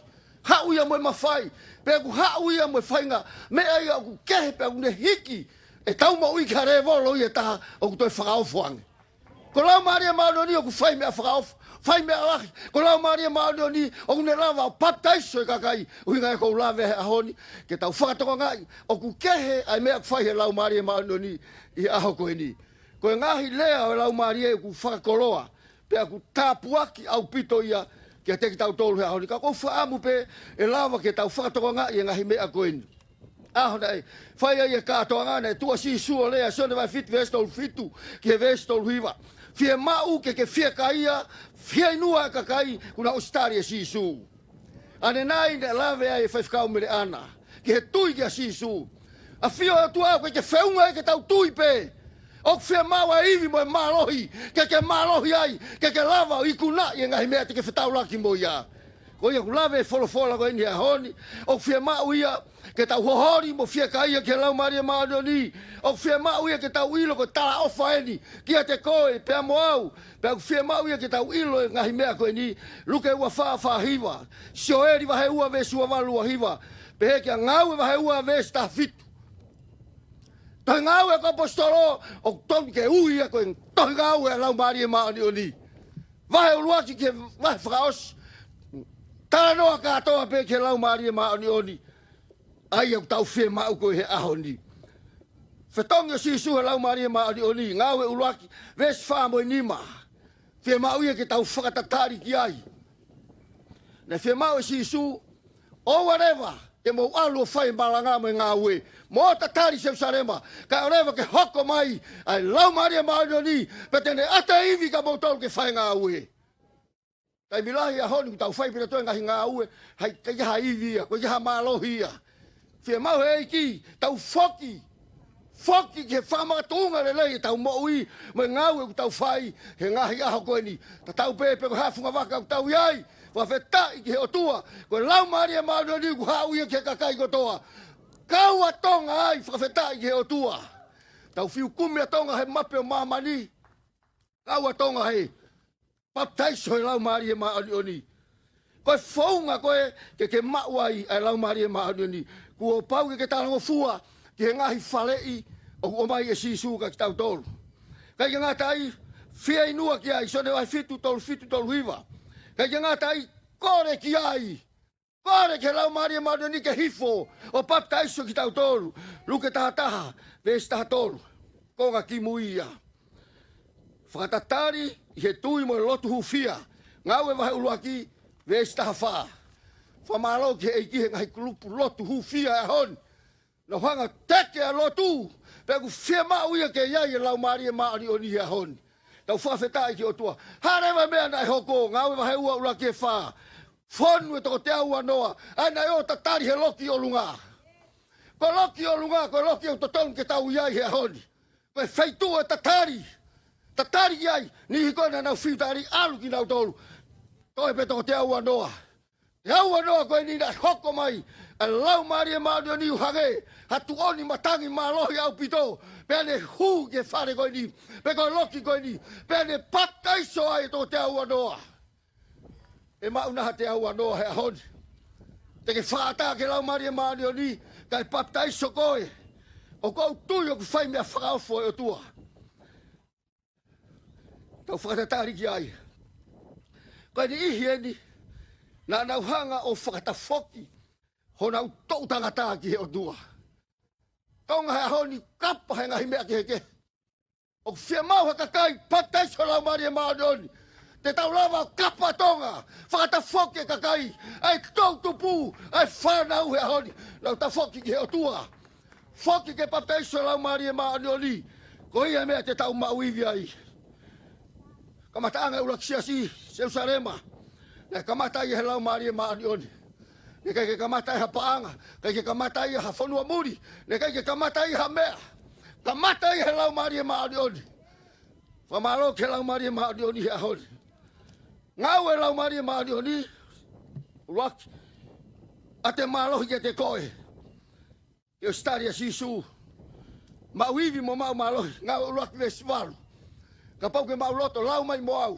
Haʻu ia mo e mafai. Pea ʻoku haʻu ia mo e faʻahinga meʻa ia ʻoku kehe pea ʻoku ne hiki ʻetau moʻui ki ha lēvolo ia ʻe taha ʻoku toe fakaofo ange. Ko e Laumālie Māʻoniʻoni ʻoku fai meʻa fakaofo, fai meʻa lahi. Ko e Laumālie Māʻoniʻoni ʻoku ne lava ʻo papitaiso e kakai, ʻuhinga ia ʻoku ou lave he ʻaho ni, ke tau fakatokangaʻi ʻoku kehe ʻa e meʻa ʻoku fai he Laumālie Māʻoniʻoni ʻi he ʻaho ko eni. Ko e ngaahi lea ʻo e Laumālie ʻoku fakakoloa, pea ʻoku tāpuaki ʻaupito ia kiate kitautolu he ʻaho ni. Ka ʻoku ou fakaʻamu pē ʻe lava ke tau fakatokangaʻi e ngaahi meʻa ko eni. ʻAho naʻe fai ai e kātoanga, naʻe tuʻu ʻa Sīsū ʻo lea, Sione vahe fitu veesi tolu fitu ki he veesi tolu hiva. Fiemaʻu ke ke fiekaia, fieinua e kakai kuo na ʻosi tali ʻa Sīsū. ʻAnenai naʻe lave ai e faifekau mele ʻana ki he tui kia Sīsū. ʻAfio ʻOtua, ʻoku ʻikai ke feʻunga ia ke tau tui pē. ʻOku fiemaʻu ʻa e ivi mo e mālohi, ke ke mālohi ai, ke ke lava ʻo ikunaʻi e ngaahi meʻa te ke fetaulaki mo ia. Ko ia ʻoku lave e folofola ko eni he ʻaho ni, ʻoku fiemaʻu ia ke tau hoholi mo fiekaia ki he Laumālie Māʻoniʻoni. ʻOku fiemaʻu ia ke tau ʻilo ko e talaʻofa eni kiate koe pea mo au. Pea ʻoku fiemaʻu ia ke tau ʻilo e ngaahi meʻa ko eni, Luke ua fā fā hiva, Sioeli vahe ua veesi ua valu ua hiva, pehē kia Ngāue vahe ua veesi taha fitu. Tohi Ngāue ʻa e kau ʻAposetolo, ʻoku tonu ke ui ia ko e Tohi Ngāue ʻa e Laumālie Māʻoniʻoni. Vahe ʻuluaki ki he vahe fakaʻosi, talanoa kātoa pē ki he Laumālie Māʻoniʻoni. ʻA ia ʻoku tau fiemaʻu ko ē he ʻaho ni. Fetongi ʻo Sīsū he Laumālie Māʻoniʻoni, Ngāue ʻuluaki, veesi fā mo e nima. Fiemaʻu ia ke tau fakatatali ki ai. Naʻe fiemaʻu ʻe Sīsū, ʻoua leva te mou ʻalu ʻo fai e malanga mo e ngāue, mou tatali ʻi Selūsalema, kae ʻoua leva ke hoko mai ʻa e Laumālie Māʻoniʻoni, pea te ne ʻatu e ivi kia moutolu ke fai e ngāue. Taimi lahi he ʻaho ni ʻoku tau fai pē ʻa e ngaahi ngāue, ʻikai ke ʻi ai ha ivi ia, ʻikai ke ʻi ai ha mālohi ia. Fiemaʻu he ʻEiki, tau foki, foki ki he fakamakatuʻunga lelei ʻetau moʻui, mo e ngāue ʻoku tau fai he ngaahi ʻaho ko eni. Tatau pē pe ko e hā e funga vaka ʻoku tau ʻi ai, fakafetaʻi ki he ʻOtua, ko e Laumālie Māʻoniʻoni ʻoku haʻu ia ki he kakai kotoa. Kau ʻa Tonga ai, fakafetaʻi ki he ʻOtua. Tau fiu kumi ʻa Tonga he mape ʻo māmani. Kau ʻa Tonga he papitaiso he Laumālie Māʻoniʻoni. Ko e founga ko ē ke ke maʻu ai ʻa e Laumālie Māʻoniʻoni. Kuo pau ke ke talangofua ki he ngaahi faleʻi ʻoku ʻomai ʻe Sīsū kiate kitautolu. ʻIkai ke ngata ai, fieinua ki ai, Sione vahe fitu, tolu fitu, tolu hiva. ʻIkai ke ngata ai, kole ki ai. Kole ki he Laumālie Māʻoniʻoni ke hifo ʻo papitaiso kitautolu. Luke taha taha, veesi taha tolu. Konga kimui ia. Fakatatali ʻi he tui mo e lotu hūfia. Ngāue vahe ʻuluaki, veesi taha fā. Fakamālō ki he ʻEiki he ngaahi kulupu lotu hūfia he ʻaho ni. Nau hanga teke ʻa e lotu, pea ʻoku fiemaʻu ia ke ʻi ai e Laumālie Māʻoniʻoni he ʻaho ni. Tau fakafetaʻi ki he ʻOtua. Hā leva e meʻa naʻe hoko, Ngāue vahe ua ʻuluaki ki he fā. Fonu e toko teau ua noa, ʻa ia naʻe ō ʻo tatali he loki ʻolunga. Ko e loki ʻolunga, ko e loki ʻoku totonu ke tau ʻi ai he ʻaho ni. Ko e feituʻu ʻe tatali. Tatali ki ai, niʻihi ko ē naʻa nau fiu tali ʻalu kinautolu. Toe pē toko teau ua noa. Teau ua noa ko eni naʻe hoko mai ʻa e Laumālie Māʻoniʻoni ʻo hangē ha tuʻoni matangi mālohi ʻaupito. Pea ne hū ki he fale ko eni, pe ko e loki ko eni. Pea ne papitaiso ai e toko teau ua noa. ʻE maʻu nai ha teau ua noa he ʻaho ni? Te ke fakaʻatā ki he Laumālie Māʻoniʻoni, kae papitaiso koe. ʻOku ou tui ʻoku fai meʻa fakaofo ʻa e ʻOtua. Tau fakatatali ki ai. Ko e niʻihi eni, naʻa nau hanga ʻo fakatafoki honau toʻu tangata ki he ʻOtua. Tonga he ʻaho ni kapa he ngaahi meʻa kehekehe. ʻOku fiemaʻu ha kakai papitaiso Laumālie Māʻoniʻoni. Te tau lava ʻo kapa Tonga, fakatafoki e kakai, ʻa e toʻutupu, ʻa e fānau he ʻaho ni. Nau tafoki ki he ʻOtua. Foki ke papitaiso Laumālie Māʻoniʻoni. Ko ia meʻa te tau maʻu ivi ai. Kamataʻanga e ʻuluaki siasi, Selusalema. Naʻe kamata ia he Laumālie Māʻoniʻoni. Naʻe ʻikai ke kamata ia ha paʻanga, ʻikai ke kamata ia ha fonua muli, naʻe ʻikai ke kamata ia ha meʻa. Kamata ia he Laumālie Māʻoniʻoni. Fakamālō ki he Laumālie Māʻoniʻoni he ʻaho ni. Ngāue Laumālie Māʻoniʻoni, ʻuluaki, ʻa e mālohi kiate koe. Ke ʻosi tali ʻa Sīsū. Maʻu ivi mo maʻu mālohi, Ngāue ʻuluaki veesi valu. Kapau ʻoku ke maʻu loto, lau mai mo au.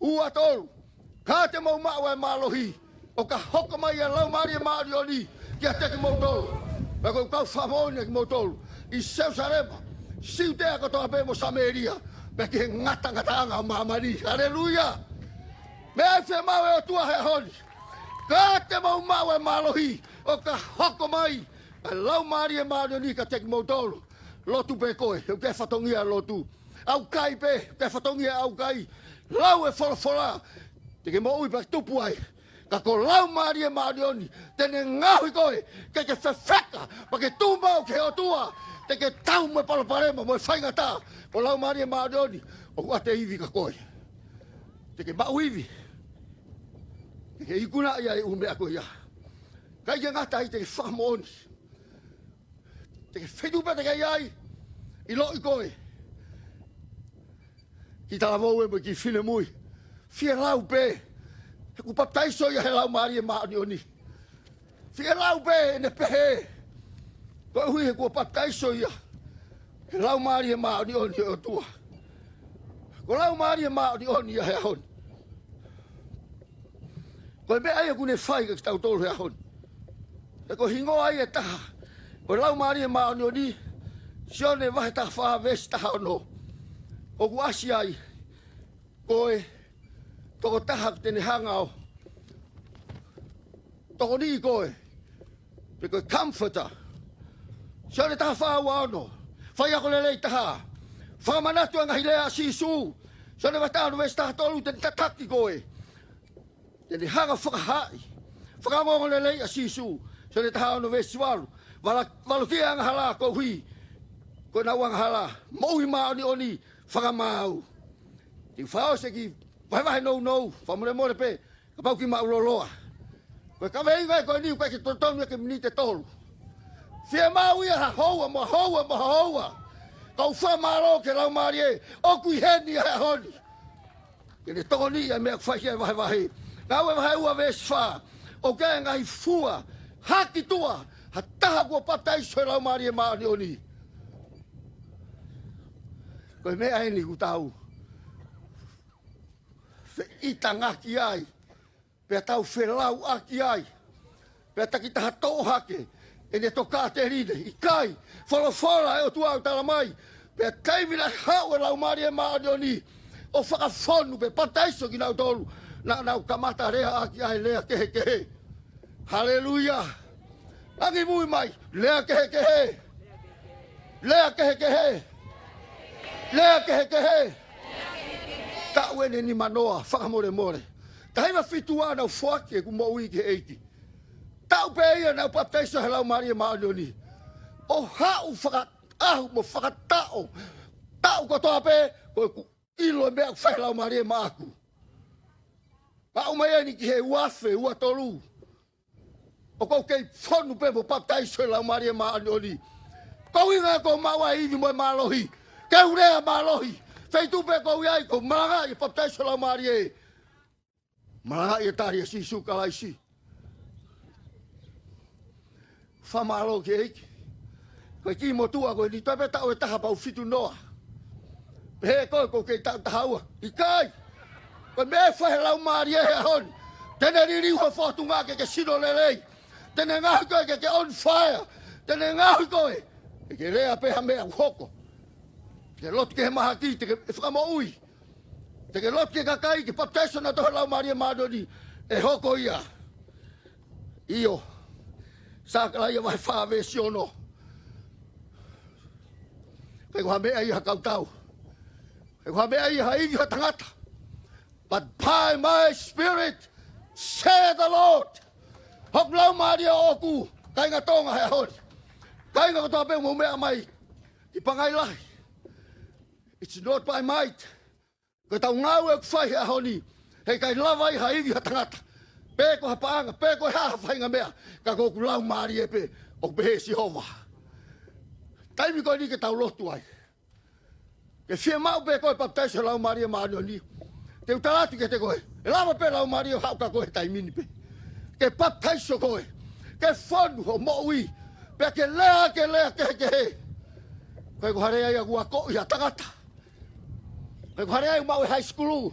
Ua tolu. Ka te mou maʻu ʻa e mālohi, ʻo ka hoko mai ʻa e Laumālie Māʻoniʻoni kiate kimoutolu. Pea ko e kau fakamoʻoni ʻa kimoutolu ʻi Selusalema, Siutea kotoa pē mo Samēlia, pea ki he ngatangataʻanga ʻo māmani. Haleluia! Meʻa ʻe fiemaʻu ʻe he ʻOtua he ʻaho ni. Ka te mou maʻu ʻa e mālohi, ʻo ka hoko mai ʻa e Laumālie Māʻoniʻoni kiate kimoutolu. Lotu pē koe, he ʻoku ʻikai fatongia lotu. ʻAukai pē, ʻikai fatongia ʻaukai. Lau e folofola, te ke moʻui pea tupu ai. Ka ko e Laumālie Māʻoniʻoni, te ne ngaohi koe, ke ke fefeka, pea ke tuʻu maʻu ki he ʻOtua, te ke tau mo e palopalema, mo e faingataʻa. Ko e Laumālie Māʻoniʻoni, ʻoku ʻoatu e ivi kia koe. Te ke maʻu ivi. Te ke ikunaʻi ʻa e ʻū meʻa ko ia. ʻIkai ke ngata ai, te ke fakamoʻoni. Te ke feituʻu pē te ke ʻi ai, ʻiloʻi koe. Kiʻi talavou ē mo e kiʻi finemui. Fielau pē. He kuo papitaiso ia he Laumālie Māʻoniʻoni. Fielau pē ʻene pehē. Koeʻuhi he kuo papitaiso ia he Laumālie Māʻoniʻoni ʻo e ʻOtua. Ko e Laumālie Māʻoniʻoni ia he ʻaho ni. Ko e meʻa ia ʻoku ne fai kiate kitautolu he ʻaho ni. He ko e hingoa ia ʻe taha. Ko e Laumālie Māʻoniʻoni, Sione vahe taha fā veesi taha ono. ʻOku ʻasi ai, ko e tokotaha te ne hanga ʻo tokoniʻi koe. Pe ko e Comforter. Sione taha fā ua ono. Faiako lelei taha. Fakamanatu e ngaahi lea ʻa Sīsū. Sione vahe taha ono veesi taha tolu, te ne tataki koe. Te ne hanga ʻo fakahaaʻi. Fakaongoongo lelei ʻa Sīsū. Sione taha ono veesi valu. Vala-, valokiʻi e angahala koeʻuhi ko ʻenau angahala. Moʻui māʻoniʻoni fakamaau. Te u fakaʻosi e kiʻi vahevahe nounou. Fakamolemole pē. Kapau ʻoku ke maʻu lōloa. Ko e kaveinga ko eni ʻoku ʻikai ke totonu ia ke miniti ʻe tolu. Fiemaʻu ia ha houa mo ha houa mo ha houa. Kau fakamālō ki he Laumālie ʻoku ʻi heni he ʻaho ni. Ke ne tokoniʻi ʻa e meʻa ʻoku fai he vahevahe. Ngāue vahe ua veesi fā. ʻOku ʻi ai e ngaahi fua. Haki tuʻa ha taha kuo papitaiso he Laumālie Māʻoniʻoni. Ko e meʻa eni ʻoku tau feʻitangaki ai, pea tau felauʻaki ai. Pea takitaha toʻo hake ʻene tokāteline, ʻikai, folofola ʻa e ʻOtua ʻoku tala mai. Pea taimi naʻe haʻu e Laumālie Māʻoniʻoni ʻo fakafonu pea papitaiso kinautolu, naʻa nau kamata lea ʻaki ʻa e lea kehekehe. Haleluia. Angimui mai, lea kehekehe. Lea kehekehe. Lea kehekehe. Taʻu ʻeni nimanoa, fakamolemole. Taha hiva fitu ua naʻa ku foaki ʻeku moʻui ki he ʻEiki. Taʻu pē ia naʻa ku papitaiso he Laumālie Māʻoniʻoni. ʻO haʻu fakaʻaho mo fakataʻo. Taʻu kotoa pē, ko ʻeku ʻilo e meʻa ʻoku fai he Laumālie maʻaku. Aʻu mai ʻeni ki he ua afe ua tolu. ʻOku ou kei fonu pē mo papitaiso he Laumālie Māʻoniʻoni. Ko e ʻuhinga ko e maʻu ʻa e ivi mo e mālohi. Ke u lea mālohi. Feituʻu pē ʻoku ou ʻi ai ʻoku ou malangaʻi e papitaiso he Laumālie. Malangaʻi e tali ʻa Sīsū Kalaisi. Fakamālō ki he ʻEiki. Ko e kiʻi motuʻa ko eni, toe pē taʻu ʻe taha pau fitu noa. Pehē ʻe koe ʻoku ou kei taʻu taha ua. ʻIkai. Ko e meʻa ʻe fai he Laumālie he ʻaho ni. Te ne liliu ho fōtunga ke ke sino lelei. Te ne ngaohi koe ke ke on fire. Te ne ngaohi koe ke ke lea pē ha meʻa ʻoku hoko. Ke lotu ki he mahaki, te ke fakamoʻui. Te ke lotu ki he kakai, ke papitaiso nautolu he Laumālie Māʻoniʻoni, ʻe hoko ia. ʻIo. Sakalaia vahe fā veesi ono. ʻIkai ko ha meʻa ia ha kautau. ʻIkai ko ha meʻa ia ha ivi ha tangata. But by my spirit, saith the Lord. Hoku Laumālie ʻoʻoku, kāinga Tonga he ʻaho ni. Kāinga kotoa pē ʻoku mou meʻa mai ʻi Pangai Lahi. It's not by might. Ko ʻetau ngāue ʻoku fai he ʻaho ni, heʻikai lava ia ha ivi ha tangata. Pe ko ha paʻanga, pe ko e hā ha faʻahinga meʻa, ka ko hoku Laumālie pē, ʻoku pehē ʻe Sihova. Taimi ko eni ke tau lotu ai. Ke fiemaʻu pē koe papitaiso he Laumālie Māʻoniʻoni. Te u tala atu kiate koe. ʻE lava pē Laumālie ʻo haʻu kia koe he taimi ni pē. Ke papitaiso koe. Ke fonu ho moʻui. Pea ke lea, ke lea kehekehe. ʻIkai ko ha lea ia ʻoku akoʻi ʻe ha tangata. ʻIkai ko ha lea ia ʻoku maʻu he high school.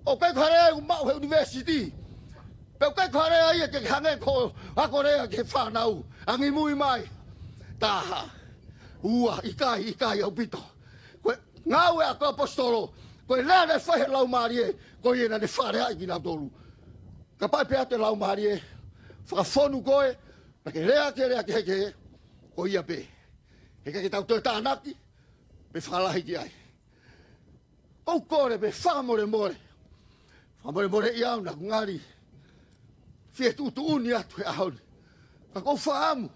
ʻOku ʻikai ko ha lea ia ʻoku maʻu he university. Pea ʻoku ʻikai ko ha lea ia ke ke hangē ko e ako lea ki he fānau. Angimui mai. Taha. Ua, ʻikai, ʻikai ʻaupito. Ko e ngāue ʻa e kau ʻaposetolo. Ko e lea naʻe fai he Laumālie. Ko ia naʻa ne fakaleaʻi kinautolu. Kapau ʻe pehē atu e Laumālie, fakafonu koe, naʻa ke lea, ke lea kehekehe, ko ia pē. Heʻikai ke tau toe tānaki, pe fakalahi ki ai. ʻOku ou kole pē fakamolemole. Fakamolemoleʻi au naʻa ku ngali fie tuʻutuʻuni atu he ʻaho ni. Ka ʻoku ou fakaʻamu.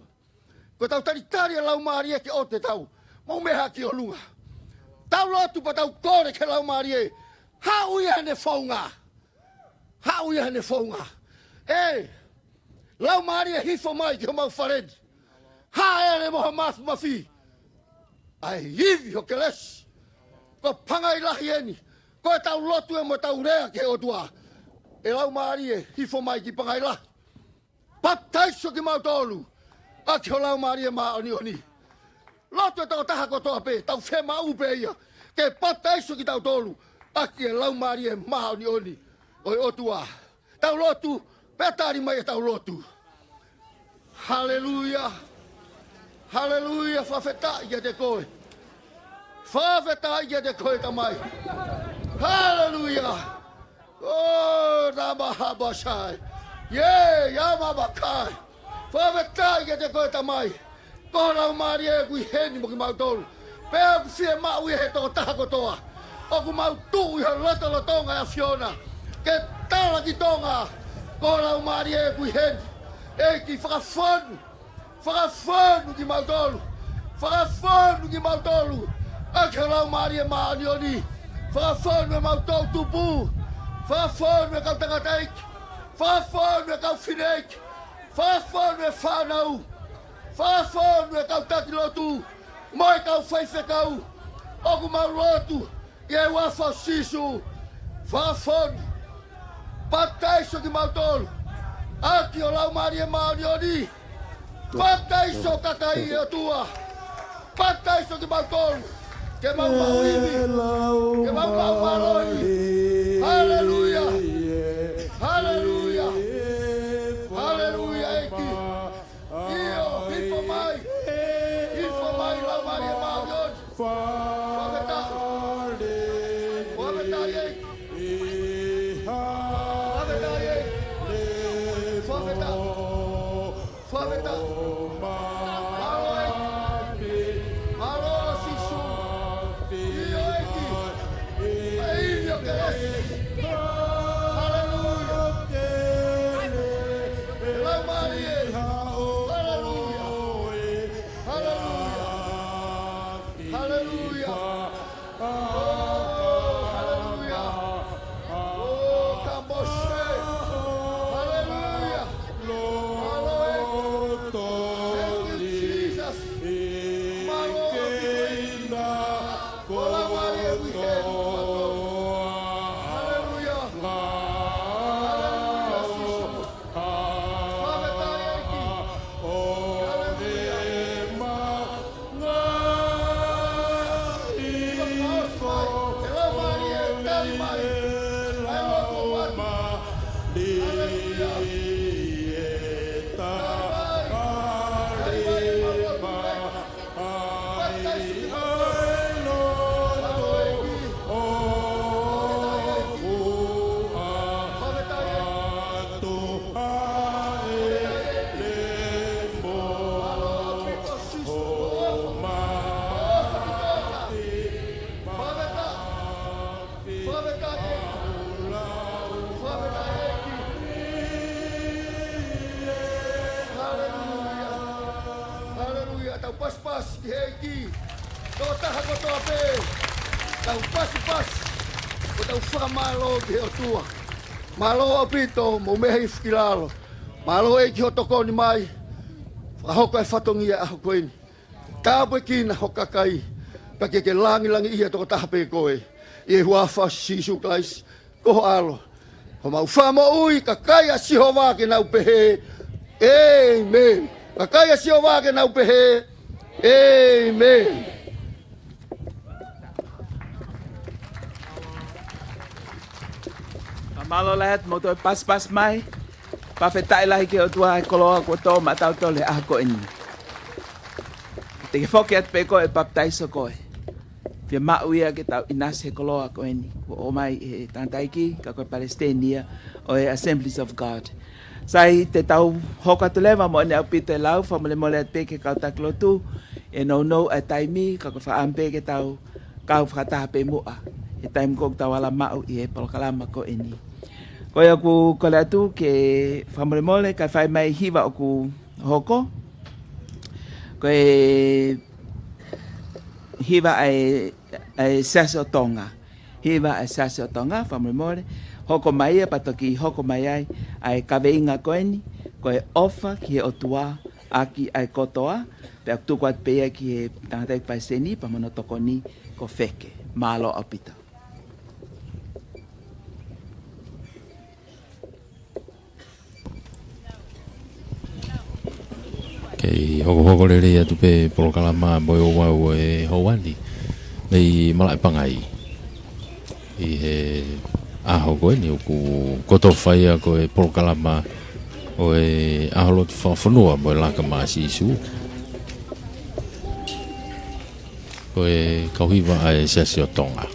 Ko ʻetau talitali e Laumālie ke ʻoatu ʻetau maʻu meʻa ki ʻolunga. Tau lotu pea tau kole ki he Laumālie. Haʻu ia heʻene founga. Haʻu ia heʻene founga. ʻE, Laumālie hifo mai ki homau fale ni. Hāʻele mo ha mafimafi. ʻA e ivi ho kelesi. Ko Pangai Lahi eni. Ko ʻetau lotu ē mo ʻetau lea ki he ʻOtua. ʻE Laumālie hifo mai ki Pangai Lahi. Papitaiso kimautolu ʻaki ho Laumālie Māʻoniʻoni. Lotu e tokotaha kotoa pē, tau fiemaʻu pē ia ke papitaiso kitautolu ʻaki e Laumālie Māʻoniʻoni ʻo e ʻOtua. Tau lotu, pea tali mai ʻetau lotu. Haleluia. Haleluia, fakafetaʻi kiate koe. Fakafetaʻi kiate koe Tamai. Haleluia. ʻO, nā mahabasai. Ie, ia mamakai. Fakafetaʻi kiate koe Tamai. Ko ho Laumālie ʻoku ʻi heni mo kimautolu. Pea ʻoku fiemaʻu ia he tokotaha kotoa. ʻOku mau tuʻu ʻi he lotolotonga ʻo e ʻAfiona. Ke tala ki Tonga. Ko ho Laumālie ʻoku ʻi heni. ʻEiki fakafonu. Fakafonu kimautolu. Fakafonu kimautolu. ʻAki ho Laumālie Māʻoniʻoni. Fakafonu ʻemau toʻutupu. Fakafonu e kau tangataʻeiki. Fakafonu e kau fineʻeiki. Fakafonu e fānau. Fakafonu e kau taki lotu. Mo e kau faifekau. ʻOku mau lotu ʻi he huafa ʻo Sīsū, fakafonu. Papitaiso kimautolu ʻaki ho Laumālie Māʻoniʻoni. Papitaiso kakai ʻe ʻOtua. Papitaiso kimautolu. Ke mau maʻu ivi. Ke mau maʻu mālohi. Haleluia. Haleluia. Haleluia. Fakafetaʻi. Fakafetaʻi ē. Fakafetaʻi ē. Fakafetaʻi. Fakafetaʻi. Mālō ē. Mālō Sīsū. ʻIo ʻEiki. ʻIo kelesi. Haleluia. Laumālie. Haleluia. Haleluia. Haleluia. Oh, haleluia. Oh, kamose. Haleluia. Mālō ē. Thank you, Jesus. Mālō ē. Ko e laumālie ʻoku ʻi heni. Haleluia. Haleluia, Sīsū. Fakafetaʻi ʻEiki. Haleluia. Fakafetaʻi ʻEiki. Haleluia. Tali mai. Tali mai. Haleluia. Haleluia. Tau pasipasi ki he ʻEiki. Tokotaha kotoa pē, tau pasipasi, ko ʻetau fakamālō ki he ʻOtua. Mālō ʻaupito, mou meʻa hifo ki lalo. Mālō ʻEiki hoʻo tokoni mai. Fakahoko e fatongia ʻo e ʻaho ko eni. Tāpuekina ho kakai. Pea ke ke langilangiʻia tokotaha pē koe. ʻI he huafa ʻo Sīsū Kalaisi, ko ho ʻAlo. Ko homau Fakamoʻui, kakai ʻa Sihova ke nau pehē, ʻēmeni. Kakai ʻa Sihova ke nau pehē, ʻēmeni. Mālō lahi atu hoʻomou toe pasipasi mai. Fakafetaʻi lahi ki he ʻOtua he koloa kuo tō maʻatautolu he ʻaho ko eni. Te ke foki atu pē koe ʻo papitaiso koe. Fiemaʻu ia ke tau ʻinasi he koloa ko eni kuo ʻomai ʻe he tangataʻeiki, ka ko e palesiteni ia ʻo e Assemblies of God. Sai, te tau hoko atu leva mo ʻene ʻaupito e lau, fakamolemole atu pē ki he kau taki lotu, ʻe nounou ʻa e taimi, ka ko e fakaʻamu pē ke tau kau fakataha pē muʻa he taimi ko ē ʻoku tau ala maʻu ʻi he polokalama ko eni. Ko ia ʻoku kole atu ke fakamolemole, kae fai mai hiva ʻoku hoko. Ko e hiva ʻa e, ʻa e Siasi ʻo Tonga. Hiva ʻa e Siasi ʻo Tonga, fakamolemole. Hoko mai ia pea toki hoko mai ai ʻa e kaveinga ko eni, ko e ʻofa ki he ʻOtua ʻaki ʻa e kotoa, pea tuku atu pē ia ki he tangataʻeiki palesiteni pea mo hono tokoni ko Feke. Mālō ʻaupito. Kei hokohoko lelei atu pē polokalama mo e ouau ʻo e houa ni mei Malaʻe Pangai. ʻI he ʻaho ko eni ʻoku kotofa ia ko e polokalama ʻo e ʻAho Lotu Fakafonua mo e Laka Maʻa Sīsū. Ko e kau hiva ʻa e Siasi ʻo Tonga.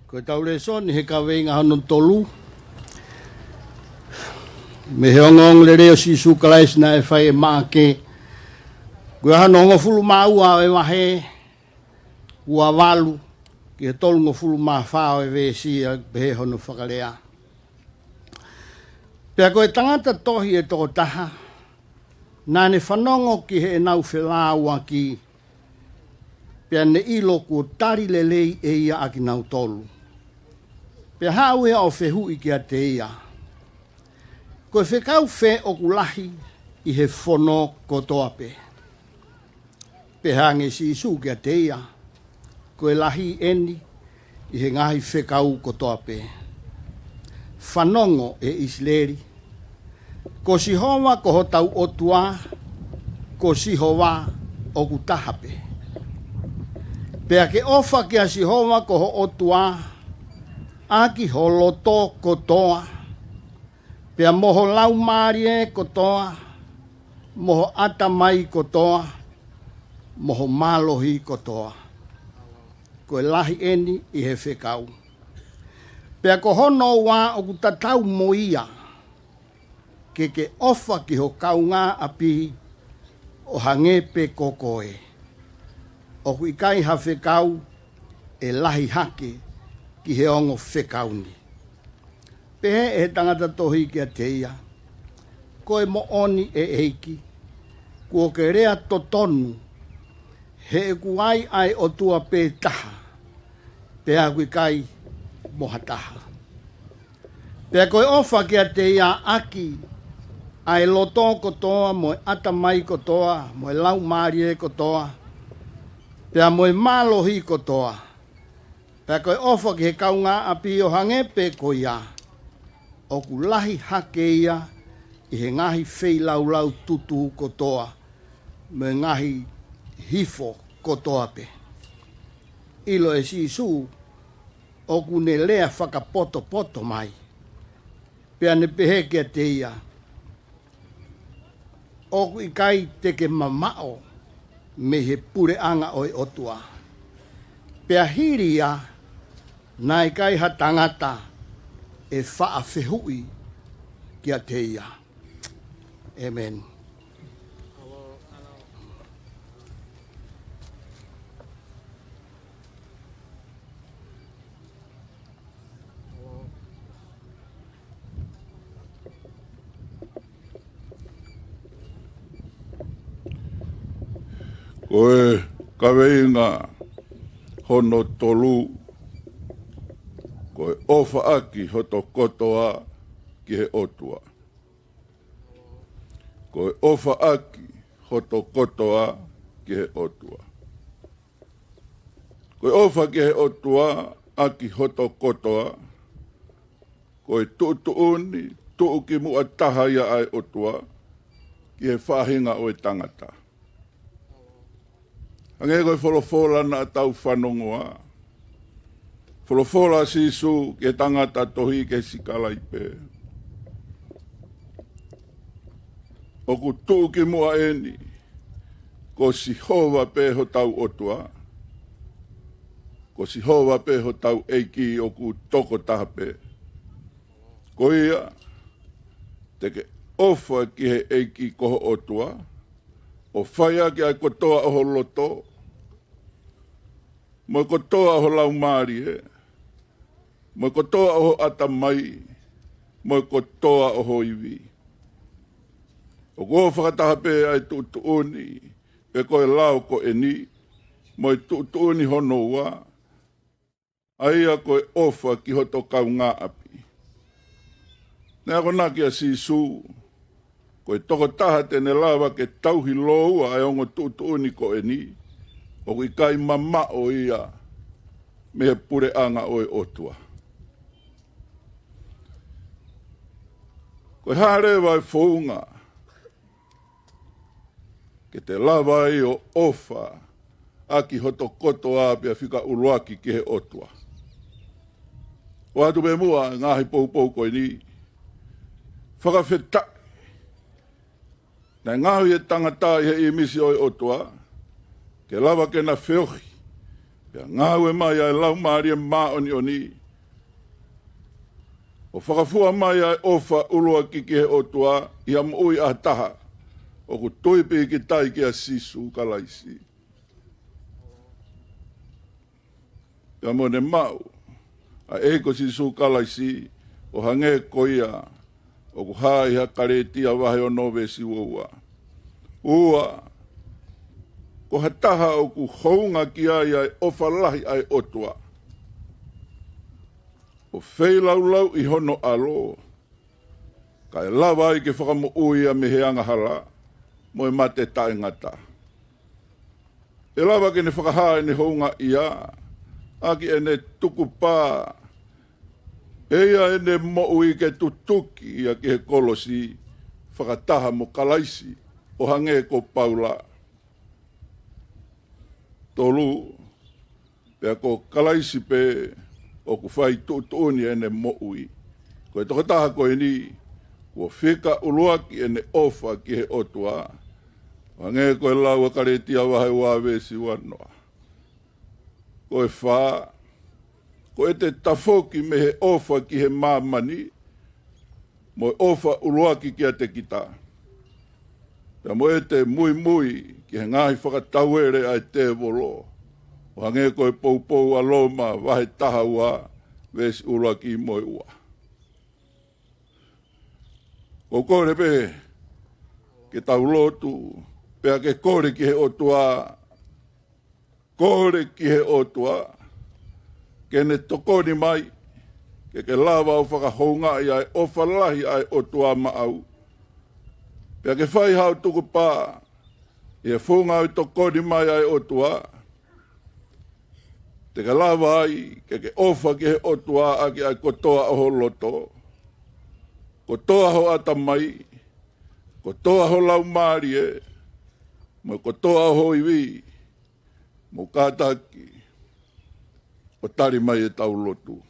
Ko ʻetau lēsoni he kaveinga hono tolu, mei he ongoongolelei ʻo Sīsū Kalaisi naʻe fai ʻe Maʻake, ko e hono hongofulu mā ua ʻo e vahe, ua valu ki he tolungofulu mā fā ʻo e veesi, ʻoku pehē hono fakalea: Pea ko e tangata tohi ʻe toko taha naʻa ne fanongo ki heʻenau felāuaki, pea ne ʻilo kuo tali lelei ʻe ia ʻa kinautolu. Pea haʻu ia ʻo fehuʻi kiate ia, Ko e fekau fē ʻoku lahi ʻi he fono kotoa pē? Pehē ange ʻe Sīsū kiate ia, Ko e lahi ʻeni ʻi he ngaahi fekau kotoa pē: Fanongo, ʻe ʻIsileli, ko Sihova ko hotau ʻOtua, ko Sihova ʻoku taha pē. Pea ke ʻofa kia Sihova ko ho ʻOtua ʻaki ho loto kotoa, pea mo ho laumālie kotoa, mo ho ʻatamai kotoa, mo ho mālohi kotoa. Ko e lahi ʻeni ʻi he fekau. Pea ko hono ua ʻoku tatau mo ia: Ke ke ʻofa ki ho kaungāʻapi ʻo hangē pē ko koe. ʻOku ʻikai ha fekau ʻe lahi hake ki he ongo fekau ni. Pehē ʻe he tangata tohi kiate ia, Ko e moʻoni, ʻe ʻEiki, kuo ke lea totonu, he ʻoku ai ʻa e ʻOtua pē taha, pea ʻoku ʻikai mo ha taha. Pea ko e ʻofa kiate ia ʻaki ʻa e loto kotoa, mo e ʻatamai kotoa, mo e laumālie kotoa, pea mo e mālohi kotoa, pea ko e ʻofa ki he kaungāʻapi ʻo hangē pē ko ia, ʻoku lahi hake ia ʻi he ngaahi feilaulau tutu kotoa, mo e ngaahi hifo kotoa pē. ʻIlo ʻe Sīsū ʻoku ne lea fakapotopoto mai, pea ne pehē kiate ia, ʻOku ʻikai te ke mamaʻo mei he puleʻanga ʻo e ʻOtua. Pea hili ia, naʻe ʻikai ha tangata ʻe faʻa fehuʻi kiate ia. ʻĒmeni. Ko e kaveinga hono tolu, ko e ʻofa ʻaki hoto kotoa ki he ʻOtua. Ko e ʻofa ʻaki hoto kotoa ki he ʻOtua. Ko e ʻofa ki he ʻOtua ʻaki hoto kotoa, ko e tuʻutuʻuni tuʻukimuʻa taha ia ʻa e ʻOtua ki he faʻahinga ʻo e tangata. Hangē ko e folofola naʻa tau fanongoa, folofola ʻa Sīsū ki he tangata tohi ki he sikalaipe, ʻOku tuʻukimuʻa ʻeni, ko Sihova pē hotau ʻOtua, ko Sihova pē hotau ʻEiki ʻoku toko taha pē. Ko ia, te ke ʻofa ki he ʻEiki ko ho ʻOtua, ʻo fai ʻaki ʻa e kotoa ʻo ho loto, mo e kotoa ʻo ho laumālie, mo e kotoa ʻo ho ʻatamai, mo e kotoa ʻo ho ivi. ʻOku ʻo fakataha pē ʻa e tuʻutuʻuni, pe ko e lao ko eni, mo e tuʻutuʻuni hono ua, ʻa ia ko e ʻofa ki hoto kaungāʻapi. Naʻe akonaki ʻa Sīsū, ko e tokotaha te ne lava ke tauhi lōua ʻa e ongo tuʻutuʻuni ko eni, ʻoku ʻikai mamaʻo ia mei he puleʻanga ʻo e ʻOtua. Ko e hā leva e founga ke te lava ai ʻo ʻofa ʻaki hoto kotoa pea fika ʻuluaki ki he ʻOtua? ʻOatu pē muʻa ngaahi poupou ko eni. Fakafetaʻi naʻe ngaohi e tangata ʻi he ʻīmisi ʻo e ʻOtua, ke lava ke na feohi, pea ngāue mai ʻa e Laumālie Māʻoniʻoni, ʻo fakafua mai ʻa e ʻofa ʻuluaki ki he ʻOtua ʻi ha moʻui ʻa ha taha ʻoku tui pīkitai kia Sīsū Kalaisi. Pea mo ʻene maʻu ʻa e ʻEiki ko Sīsū Kalaisi ʻo hangē ko ia ʻoku hā ʻi he Kalētia vahe ono veesi ua ua. Ua, ko ha taha ʻoku hounga ki ai ʻa e ʻofa lahi ʻa e ʻOtua, ʻo feilaulau ʻi hono ʻAlo, kae lava ai ke fakamoʻui ia mei he angahala mo e mate taʻengata. ʻE lava ke ne fakahā ʻene houngaʻia ʻaki ʻene tukupā ʻe ia ʻene moʻui ke tutuki ia ki he kolosi fakataha mo Kalaisi ʻo hangē ko Paula. Tolu, pea ko Kalaisi pē ʻoku fai tuʻutuʻuni ʻene moʻui. Ko e tokotaha ko eni, kuo fika ʻuluaki ʻene ʻofa ki he ʻOtua, ʻo hangē ko e lau ʻa Kalētia vahe ua veesi ua noa. Ko e fā, ko ʻete tafoki mei he ʻofa ki he māmani, mo e ʻofa ʻuluaki kiate kita, pea mo ʻete muimui ki he ngaahi fakatauele ʻa e tēvolo, ʻo hangē ko e poupou ʻa Loma vahe taha ua veesi ʻuluaki mo e ua. ʻOku ou kole pē ke tau lotu, pea ke kole ki he ʻOtua, kole ki he ʻOtua ke ne tokoni mai, ke ke lava ʻo fakahoungaʻi ʻa e ʻofa lahi ʻa e ʻOtua maʻau. Pea ke fai haʻo tukupā ʻi he funga ʻo e tokoni mai ʻa e ʻOtua, te ke lava ai ke ke ʻofa ki he ʻOtua ʻaki ʻa e kotoa ʻo ho loto, kotoa ho ʻatamai, kotoa ho laumālie, mo kotoa ho ivi. Mou kātaki ʻo tali mai ʻetau lotu.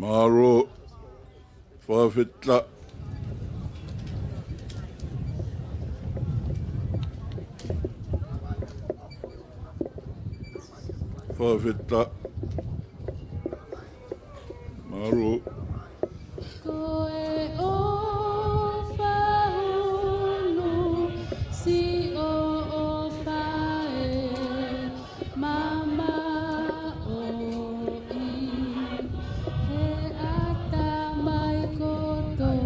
Mālō. Fakafetaʻi. Fakafetaʻi. Mālō. Ko e ʻofa hulu, siʻo ʻofa ē, mamaʻo ʻi he ʻatamai kotoa.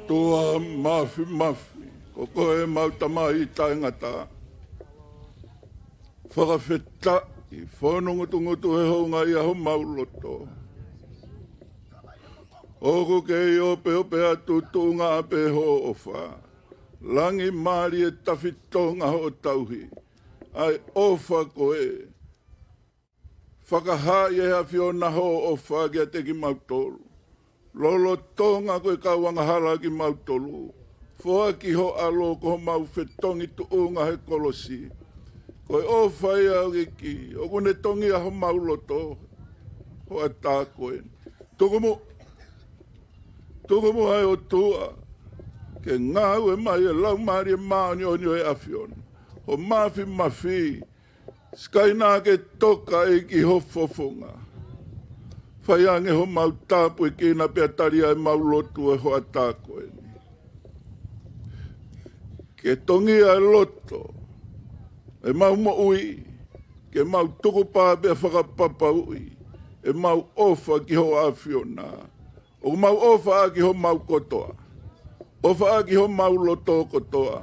ʻOtua Māfimafi, ko koe ʻemau Tamai taʻengata. Fakafetaʻi, fonongutungutu he houngaʻia homau loto. ʻOku kei opeope atu, tuʻunga ʻapē hoʻo ʻofa. Langi mālie, tafitonga hoʻo tauhi. ʻA e ʻofa ko ē fakahā ʻe he ʻAfiona hoʻo ʻofa kiate kimautolu. Lolotonga ko e kau angahala kimautolu, foaki ho ʻAlo ko homau fetongi tuʻunga he kolosi. Ko e ʻofa ia ʻo e ʻEiki, ʻoku ne tongia homau loto, hoʻatā ko ē. Tuku muʻa, tuku muʻa ʻe ʻOtua, ke ngāue mai e Laumālie Māʻoniʻoni ʻo e ʻAfiona, ho Māfimafi, sikaina ke toka ʻEiki ho fofonga. fai ange homau tāpuekina pea tali ʻemau lotu ʻi he hoʻatā ko eni. Ke tongia e loto ʻemau moʻui, ke mau tukupā pea fakapapauʻi ʻemau ʻofa ki Hoʻo ʻAfiona. ʻOku mau ʻofa ʻaki homau kotoa. ʻOfa ʻaki homau loto kotoa.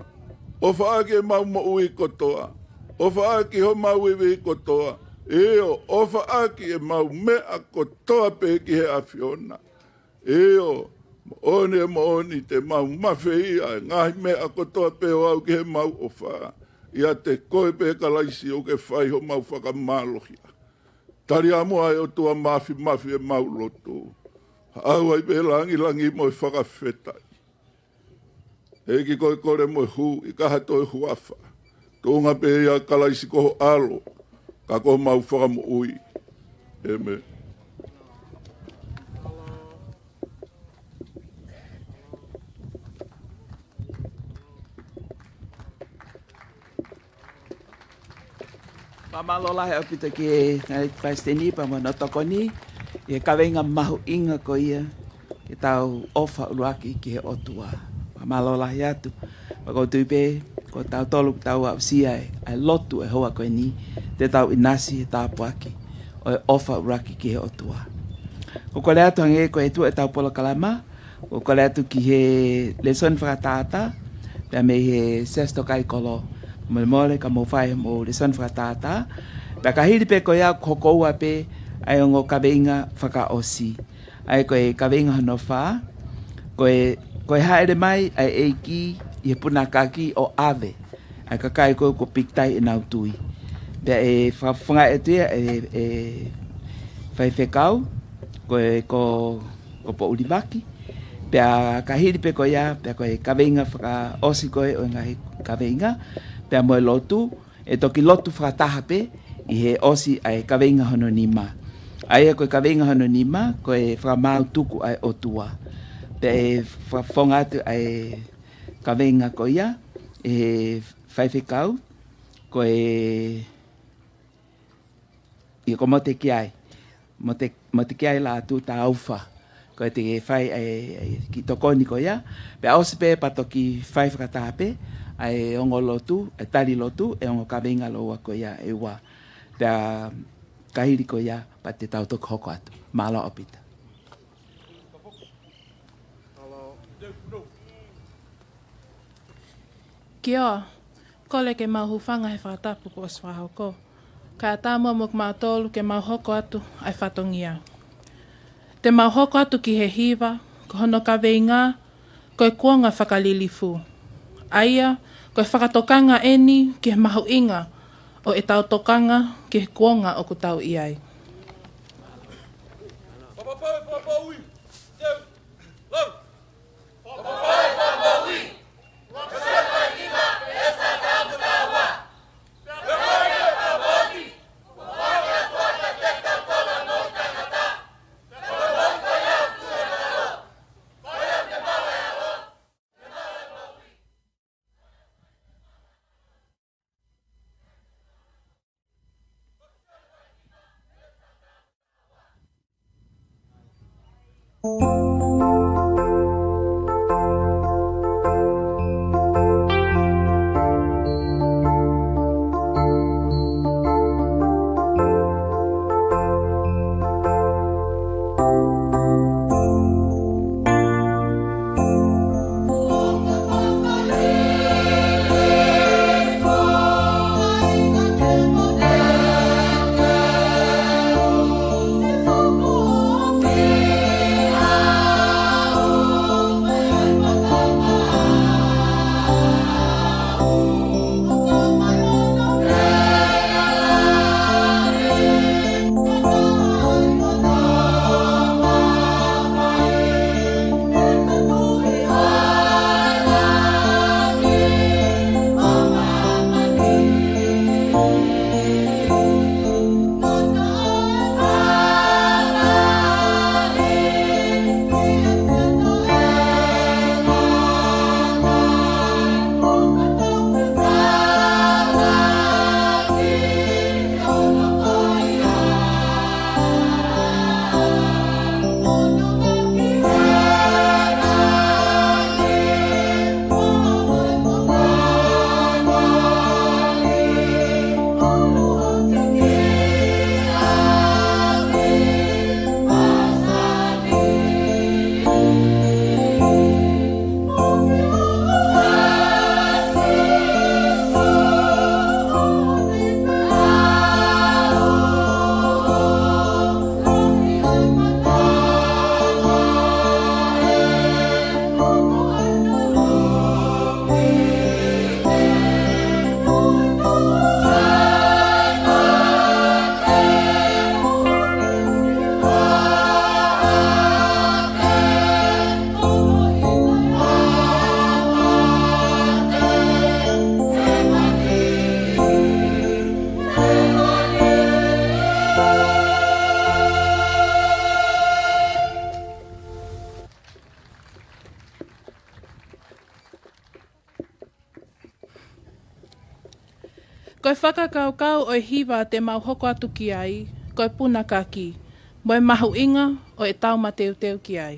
ʻOfa ʻaki ʻemau moʻui kotoa. ʻOfa ʻaki homau ivi kotoa. ʻIo, ʻofa ʻaki ʻemau meʻa kotoa pē ki he ʻAfiona. ʻIo, moʻoni ʻe moʻoni te mau mafeia e ngaahi meʻa kotoa pē ʻo aʻu ki heʻemau ʻofa ʻiate koe pē Kalaisi ʻoku ke fai homau fakamālohia. Tali ā muʻa ʻe ʻOtua Māfimafi ʻemau lotu. Haʻu ai pē langilangi mo e fakafetaʻi. ʻEiki, ko e kole mo e hū ʻi ho huafa. Tuʻunga pē ʻia Kalaisi ko ho ʻAlo, ka ko homau Fakamoʻui. ʻĒmeni. Fakamālō lahi ʻaupito ki he ngaahi palesiteni pea mo hono tokoni ʻi he kaveinga mahuʻinga ko ia, ke tau ʻofa ʻuluaki ki he ʻOtua. Fakamālō lahi atu. Pea ʻoku ou tui pē, ko tautolu ʻoku tau aʻusia ʻa e lotu ʻi he houa ko eni, te tau ʻinasi he tāpuaki ʻo e ʻofa ʻuluaki ki he ʻOtua. ʻOku ou kole atu hangē ko e tuʻu ʻetau polokalama, ʻoku ou kole atu ki he lēsoni fakatātā, pea mei he Siasi Tokaikoló. Molemole ka mou fai homou lēsoni fakatātā. Pea ka hili pē ko ia ʻoku hoko ua pē ʻa e ongo kaveinga fakaʻosi. ʻA ia ko e kaveinga hono fā, ko e, ko e hāʻele mai ʻa e ʻEiki ʻi he punakaki ʻo ʻave ʻa e kakai ko ē kuo pīkitai ʻenau tui. Pea ʻe fakafofongaʻi atu ia ʻe, ʻe Faifekau, ko e, ko, ko Poʻuli Vaki. Pea ka hili pē ko ia, pea ko e kaveinga fakaʻosi ko ē ʻo e ngaahi kaveinga, pea mo e lotu, ʻe toki lotu fakataha pē ʻi he ʻosi ʻa e kaveinga hono nima. ʻA ia ko e kaveinga hono nima, ko e fakamaau tuku ʻa e ʻOtua. Pea ʻe fakafofonga atu ʻa e kaveinga ko ia ʻe he Faifekau, ko e, ʻio, ko Motekiai. Mote-, Motekiai Lātū Taufa. Ko e te ke fai ʻa e, ʻa e kiʻi tokoni ko ia. Pea ʻosi pē pea toki fai fakataha pē ʻa e ongo lotu, ʻa e tali lotu, ʻa e ongo kaveinga lōua ko ia ʻe ua. Pea ka hili ko ia, pea te tau toki hoko atu. Mālō ʻaupito. Kia ora, kole ke mau hūfanga he fakatapu kuo ʻosi fakahoko. Kae ʻatā muʻa mo kimautolu ke mau hoko atu ʻa e fatongia. Te mau hoko atu ki he hiva, ko hono kaveinga, ko e kuonga fakalilifu. ʻA ia, ko e fakatokanga eni ki he mahuʻinga ʻo ʻetau tokanga ki he kuonga ʻoku tau ʻi ai. Ko e fakakaukau ʻo e hiva te mau hoko atu ki ai, ko e punakaki, mo e mahuʻinga ʻo e taumateuteu ki ai.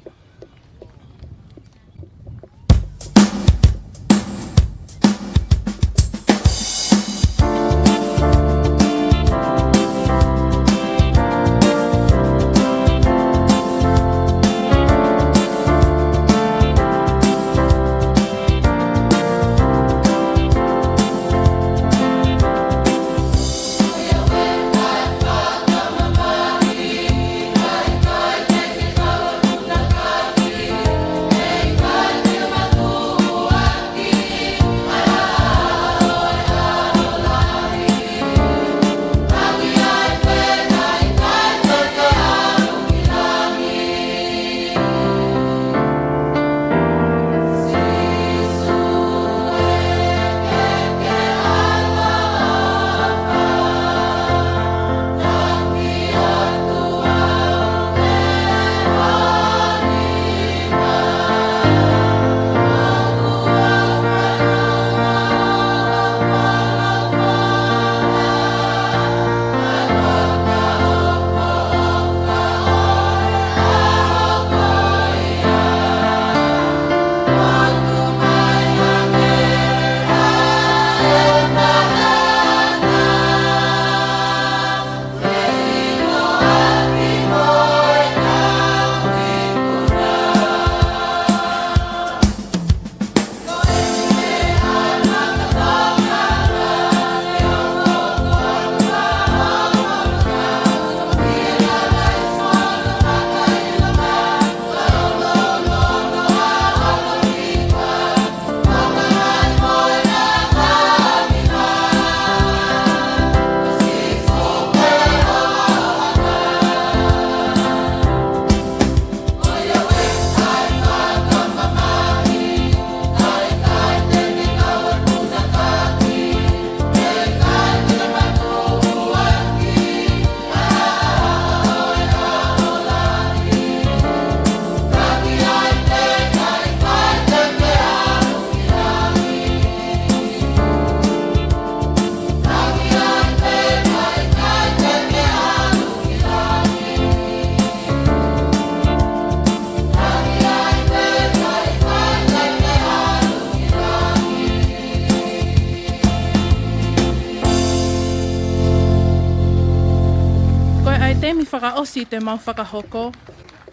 Ko e ʻaitemi fakaʻosi te mau fakahoko,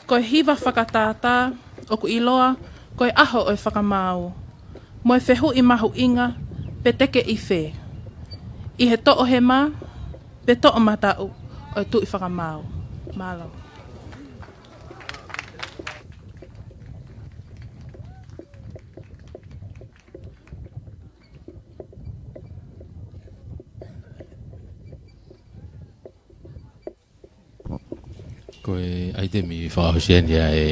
ko e hiva fakatātā ʻoku ʻiloa ko e ʻAho ʻo e Fakamaau, mo e fehuʻi mahuʻinga pe te ke ʻi fē, ʻi he toʻohema pe toʻomataʻu ʻo e Tuʻi Fakamaau. Mālō. Ko e ʻaitemi fakaʻosi eni ʻa e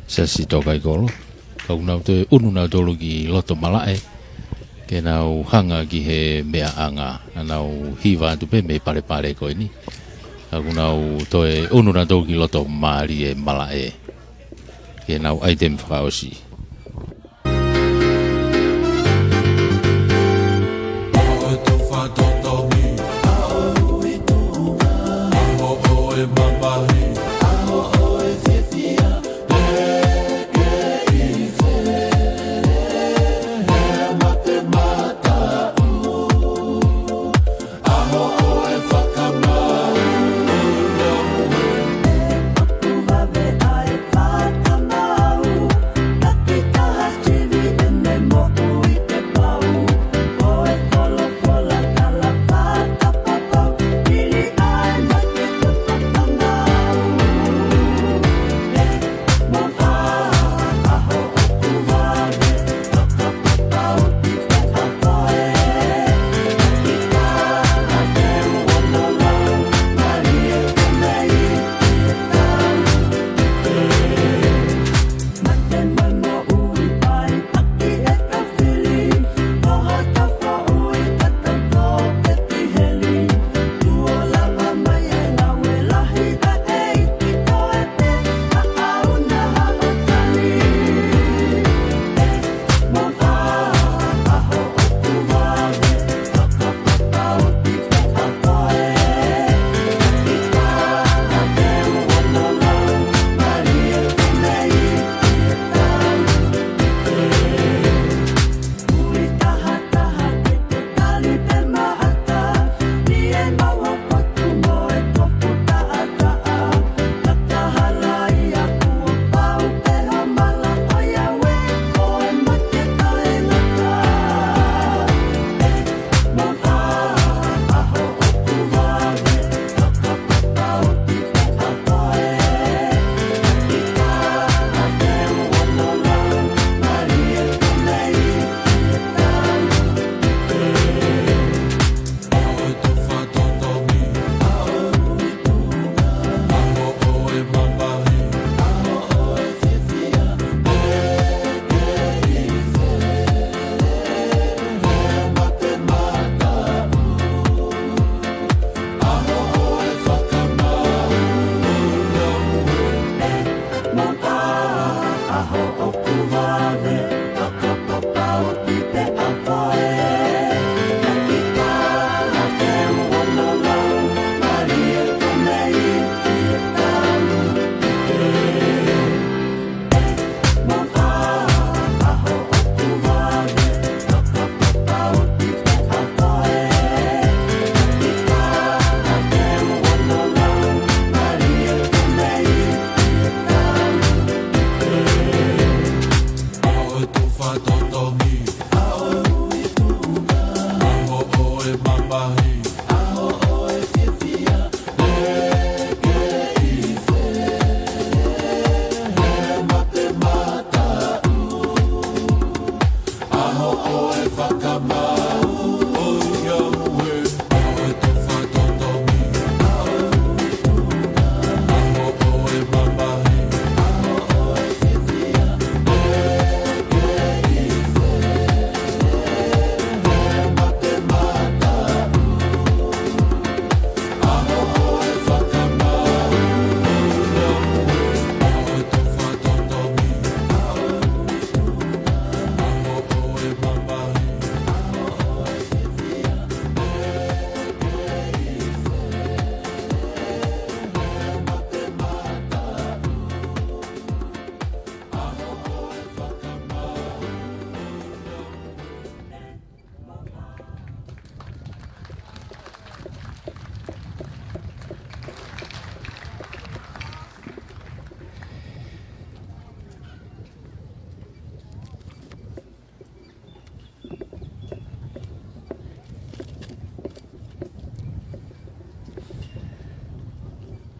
Siasi Tōkaikolo. Ka ʻoku nau toe ʻunu nautolu ki loto malaʻe, ke nau hanga ki he meʻaʻanga, naʻa nau hiva atu pē mei palepale ko eni. Ka ʻoku nau toe ʻunu nautolu ki loto mālie malaʻe, ke nau ʻaitemi fakaʻosi.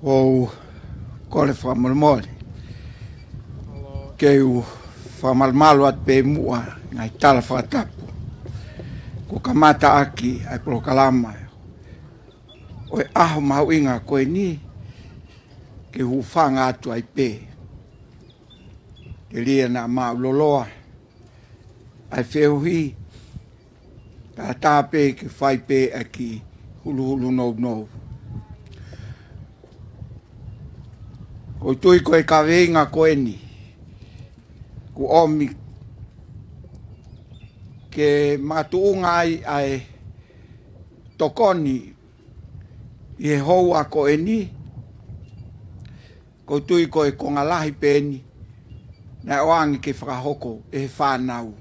ʻOku ou kole fakamolemole ke u fakamalumalu atu pē muʻa ngaahi tala fakatapu kuo kamata ʻaki ʻa e polokalama ʻo e ʻaho mahuʻinga ko eni, ke u hūfanga atu ai pē. Ke lia naʻa mau loloa ʻa e feohi, kae ʻatā pē ke fai pē ʻa e kiʻi huluhulu nounou. ʻOku ou tui ko e kaveinga ko eni kuo ʻomi ke makatuʻunga ai ʻa e tokoni ʻi he houa ko eni. ʻOku ou tui ko e konga lahi pē eni naʻe ʻoange ke fakahoko ʻe he fānau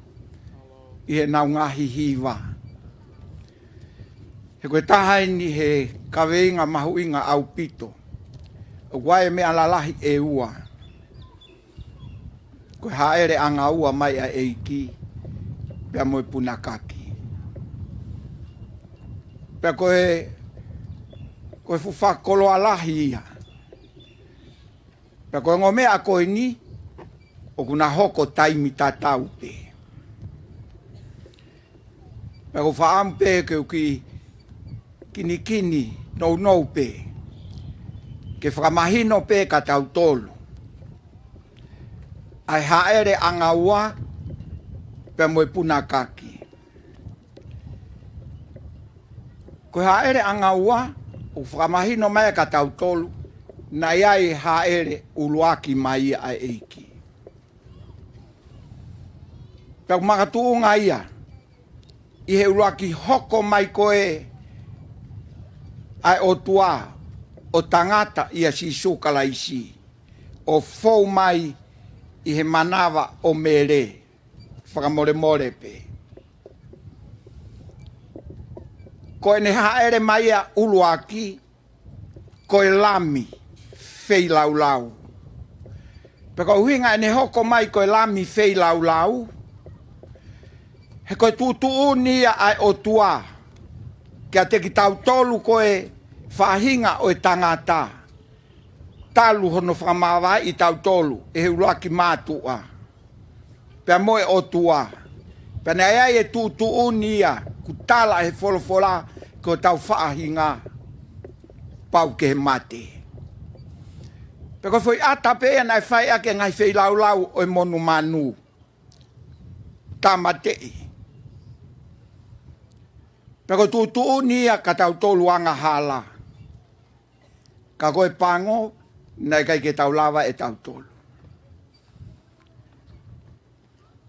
ʻi heʻenau ngaahi hiva. He ko e taha eni he kaveinga mahuʻinga ʻaupito. ʻOku ʻi ai e meʻa lalahi ʻe ua. Ko e hāʻele ʻanga ua mai ʻa e ʻEiki pea mo e punakaki. Pea ko e, ko e fuʻu fakakoloa lahi ia. Pea ko e ongo meʻa ko eni ʻoku na hoko taimi tatau pē. Pea ʻoku ou fakaʻamu pē ke u kiʻi kinikini nounou pē ke fakamahino pē kia tautolu ʻa e hāʻele ʻanga ua pea mo e punakaki. Ko e hāʻele ʻanga ua ʻoku fakamahino mai kia tautolu, naʻe ʻi ai e hāʻele ʻuluaki mai ia ʻa e ʻEiki. Pea ʻoku makatuʻunga ia ʻi he ʻuluaki hoko mai ko ē ʻa e ʻOtua ʻo tangata ʻia Sīsū Kalaisi, ʻo fou mai ʻi he manava ʻo Mele. Fakamolemole pē. Ko ʻene hāʻele mai ia ʻuluaki, ko e lami feilaulau. Pea ko e ʻuhinga ʻene hoko mai ko e lami feilaulau, he ko e tuʻutuʻuni ia ʻa e ʻOtua kiate kitautolu ko e faʻahinga ʻo e tangata, talu hono fakamāvaeʻi kitautolu ʻe he ʻuluaki mātuʻa pea mo e ʻOtua. Pea naʻe ʻi ai e tuʻutuʻuni ia kuo tala ʻe he folofola ko hotau faʻahinga pau ke mate. Pea ko e foʻi ʻata pē ia naʻe fai ʻaki e ngaahi feilaulau ʻo e monumanu, tāmateʻi. Pea ko e tuʻutuʻuni ia kia tautolu angahala. Ka ko e pango, naʻe ʻikai ke tau lava ʻe tautolu.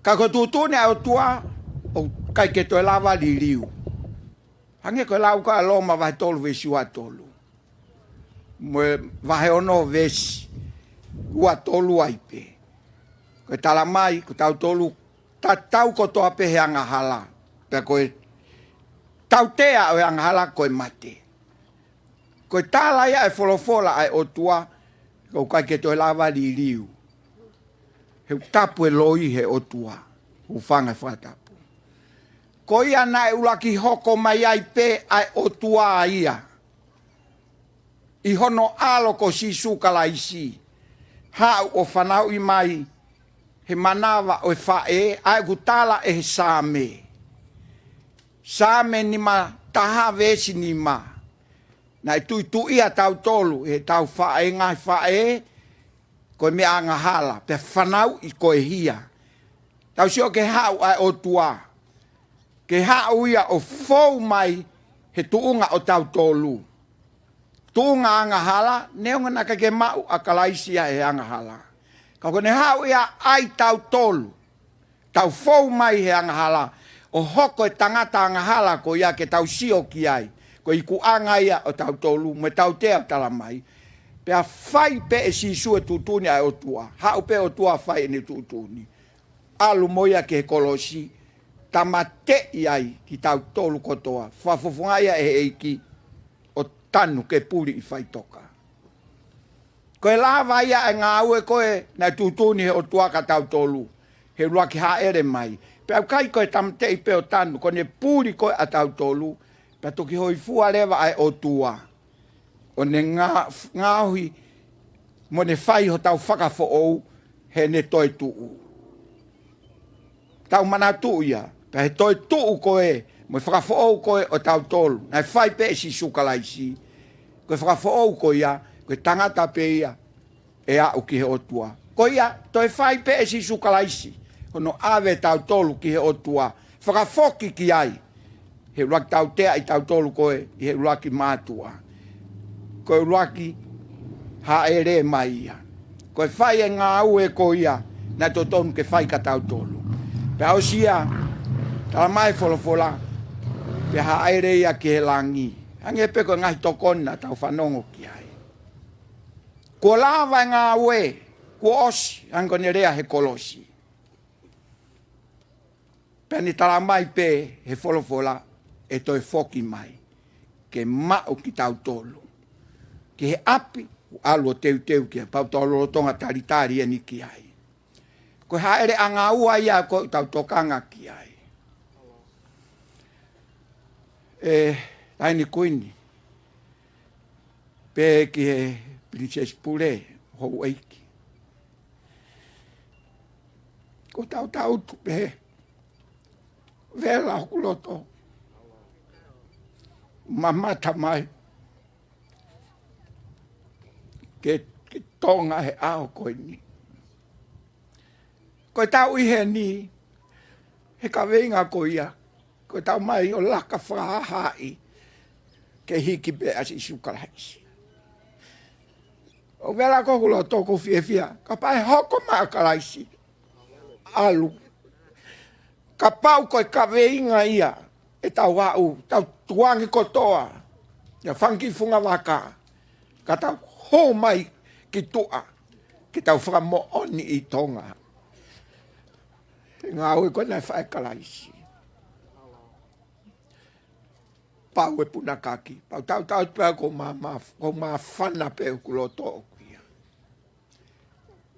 Ka ko e tuʻutuʻuni ʻa e ʻOtua, ʻoku ʻikai ke toe lava liliu. Hangē ko e lau ko ē ʻa Loma vahe tolu veesi ua tolu mo e vahe ono veesi ua tolu ai pē. Ko e tala mai, ko tautolu tatau kotoa pē he angahala. Pea ko e tautea ʻo e angahala ko e mate. Ko e tala ia ʻa e folofola ʻa e ʻOtua, ʻoku ʻikai ke toe lava liliu. He ʻoku tapu e loi he ʻOtua, hūfanga he fakatapu. Ko ia naʻe ʻuluaki hoko mai ai pē ʻa e ʻOtua ia, ʻi hono ʻAlo ko Sīsū Kalaisi, haʻu ʻo fanauʻi mai he manava ʻo e faʻē, ʻa ia ʻoku tala ʻe he Saame. Saame nima taha veesi nima. Naʻe tuʻituʻia tautolu ʻe heʻetau faʻē, ngaahi faʻē, ko e meʻa angahala, pea fanauʻi ko e hia. Tau sio ki he haʻu ʻa e ʻOtua, ke haʻu ia ʻo fou mai he tuʻunga ʻo tautolu. Tuʻunga angahala, neongo naʻe ʻikai ke maʻu ʻa Kalaisi ia he angahala. Ka ko ʻene haʻu ia ʻa tautolu, tau fou mai he angahala, ʻo hoko e tangata angahala ko ia ke tau sio ki ai, ko e ikuʻanga ia ʻo tautolu, mo e tautea ʻoku tala mai. Pea fai pē ʻe Sīsū e tuʻutuʻuni ʻa e ʻOtua, haʻu pē ʻOtua fai ʻene tuʻutuʻuni. ʻAlu mo ia ki he kolosi, tāmateʻi ai kitautolu kotoa, fakafofongaʻi ia ʻe he ʻEiki, ʻo tanu ke puli ʻi faʻitoka. Ko e lava ia e ngāue ko ē naʻe tuʻutuʻuni he ʻOtua kia tautolu, he ʻuluaki hāʻele mai. Pea ʻoku ʻikai ko e tāmateʻi pē ʻo tanu, ko ʻene puli ko ē ʻa tautolu, pea toki hōifua leva ʻa e ʻOtua. ʻo ne ngā-, ngaohi mo ne fai hotau fakafoʻou heʻene toetuʻu. Tau manatuʻi ia, pea he toetuʻu ko ē, mo e fakafoʻou ko ē ʻo tautolu, naʻe fai pē ʻe Sīsū Kalaisi. Ko e fakafoʻou ko ia, ko e tangata pē ia ʻe aʻu ki he ʻOtua. Ko ia, toe fai pē ʻe Sīsū Kalaisi, hono ʻave tautolu ki he ʻOtua, fakafoki ki ai, he ʻuluaki tautea ʻi tautolu ko ē, ʻi he ʻuluaki mātuʻa. Ko e ʻuluaki hāʻele mai ia. Ko e fai e ngāue ko ia, naʻe totonu ke fai kia tautolu. Pea ʻosi ia, tala mai folofola, pea hāʻele ia ki he langi. Hangē pē ko e ngaahi tokoni naʻa tau fanongo ki ai. Kuo lava e ngāue, kuo ʻosi, hangē ko ʻene lea he kolosi. Pea ne tala mai pē he folofola ʻe toe foki mai, ke maʻu kitautolu ki he ʻapi, ʻalu ʻo teuteu ki ai, pea tau lolotonga talitali eni ki ai. Ko e hāʻele ʻanga ua ia ko ʻetau tokanga ki ai. ʻE, Taʻahine Kuini, pehē ki he Pilinisesi Pule, houʻeiki. Ko ʻetau tangutu pē, vela hoku loto, mamata mai ki, ki Tonga he ʻaho ko eni. Ko ʻetau ʻi heni, he kaveinga ko ia, ko ʻetau mai ʻo laka fakahāhā ai, ke hiki pē ʻa Sīsū Kalaisi. ʻOku vela ko ē hoku loto, ʻoku ou fiefia, kapau ʻe hoko mai ʻa Kalaisi, ʻalu. Kapau ko e kaveinga ia, ʻetau aʻu, tau tukuange kotoa, ia fanga kiʻi funga vaka, ka tau hū mai ki tuʻa, ke tau fakamoʻoni ʻi Tonga. He ngāue ko ē naʻe fai ʻe Kalaisi. Pau e punakaki, pau tautau pē ko ma, ma, ko māfana pē hoku loto ʻoku ia.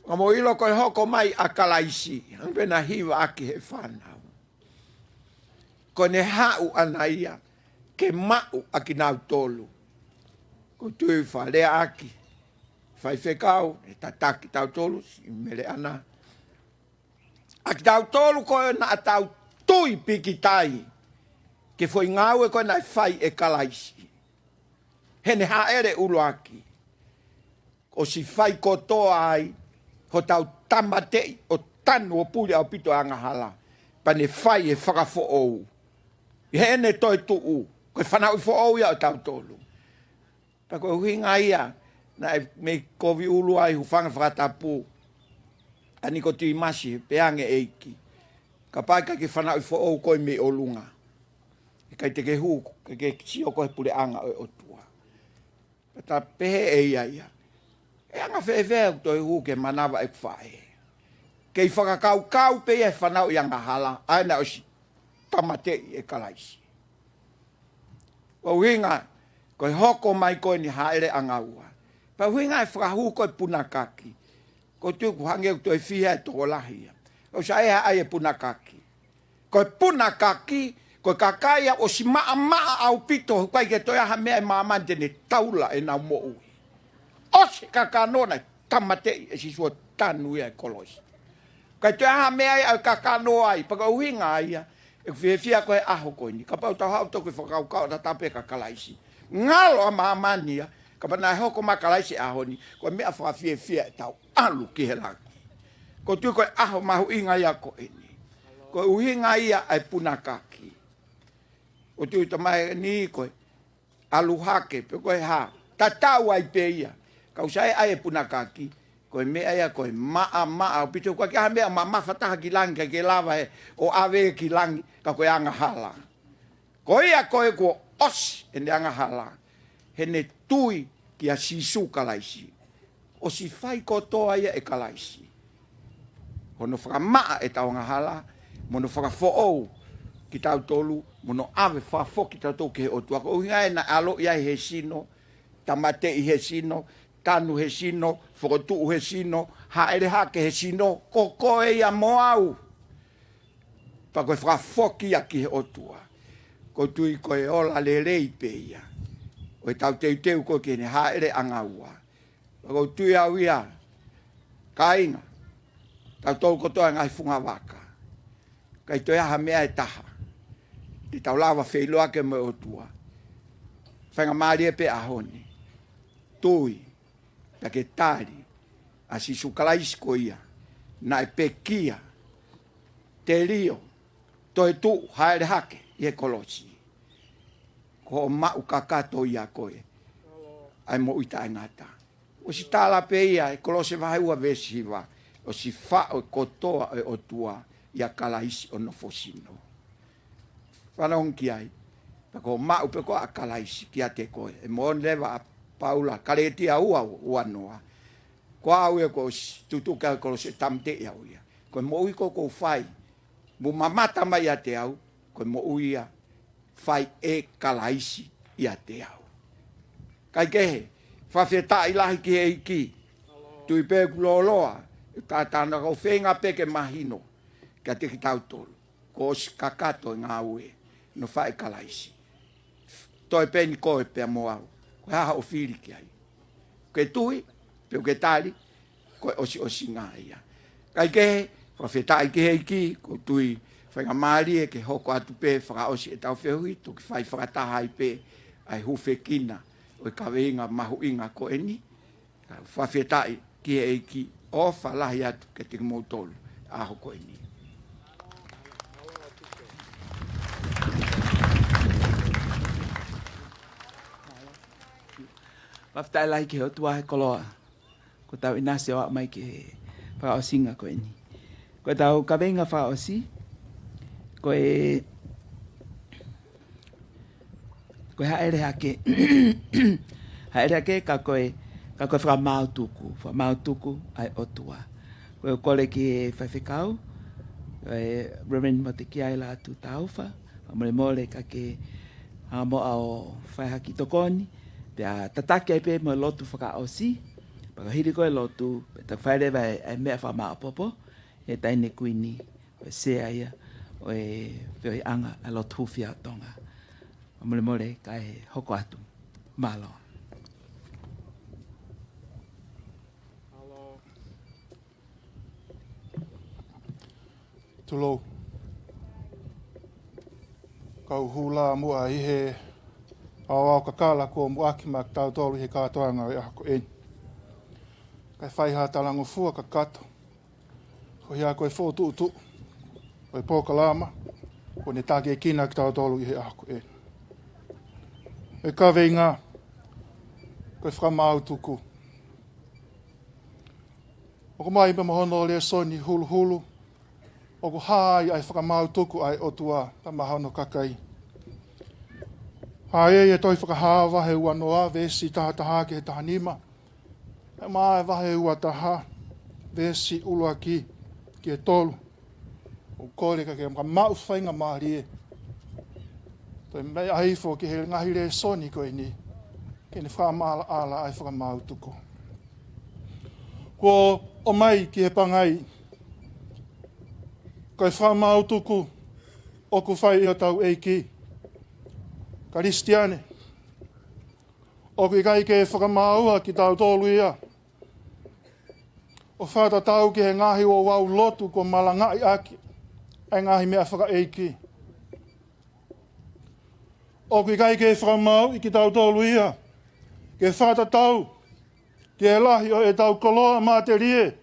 Ka mou ʻilo ko e hoko mai ʻa Kalaisi, hangē pē naʻe hivaʻaki he fānau. Ko ʻene haʻu ʻana ia, ke maʻu ʻa kinautolu. ʻOku ou tui ʻoku lea ʻaki, faifekau, ʻe tataki tautolu, siʻi Mele ʻana. ʻA kitautolu ko ē naʻa tau tui pikitai, ki he foʻi ngāue ko ē naʻe fai ʻe Kalaisi. Heʻene hāʻele ʻuluaki. ʻOsi fai kotoa ai, hotau tāmateʻi ʻo tanu ʻo puli ʻaupito e angahala. Pea ne fai e fakafoʻou. ʻI heʻene toetuʻu, ko e fanauʻi foʻou ia ʻo tautolu. Pea ko e ʻuhinga ia, naʻe mei kovi ʻulu ai hūfanga he fakatapu ʻa Nikotīmasi, pehē ange ʻEiki. Kapau ʻe ʻikai ke fanauʻi foʻou koe mei ʻolunga, ʻe ʻikai te ke hū, ke, ke sio koe he puleʻanga ʻo e ʻOtua. Pea ta pehē ʻe ia ia, ʻe anga fēfē ʻeku toe hū ke manava ʻeku faʻē? Kei fakakaukau pē ia he fanauʻi angahala, ʻa ia naʻe ʻosi tāmateʻi ʻe Kalaisi. Ko e ʻuhinga, ko e hoko mai ko eni hāʻele ʻanga ua. Pea ʻuhinga e fakahū ko ē punakaki. ʻOku ou tui ʻoku hangē ʻoku toe fiha e tokolahi ia. ʻOku sai ʻa e punakaki. Ko e punakaki, ko e kakai ia ʻosi maʻamaʻa ʻaupito, ʻikai ke toe ʻi ai ha meʻa ʻi māmani te ne taula ʻenau moʻui. ʻOsi e kakano naʻe tāmateʻi ʻe Sīsū ʻo tanu ia he kolosi. ʻIkai toe ʻi ai ha meʻa ia ʻe kakano ai, pea ko e ʻuhinga ia, ʻeku fiefia ko e ʻaho ko eni. Kapau te tau haʻu ʻo toki fakakaukau ʻo tatau pē kia Kalaisi. Ngalo ʻa māmani ia, kapau naʻe hoko mai ʻa Kalaisi he ʻaho ni, ko e meʻa fakafiefia ʻetau ʻalu ki he langi. ʻOku ou tui ko e ʻaho mahuʻinga ia ko eni. Ko e ʻuhinga ia ʻa e punakaki. ʻOku ou tui tamai ni ko e ʻalu hake, pe ko e hā, tatau ai pē ia. Ka ʻoku sai ʻa e punakaki, ko e meʻa ia ko e maʻamaʻa ʻaupito, ʻoku ʻikai ha meʻa mamafa taha ki langi, ʻikai ke lava ʻe ia ʻo ʻave ki langi, ka ko e angahala. Ko ia ko ē kuo ʻosi ʻene angahala, heʻene tui kia Sīsū Kalaisi. ʻOsi fai kotoa ia ʻe Kalaisi. Hono fakamaʻa ʻetau angahala, mo hono fakafoʻou kitautolu, mo hono ʻave fakafoki kitautolu ki he ʻOtua. Ko e ʻuhinga ia naʻe ʻaloʻi ai he sino, tāmateʻi he sino, tanu he sino, fokotuʻu he sino, hāʻele hake he sino, ko koe ia mo au. Pea ko e fakafoki ia ki he ʻOtua. ʻOku ou tui ko e ola lelei pē ia. ʻo ʻetau teuteu ko ē ki heʻene hāʻele ʻanga ua. Pea ʻoku ou tui au ia, kāinga, tautolu kotoa e ngaahi fungavaka, ʻikai toe ʻi ai ha meʻa ʻe taha te tau lava feʻiloaki mo e ʻOtua. Faingamālie pē ʻaho ni, tui, pea ke tali ʻa Sīsū Kalaisi ko ia naʻe pekia, telio, toetuʻu, hāʻele hake ʻi he kolosi. Ko hoʻo maʻu kakato ia ko ē ʻa e moʻui taʻengata. ʻOsi tala pē ia ʻi Kolose vahe ua veesi hiva, ʻosi faʻo e kotoa ʻo e ʻOtua ʻia Kalaisi ʻo nofo sino. Fanongo ki ai, pea ko hoʻo maʻu pē ko ē ʻa Kalaisi kiate koe. ʻE moʻoni leva ʻa Paula, Kalētia ua, ua noa. Ko au ia kuo ʻosi tutuki au ʻi Kolose, tāmateʻi au ia. Ko e moʻui ko ē ʻoku ou fai, mou mamata mai ʻiate au, ko e moʻui ia fai ʻe Kalaisi ʻiate au. Kae kehe, fakafetaʻi lahi ki he ʻEiki. Tui pē ʻoku lōloa e tātānaki, ʻoku ou feinga pē ke mahino kiate kitautolu kuo ʻosi kakato e ngāue naʻe fai ʻe Kalaisi. Toe pē eni koe pea mo au, ko e hā hoʻo fili ki ai? Ke tui, pe ke tali, ko e ʻosiʻosinga ia. Kae kehe, fakafetaʻi ki he ʻEiki, ʻoku ou tui faingamālie ke hoko atu pē fakaʻosi ʻetau feohi, toki fai fakataha ai pē ʻa e hūfekina ʻo e kaveinga mahuʻinga ko eni. Fakafetaʻi ki he ʻEiki, ʻofa lahi atu kiate kimoutolu ʻaho ko eni. Fakafetaʻi lahi ki he ʻOtua he koloa kuo tau ʻinasi ʻo aʻu mai ki he fakaʻosinga ko eni. Ko ʻetau kaveinga fakaʻosi, ko e, ko e hāʻele hake. Hāʻele hake ka ko e, ka ko e fakamaau tuku, fakamaau tuku ʻa e ʻOtua. Ko e kole ki he faifekau, ʻe Reverend Motekiai Lātū Taufa, fakamolemole ka ke hanga muʻa ʻo fai ha kiʻi tokoni, pea tataki ai pē mo e lotu fakaʻosi, pea ka hili ko ē lotu, pea ta fai leva e, e meʻa fakamāʻopoʻopo, he taʻahine kuini, ʻo e sea ia ʻo e feohiʻanga ʻa e lotu hūfia ʻo Tonga. Fakamolemole kae hoko atu. Mālō. Tulou. Kau hū lā muʻa ʻi he ʻaoʻao kakala kuo muʻaki maʻa kitautolu ʻi he kātoanga ʻo e ʻaho ko eni. Kae fai ha talangofua kakato. Ko ia ko e fokotuʻutuʻu ʻo e polokalama kuo ne takiekina kitautolu ʻi he ʻaho ko eni. E kaveinga, ko e fakamaau tuku. ʻOku ʻomai pē mo hono lēsoni huluhulu, ʻoku hā ai ʻa e fakamaau tuku ʻa e ʻOtua pea maʻa hono kakai. Hā ia ʻi he tohi Fakahā vahe ua noa, veesi taha taha ki he taha nima. Pea maʻa e vahe ua taha, veesi ʻuluaki ki he tolu. ʻOku ou kole ka ke maʻu faingamālie. Toe meʻa hifo ki he ngaahi lēsoni ko eni, ke ne fakamaʻalaʻala ʻa e fakamaau tuku. Kuo ʻomai ki he pangai, ko e fakamaau tuku ʻoku fai ʻe hotau ʻEiki. Kalisitiane, ʻoku ʻikai ke fakamaau ʻa kitautolu ia ʻo fakatatau ki he ngaahi ouau lotu kuo malangaʻi ʻaki ʻa e ngaahi meʻa fakaʻeiki. ʻOku ʻikai ke fakamaauʻi kitautolu ia ke fakatatau ki he lahi ʻo ʻetau koloa matelie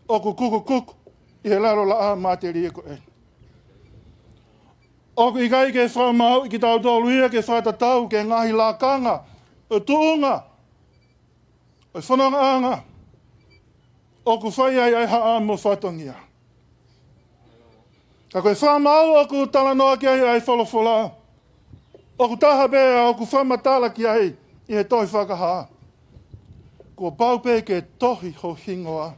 ʻoku kukukuku ʻi he lalo laʻā matelie ko ē. ʻOku ʻikai ke fakamaauʻi kitautolu ia ke fakatatau ki he ngaahi lakanga ʻo e tuʻunga ʻo e fonongaʻanga ʻoku fai ai ʻa e haʻa mo fatongia. Ka ko e fakamaau ʻoku talanoa ki ai ʻa e folofola, ʻoku taha pē ʻoku fakamatala ki ai ʻi he tohi Fakahā. Kuo pau pē ke tohi ho hingoa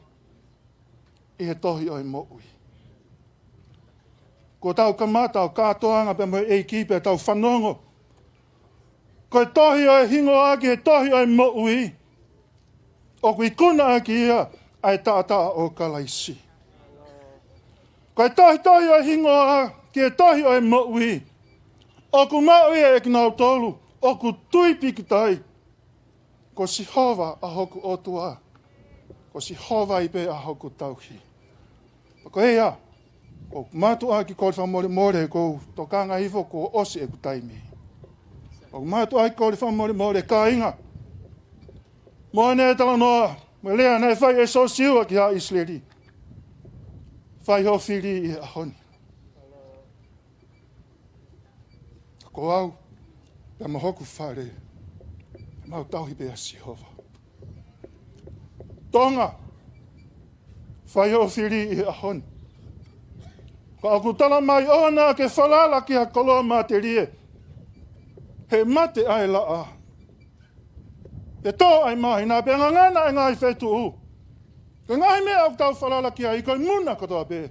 ʻi he tohi ʻo e moʻui. Kuo tau kamata ʻo kātoanga pea mo e ʻEiki pea tau fanongo. Ko e tohi ʻo e hingoa ki he tohi ʻo e moʻui, ʻoku ikuna ʻaki ia ʻa e taʻataʻa ʻo Kalaisi. Ko e tohitohi ʻo e hingoa ki he tohi ʻo e moʻui, ʻoku maʻu ia ʻe kinautolu ʻOku tui pīkitai, ko Sihova ʻa hoku ʻOtua, ko Sihova ai pē ʻa hoku tauhi. Pea ko ia, ʻoku mātuʻaki kole fakamolemole, ʻoku ou tokanga hifo kuo ʻosi ʻeku taimi. ʻOku mātuʻaki kole fakamolemole kāinga. Mo ʻene talanoa, mo e lea naʻe fai ʻe Siosiua ki haʻa ʻIsileli. Fai hoʻo fili ʻi he ʻaho ni. Ko au, pea mo hoku fale, mau tauhi pē ʻa Sihova. Tonga, fai hoʻo fili ʻi he ʻaho ni. Ka ʻoku tala mai ʻoua naʻa ke falala ki ha koloa matelie. He mate ʻa e laʻā. Pea tō ʻa e māhina, pea ngangana ʻa e ngaahi fetuʻu. Ko e ngaahi meʻa ʻoku tau falala ki ai, ko e muna kotoa pē.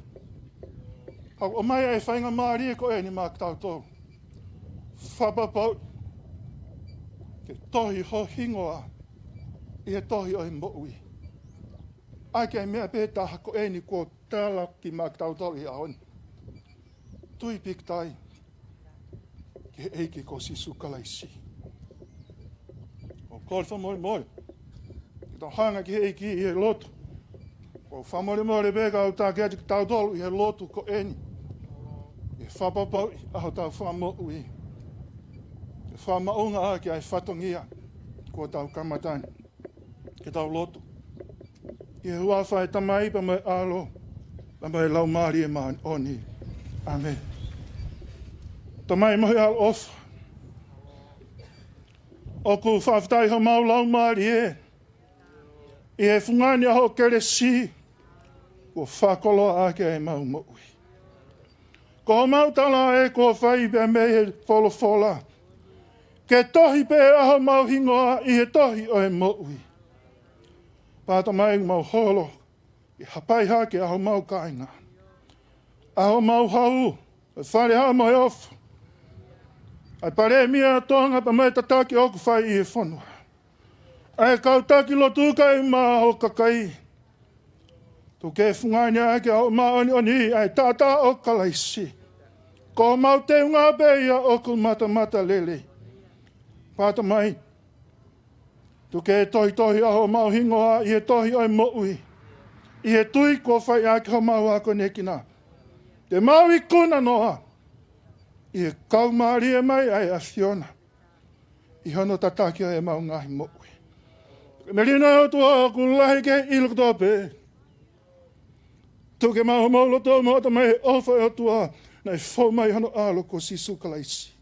Ka ʻoku ʻomai ʻa e faingamālie ko eni maʻa kitautolu. Fakapapauʻi ke tohi ho hingoa ʻi he tohi ʻo e moʻui. ʻAi ke ʻai meʻa pē taha ko eni kuo tala ki maʻa kitautolu ʻi he ʻaho ni. Tui pīkitai ki he ʻEiki ko Sīsū Kalaisi. ʻOku ou kole fakamolemole ke tau hanga ki he ʻEiki ʻi he lotu. ʻOku ou fakamolemole pē ka u taki atu kitautolu ʻi he lotu ko eni. ʻE fakapapauʻi ʻa hotau fakamoʻui. ʻE fakamaʻunga ʻaki ʻa e fatongia kuo tau kamata ni. Ke tau lotu. ʻI he huafa ʻo e Tamai pea mo e ʻAlo, pea mo e Laumālie Māʻoniʻoni. ʻĀmeni. Tamai mo e ʻaloʻofa. ʻOku fakafetaʻi homau laumālie ʻi he fungani ʻa hoʻo kelesi, kuo fakakoloa ʻaki ʻemau moʻui. Ko homau tala ē kuo fai pea mei he folofola. Ke tohi pē ʻa homau hingoa ʻi he tohi ʻo e moʻui. Pea Tamai mau holo, ke hapai hake ʻa homau kāinga. ʻA homau hau, ʻa e Fale Haʻa Moheofo. ʻA e Palēmia ʻo Tonga pea mo e tataki ʻoku fai ʻi he fonua. ʻA e kau taki lotu kae ʻumaʻā ho kakai. Tuku ke fungani ʻaki ʻa hoʻo māʻoniʻoni ʻa e taʻataʻa ʻo Kalaisi. Ko homau teunga pē ia ʻoku matamatalelei. Pea Tamai, tuku ke tohitohi ʻa homau hingoa ʻi he tohi ʻo e moʻui. ʻI he tui kuo fai ʻaki homau akonekina. Te mau ikuna noa ʻi he kau mālie mai ʻa e ʻAfiona. ʻI hono tataki ʻo ʻemau ngaahi moʻui. Ko e melino ʻOtua ʻoku lahi ki he ʻilo kotoa pē. Tuku ke maʻu homau loto mo e ʻatamai ʻe he ʻofa ʻa e ʻOtua naʻe fou mai hono ʻAlo ko Sīsū Kalaisi.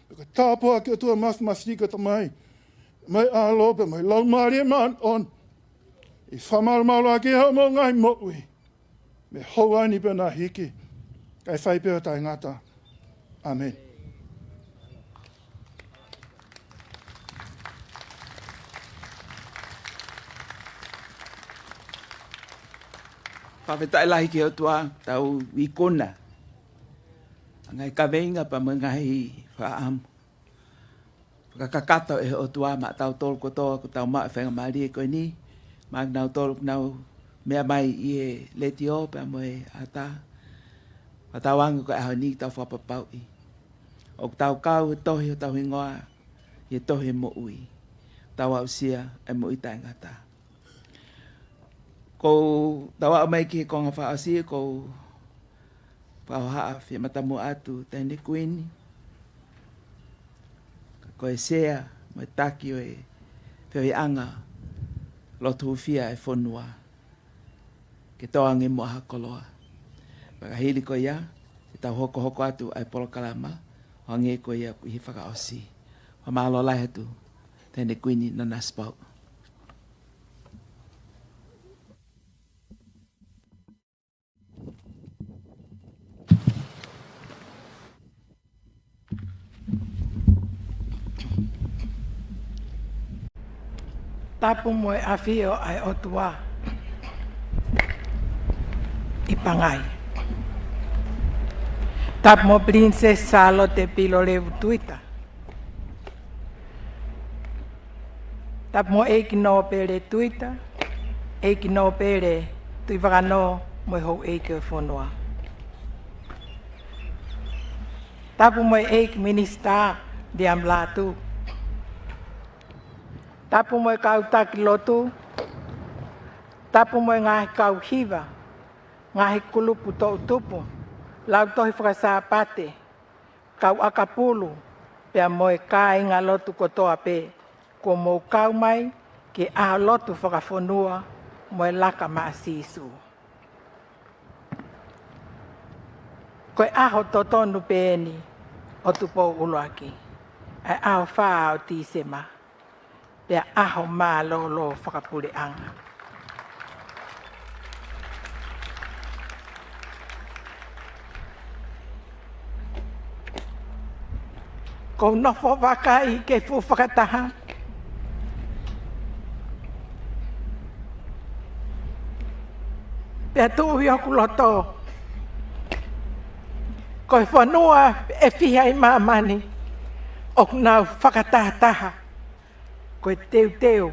Pea ko e tāpuaki ʻa e ʻOtua Māfimafi ko e Tamai, mo e ʻAlo pea mo e Laumālie Māʻoniʻoni, ʻe fakamalumalu ʻaki ʻa homau ngaahi moʻui. Mei he houa ni pea naʻa hiki, kae fai pē ʻo taʻengata. ʻĀmeni. Fakafetaʻi lahi ki he ʻOtua, tau ikuna ʻa e ngaahi kaveinga pea mo e ngaahi fakaʻamu fakakakato ʻe he ʻOtua maʻatautolu kotoa ʻoku tau maʻu e faingamālie ko eni, maʻa kinautolu ʻoku nau meʻa mai ʻi he letiō pea mo e ʻatā. Fakatauange ko e ʻaho ni tau fakapapauʻi ʻoku tau kau he tohi hotau hingoa ʻi he tohi ʻo e moʻui. Tau aʻusia e moʻui taʻengata. Ko ʻetau aʻu mai ki he konga fakaʻosi, ko e fakahohaʻa fie matamuʻa atu Taʻahine Kuini, ko e sea mo e taki ʻo e feohiʻanga lotu hūfia ʻa e fonua, ke tō ange muʻa ha koloa. Pea ka hili ko ia, te tau hokohoko atu ʻa e polokalama, ʻo hangē ko ia ʻoku ʻi he fakaʻosi. Fakamālō lahi atu Taʻahine Kuini Nanasipauʻu. Tapu mo e ʻafio ʻa e ʻOtua ʻi Pangai. Tapu mo Pilinisesi Sālote Pilolevu Tuita. Tapu mo ʻEiki Nōpele Tuita, ʻEiki Nōpele Tuʻivakanō mo e houʻeiki ʻo e fonua. Tapu mo e ʻEiki Minisitā Liam Lātū. Tapu mo e kau taki lotu. Tapu mo e ngaahi kau hiva, ngaahi kulupu toʻutupu, lautohi fakasāpate, kau ʻakapulu, pea mo e kāingalotu kotoa pē kuo mou kau mai ki he ʻaho lotu fakafonua mo e Laka maʻa Sīsū. Ko e ʻaho totonu pē eni ʻo Tupou ʻUluaki, ʻa e ʻaho fā ʻo Tīsema, pea ʻaho mālōlō fakapuleʻanga. Ko u nofo vakai ki he fuʻu fakataha, pea tuʻu ʻi hoku loto, ko e fonua ʻe fiha ʻi māmani ʻoku nau fakatahataha ko e teuteu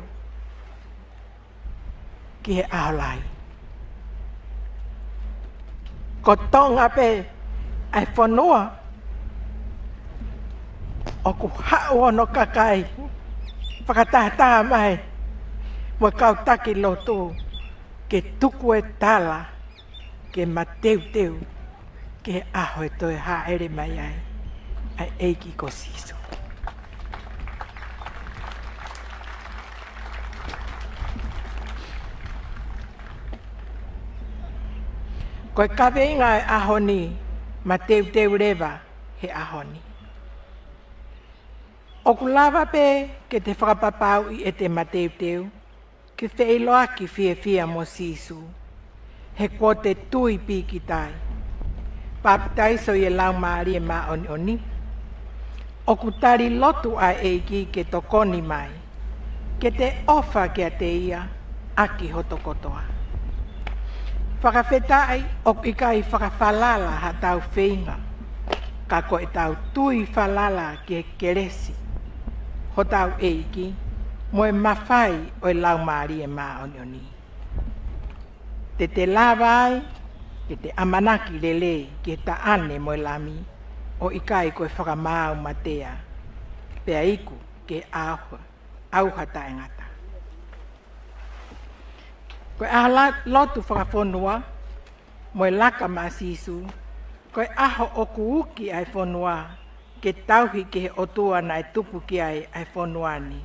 ki he ʻaho lahi. Ko Tonga pē ʻa e fonua ʻoku haʻu hono kakai fakatahataha mai mo e kau taki lotu ke tuku e tala ke mateuteu ki he ʻaho ʻe toe hāʻele mai ai ʻa e ʻEiki ko Sīsū. Ko e kaveinga ʻo e ʻaho ni, mateuteu leva he ʻaho ni. ʻOku lava pē ke te fakapapauʻi ʻete mateuteu ke feʻiloaki fiefia mo Sīsū, he kuo te tui pīkitai, papitaiso ʻi he Laumālie Māʻoniʻoni. ʻOku tali lotu ʻa e ʻEiki ke tokoni mai, ke te ʻofa kiate ia ʻaki hoto kotoa. Fakafetaʻi ʻoku ʻikai fakafalala haʻatau feinga, ka ko ʻetau tui falala ki he kelesi hotau ʻEiki mo e mafai ʻo e Laumālie Māʻoniʻoni. Te te lava ai ke te ʻamanaki lelei ki he taʻane mo e Lami, ʻo ʻikai ko e fakamaau matea, pea iku ke ʻauha, ʻauha taʻengata. Ko e ʻaho la-, lotu fakafonua mo e Laka maʻa Sīsū, ko e ʻaho ʻoku uki ai e fonua ke tauhi ki he ʻOtua naʻe tupu ki ai ʻa e fonua ni,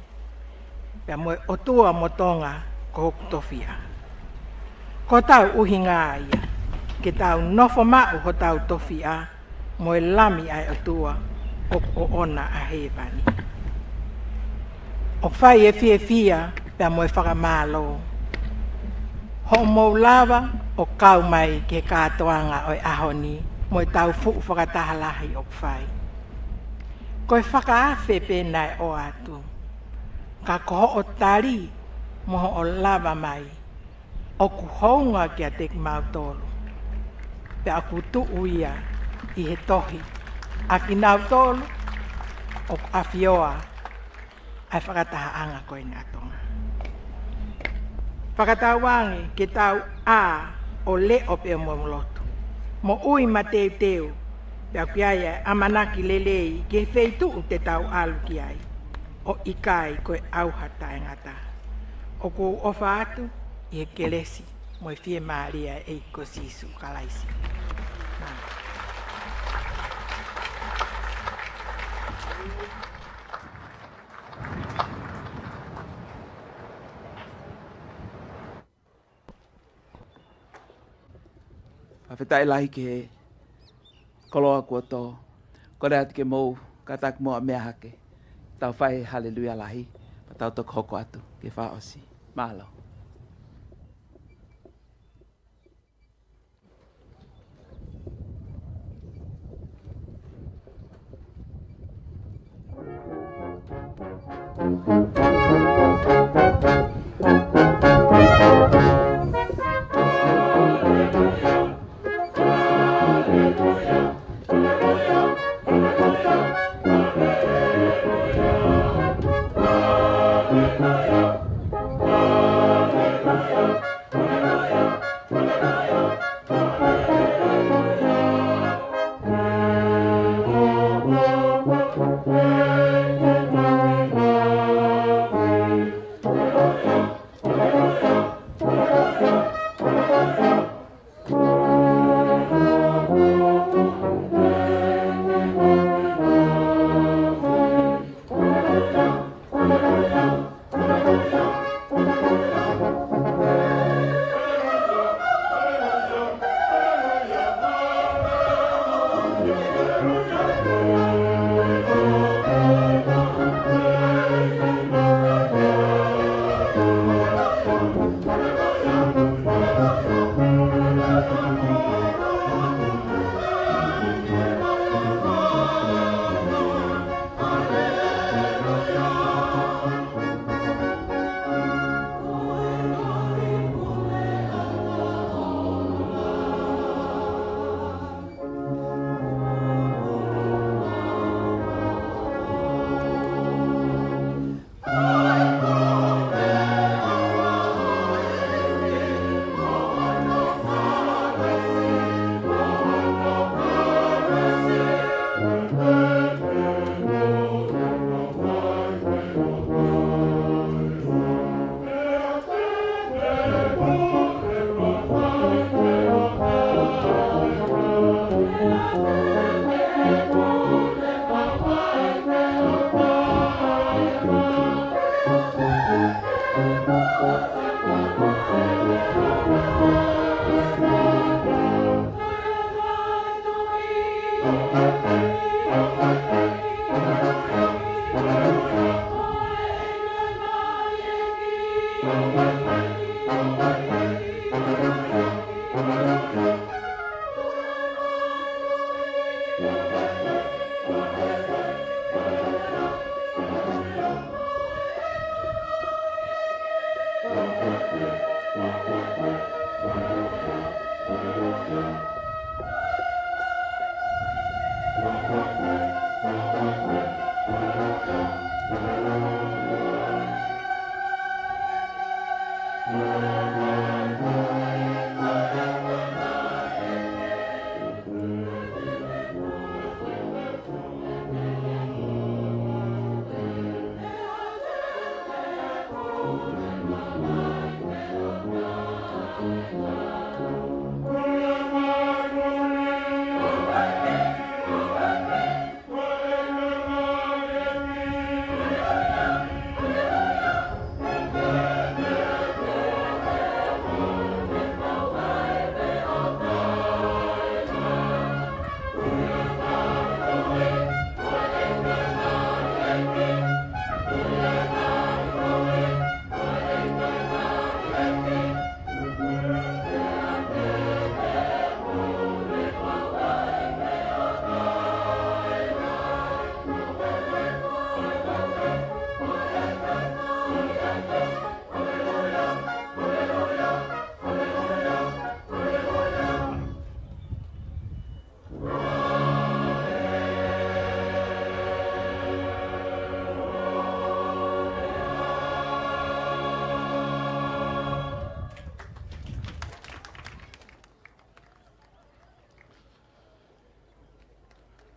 pea mo e ʻOtua mo Tonga ko hoku tofiʻa. Ko hotau ʻuhinga ia ke tau nofo maʻu hotau tofiʻa mo e Lami ʻa e ʻOtua ʻoku ʻoʻona ʻa hēvani. ʻOku fai e fiefia pea mo e fakamālō hoʻomou lava ʻo kau mai ki he kātoanga ʻo e ʻaho ni mo ʻetau fuʻu fakataha lahi ʻoku fai. Ko e fakaafe pē naʻe ʻoatu, ka ko hoʻo tali mo hoʻo lava mai ʻoku hounga kiate kimautolu, pea ʻoku tuʻu ia ʻi he tohi ʻa kinautolu ʻoku ʻafioʻi ʻa e fakatahaʻanga ko eni ʻa Tonga. Fakatauange ke tau ʻā ʻo leʻo pea mo lotu, moʻui mateuteu, pea ʻoku ʻi ai ʻa e ʻamanaki lelei ki he feituʻu te tau ʻalu ki ai, ʻo ʻikai ko e ʻauha taʻengata. ʻOku ou ʻofa atu ʻi he kelesi mo e fiemālie ʻa e ʻEiki ko Sīsū Kalaisi. Fakafetaʻi lahi ki he koloa kuo tō. Kole atu ke mou kātaki muʻa ʻo meʻa hake. Tau fai e haleluia lahi, pea tau toki hoko atu ki he fakaʻosi. Mālō.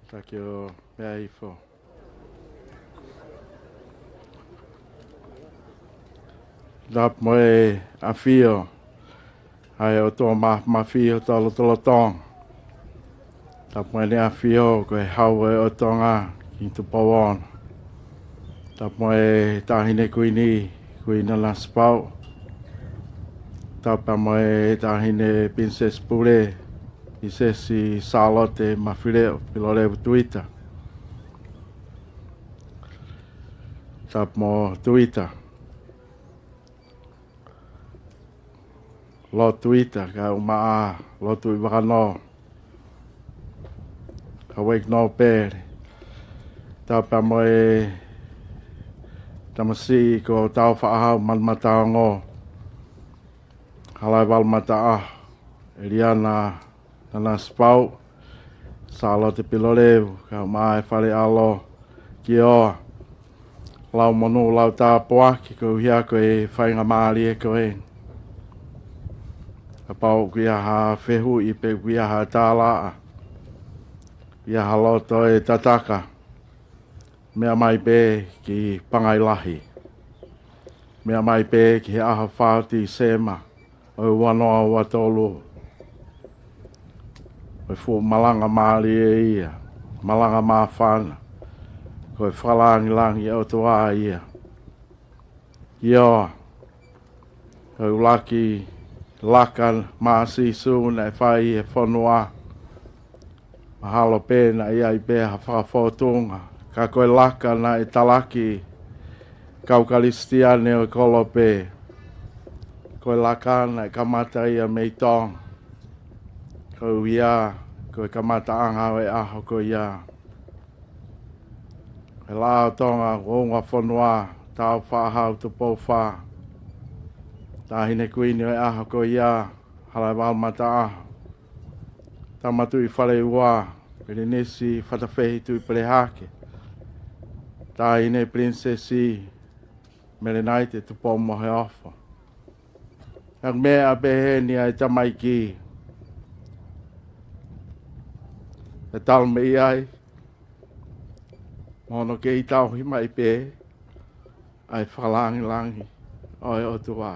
Taki o mea ifo. Tapu mo e ʻafio ʻa e ʻOtua Māfimafi ʻo e lotolotonga. Tapu mo ʻEne ʻAfio ko e Hau ʻo e ʻOtua Tonga, Kingi Tupou Ono. Tapu mo e Taʻahine Kuini, Kuini Nanasipauʻu. Tapu mo e Taʻahine Pilinisesi Pule, Pilinisesi Sālote Mafileʻo Pilolevu Tuita. Tapu mo Tuita. Lord Tuita, kae ʻumaʻā Lord Tuʻivakanō, Haueki Nōpele. Tapu mo e tamasiʻi ko Tāufaʻāhau Manumataongo, Halaevalu Mataʻaho, ʻEliana Nanasipauʻu, Sālote Pilolevu, kae ʻumaʻā e Fale ʻAlo, Kioa. Lau monū, lau tāpuaki, koeʻuhi ko e faingamālie ko eni. Kapau ʻoku ʻi ai ha fehuʻi pe ʻoku ʻi ai ha tālaʻa, ʻi ai ha loto ʻe tataka, meʻa mai pē ki Pangai Lahi. Meʻa mai pē ki he ʻaho fā ʻo Tīsema ʻo e ua noa ua tolu. Ko e fuʻu malanga mālie ia, malanga māfana. Ko e fakalāngilangi ʻa e ʻOtua ia. Kioa, ko e ʻuluaki laka maʻa Sīsū naʻe fai ʻi he fonua. Mahalo pē naʻe ʻi ai pē ha fakafōtunga, ka ko e laka naʻe talaki kau Kalisitiane ʻo e kolope. Ko e laka naʻe kamata ia mei Tonga. Koeʻuhi ko e kamataʻanga ʻo e ʻaho ko ia. He Laʻā ʻo Tonga, Kuini Nanasipauʻu, Tāufaʻāhau Tupou Fā, Taʻahine Kuini ʻo e ʻaho ko ia, Halaevalu Mataʻaho, Tama Tuʻi Faleua, Pilinisi Fatafehi Tuʻipelehake, Taʻahine Pilinisesi Melenaite Tupou Moheofo. Ka ko e meʻa pē eni ʻa e tamaiki, ʻe talu mei ai, mo hono kei tauhi mai pē ʻa e fakalāngilangi ʻo e ʻOtua.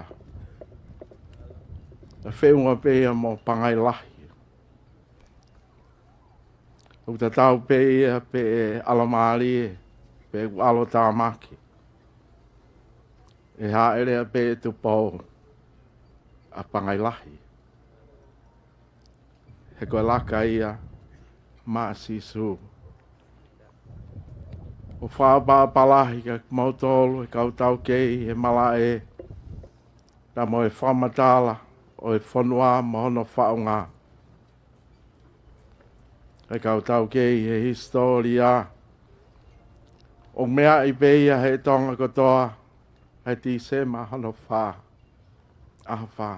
ʻE feʻunga pē ia mo Pangai Lahi. ʻOku tatau pē ia pe ʻe ʻalomālie, pe ʻoku ʻalotāmaki, ʻe hāʻele pē ʻe Tupou ʻa Pangai Lahi. He ko e laka ia maʻa Sīsū. ʻOku fakaʻapaʻapa lahi kia kimoutolu ʻa e kau taukei he malaʻe, pea mo e fakamatala ʻo e fonua mo hono faʻunga. ʻA e kau taukei he hisitōlia, ʻoku meaʻi pē ia ʻe he Tonga kotoa ʻa e Tīsema hono fā, ʻaho fā.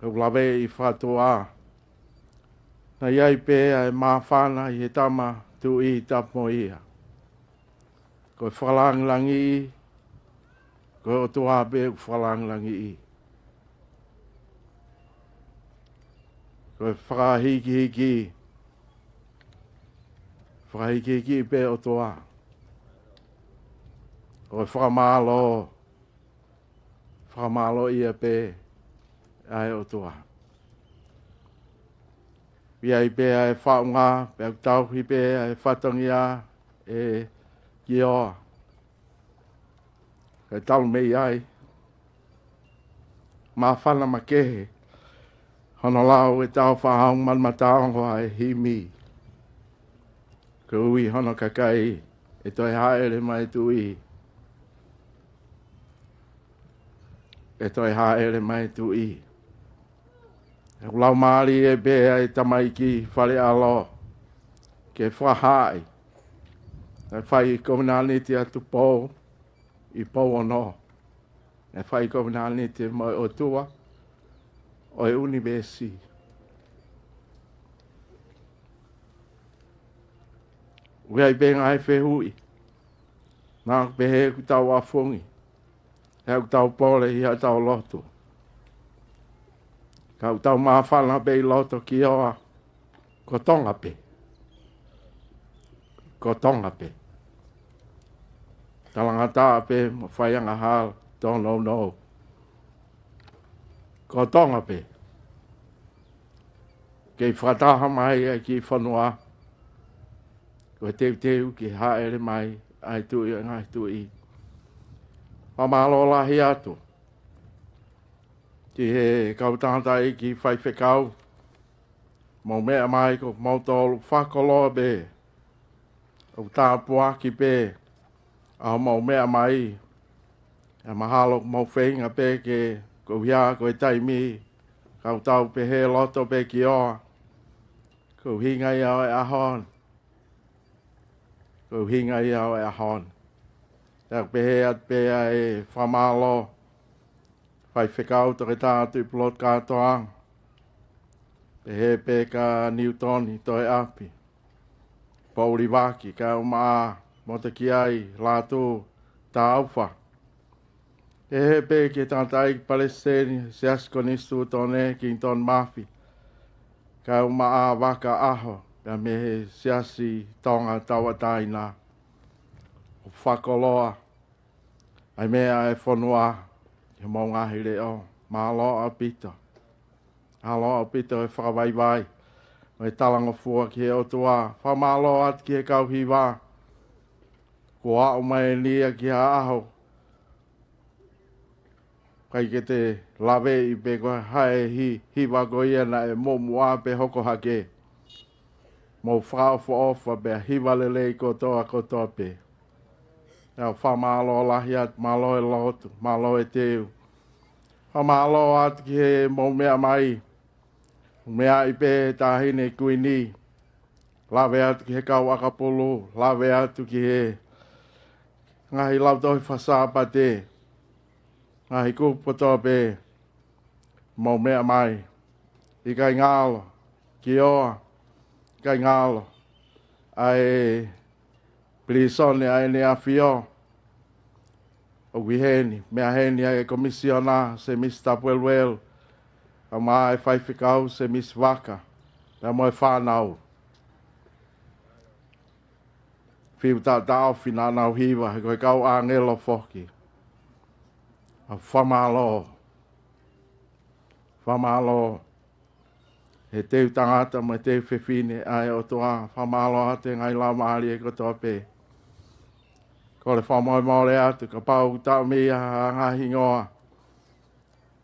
ʻOku laveʻi fakatuʻa, naʻe ʻi ai pē ʻa e māfana ʻi he Tama Tuʻi Tapu mo Ia. Ko e fakalāngilangiʻi, ko e ʻOtua pē ʻoku fakalāngilangiʻi. Ko e fakahikihiki, fakahikihiki pē ʻOtua. Ko e fakamālō, fakamālōʻia pē ʻa e ʻOtua. ʻI ai pē ʻa e faʻunga, pea ʻoku tauhi pē ʻa e fatongia ʻe Kioa. Kae talu mei ai, māfana makehe hono lau ʻe Tāufaʻāhau Manumataongo ʻa e himi. Koeʻuhi hono kakai, ʻe toe hāʻele mai e Tuʻi. ʻE toe hāʻele mai e Tuʻi. ʻOku laumālie pē ʻa e tamaiki Fale ʻAlo ke fakahaaʻi naʻe fai kovinānite ʻa Tupou ʻi Pouono. Naʻe fai kovinānite mo e ʻOtua ʻo e ʻunivēsi. ʻOku ʻi ai pē ngaahi fehuʻi, naʻa ʻoku pehē ʻoku tau ʻafungi, ʻe ʻoku tau pole ʻi haʻatau lotu. Ka ʻoku tau māfana pē ʻi loto Kioa, Ko Tonga pē. Ko Tonga pē. Talangataʻa pē mo faiangahala, tōnounou. Ko Tonga pē. Kei fakataha mai ʻa e kiʻi fonua. Ko e teuteu ke hāʻele mai ʻa e Tuʻi ʻo e ngaahi tuʻi. Fakamālō lahi atu ki he kau tangataʻeiki faifekau, mou meʻa mai ko moutolu fakakoloa pē, ʻoku tāpuaki pē ʻa hoʻomou meʻa mai. ʻE mahalo mou feinga pē ke ko ia ko e taimi, kau tau pehē loto pē ki ʻoa. Ko e ʻuhinga ia ʻo e ʻaho ni. Ko e ʻuhinga ia ʻo e ʻaho ni. Tau pehē atu pē ʻa e fakamālō, faifekau Toketā Tuʻipulotu Kātoa. Pehē pē kia Niutoni Toeapi, Poulivaki, Kaumaʻa, Motokiai, Lātū, Taufa. Pehē pē ki he tangataʻeiki palesiteni Siasi Konisitūtone, Kingitoni Mafi, Kaumaʻa, Vaka, ʻAho, pea mei he Siasi Tonga Tauʻatāina. ʻO fakakoloa ʻa e meʻa ʻa e fonua, ki homou ngaahi leʻo. Mālō ʻaupito. Mālō ʻaupito e fakavaivai mo e talangofua ki he ʻOtua. Fakamālō atu ki he kau hiva. Kuo aʻu mai eni ia ki ha ʻaho ʻikai ke te laveʻi pe ko e hā e hi-, hiva ko ia naʻe muʻomuʻa pe hoko hake. Mou fakaʻofoʻofa pea hiva lelei kotoa kotoa pē. ʻOku ou fakamālō lahi atu, mālō e lotu, mālō e teu. Fakamālō atu ki he mou meʻa mai. Meʻa mai pē Taʻahine Kuini. Lave atu ki he kau ʻakapulu, lave atu ki he ngaahi lautohi fakasāpate, ngaahi kupu kotoa pē, mou meʻa mai. ʻIkai ngalo, ki ʻoa, ʻikai ngalo ʻa e pilīsone ʻa ʻEne ʻAfio. ʻOku ʻi heni, meʻa heni ʻa e Komisiona, Semisi Tapueluelu, kae ʻumaʻā e faifekau, Semisi Vaka, pea mo e fānau. Fiu taʻotaʻofi naʻa nau hiva, he ko e kau ʻāngelo foki. ʻOku ou fakamālō. Fakamālō he teu tangata mo e teu fefine ʻa e ʻOtua. Fakamālō atu e ngaahi laumālie kotoa pē. Kole fakamolemole atu kapau ʻoku taʻomia ha ngaahi hingoa.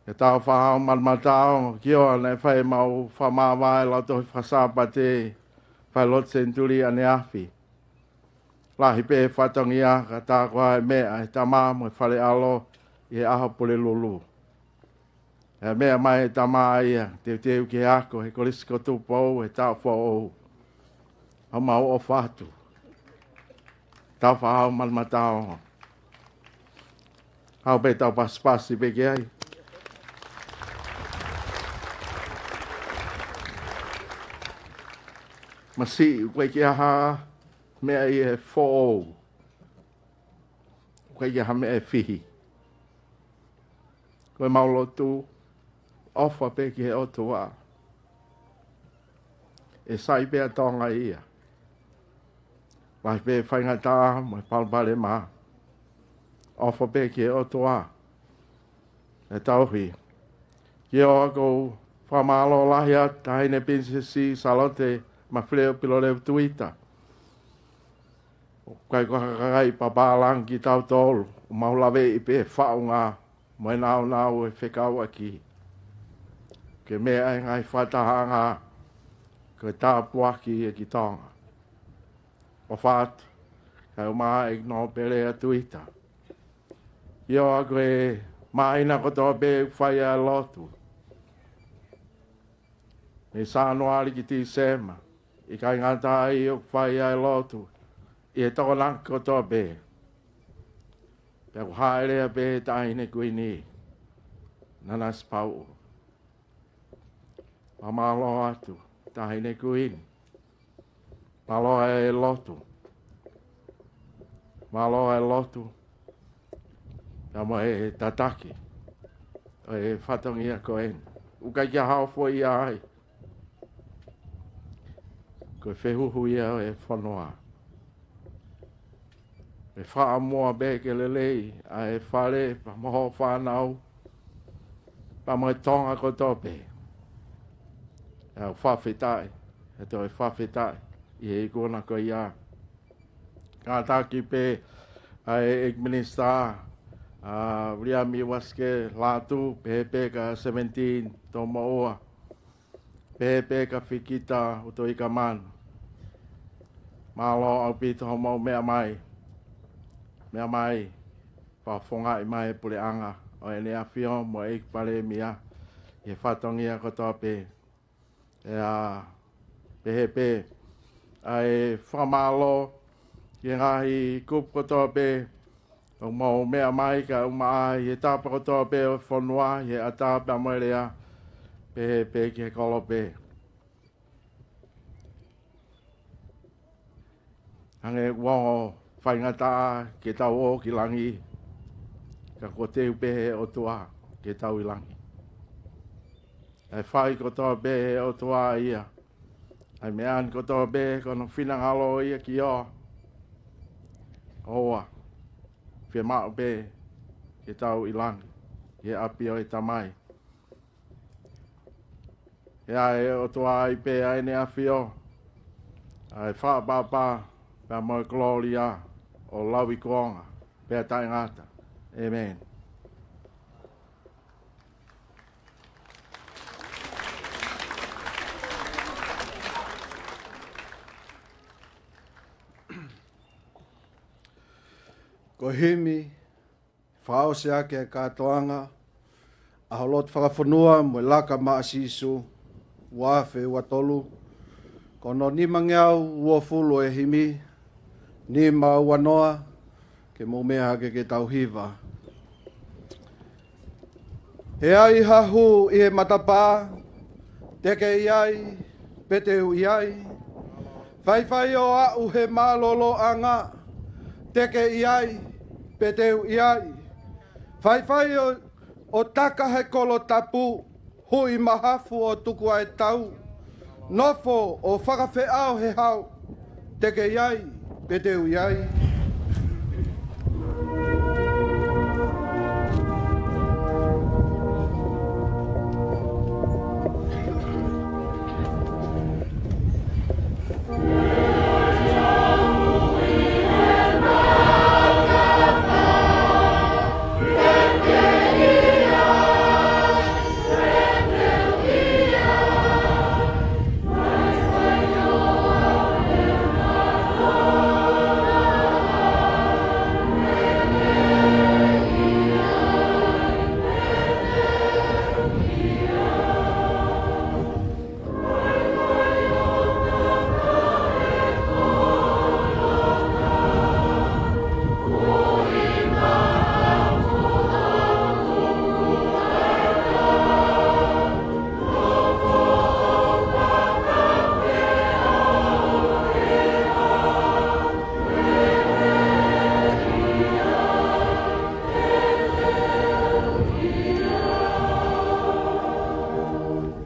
Ke tau fakahā ʻo malumalu atu ki ʻoa naʻe fai ʻemau fakamāvae lautohi fakasāpate, fai lotu senituli ʻaneafi. Lahi pē fatongia ka tā ko ā e meʻa ʻa e tama mo e fale ʻalo ʻi he ʻaho Pulelulu. ʻE meʻa mai e tama ia, teuteu ki he ako he Kolisi ko Tupou he taʻu foʻou. ʻOku mau ʻofa atu. Tau fakahā ʻo malumalu atu. Haʻu pē tau pasipasi pē ki ai. Masiʻi, ʻoku ʻikai ke ʻi ai ha meʻa ʻi he foʻou. ʻOku ʻikai ke ʻi ai ha meʻa ʻe fihi. Ko ʻemau lotu, ʻofa pē ki he ʻOtua. ʻE sai pē ʻa Tonga ia. Lahi pē faingataʻa mo e palopalema. ʻOfa pē ki he ʻOtua. ʻE tauhi. Ki ʻoa ʻoku ou fakamālō lahi atu Taʻahine Pilinisesi Sālote Mafileʻo Pilolevu Tuita. ʻOku ʻikai ko ha kakai papālangi kitautolu, ʻoku mau laveʻi pē faʻunga mo e nāunau e fekauʻaki. Ke meʻa e ngaahi fakatahaʻanga, ko e tāpuaki ia ki Tonga. ʻOfa atu, kae ʻumaʻā e nōpele ʻa Tuita. Ki ʻoa ko e māhina kotoa pē ʻoku fai ai e lotu. Mei Sānuali ki Tīsema, ʻikai ngata ai ʻoku fai ai e lotu ʻi he tokonaki kotoa pē. Pea ʻoku hāʻele pē Taʻahine Kuini Nanasipauʻu. Fakamālō atu, Taʻahine Kuini. Mālō e lotu. Mālō e lotu. Pea mo e tataki ʻo e fatongia ko eni. ʻOku ʻikai ke ʻi ai ha foʻi ia ai. ko e fehuhu ia ʻo e fonua. ʻE fakaʻamu pē ke lelei ʻa e fale pea mo hoʻo fānau, pea mo e Tonga kotoa pē. ʻOku ou fakafetaʻi, ʻe toe fakafetaʻi ʻi he ikuna ko ia. Kātaki pē ʻa e ʻEiki Minisitā, ʻa Viliami Uasike Lātū, pehē pē kia Sevenitini Tomoʻua, pehē pē kia Fikita ʻUtoikamanu. Mālō ʻaupito hoʻomou meʻa mai. Meʻa mai, fakafofongaʻi mai e puleʻanga ʻo ʻEne ʻAfio mo e ʻEiki Palēmia ʻi he fatongia kotoa pē. ʻE, ʻa, pehē pē ʻa e fakamālō ki he ngaahi kupu kotoa pē ʻoku mou meʻa mai kae ʻumaʻā ʻi he tapa kotoa pē ʻo e fonua, ʻi he ʻatā pea mo e lea, pehē pē ki he kolope. Hangē ʻoku ongo faingataʻa ke tau ō ki langi, ka kuo teu pē ʻe he ʻOtua ke tau ʻi langi. ʻA e fai kotoa pē ʻe he ʻOtua ia, ʻa e meʻa ni kotoa pē ko hono finangalo ia ke ʻoua, ʻoua, fiemaʻu pē ke tau ʻi langi, ʻi he ʻapi ʻo e Tamai. ʻE ʻa e ʻOtua ai pē ʻa ʻEne ʻAfio ʻa e fakaʻapaʻapa pea mo e kolōlia ʻo lauikuonga pea taʻengata. ʻĒmeni. Ko e himi fakaʻosi ʻaki e kātoanga ʻa ho lotu fakafonua mo e laka maʻa Sīsū, ua afe ua tolu, ko hono nimangeau uofulu e himi, nima ua noa, ke mou meʻa hake ke tau hiva. ʻE ʻi ai ha hū ʻi he matapā, te ke ʻi ai, pe te u ʻi ai. Faifai ʻo aʻu he mālōlōʻanga, te ke ʻi ai, pe te u ʻi ai. Faifai ʻo, ʻo taka he kolo tapu, hui mahafu ʻo tuku ʻa e tau. Nofo ʻo fakafeʻao he hau, te ke ʻi ai, pe te u ʻi ai.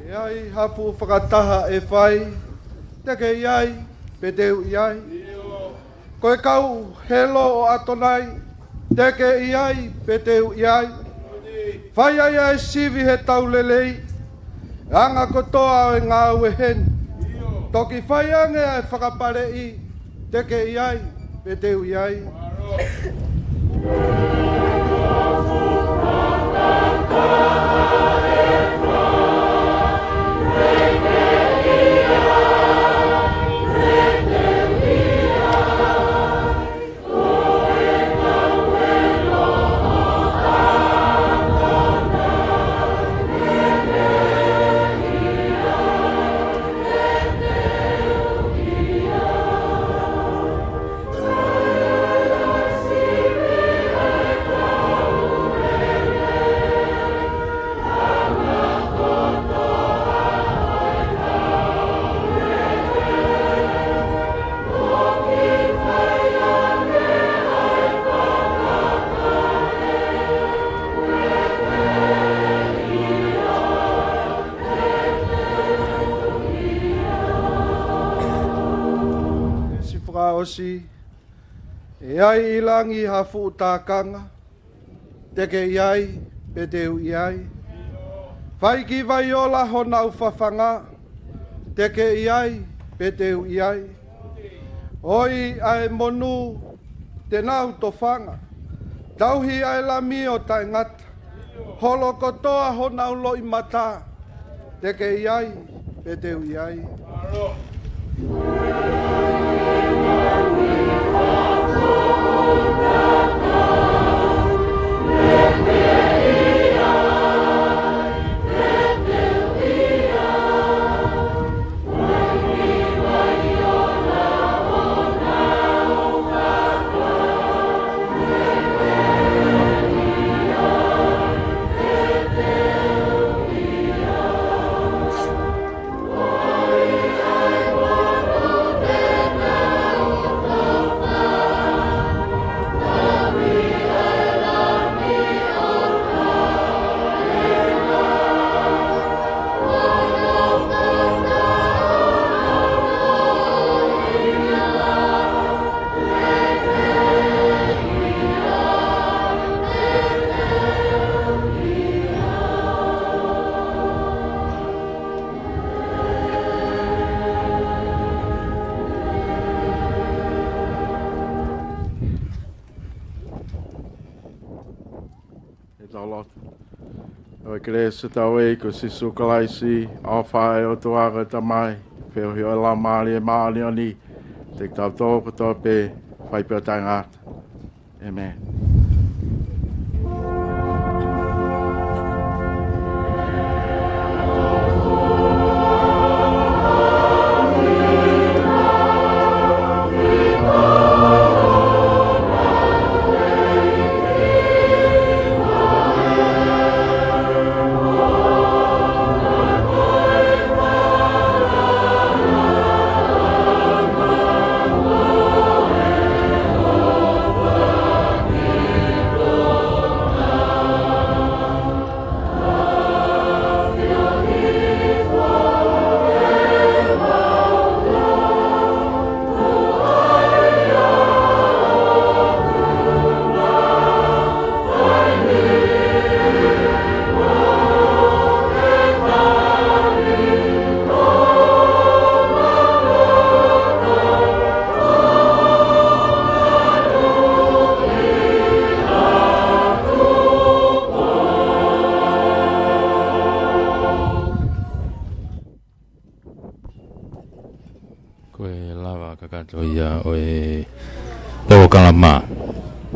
ʻE ʻi ai ha fuʻu fakataha ʻe fai, te ke ʻi ai, pe te u ʻi ai. Ko e kau helo ʻo ʻAtonai, te ke ʻi ai, pe te u ʻi ai. Fai ai ʻa e sivi he tau lelei, anga kotoa ʻo e ngāue heni. Toki fai ange ʻa e fakapaleʻi, te ke ʻi ai, pe te u ʻi ai. ʻOsi, ʻe ʻi ai ʻi langi ha fuʻu tākanga, te ke ʻi ai, pe te u ʻi ai. Fai ki Vaiola honau fafanga, te ke ʻi ai, pe te u ʻi ai. ʻOi ʻa e monū, te nau tofanga. Tauhi ʻa e Lami ʻo taʻengata. Holo kotoa honau loʻimata, te ke ʻi ai, pe te u ʻi ai. ʻE tau lotu. ʻOku kelesi ʻa hotau ʻEiki ko Sīsū Kalaisi, ʻofa ʻa e ʻOtua ko e Tamai, feohi ʻo e Laumālie Māʻoniʻoni, ʻiate kitautolu kotoa pē, fai pē ʻo taʻengata. ʻĒmeni. Ko e lava kakato ia ʻo e polokalama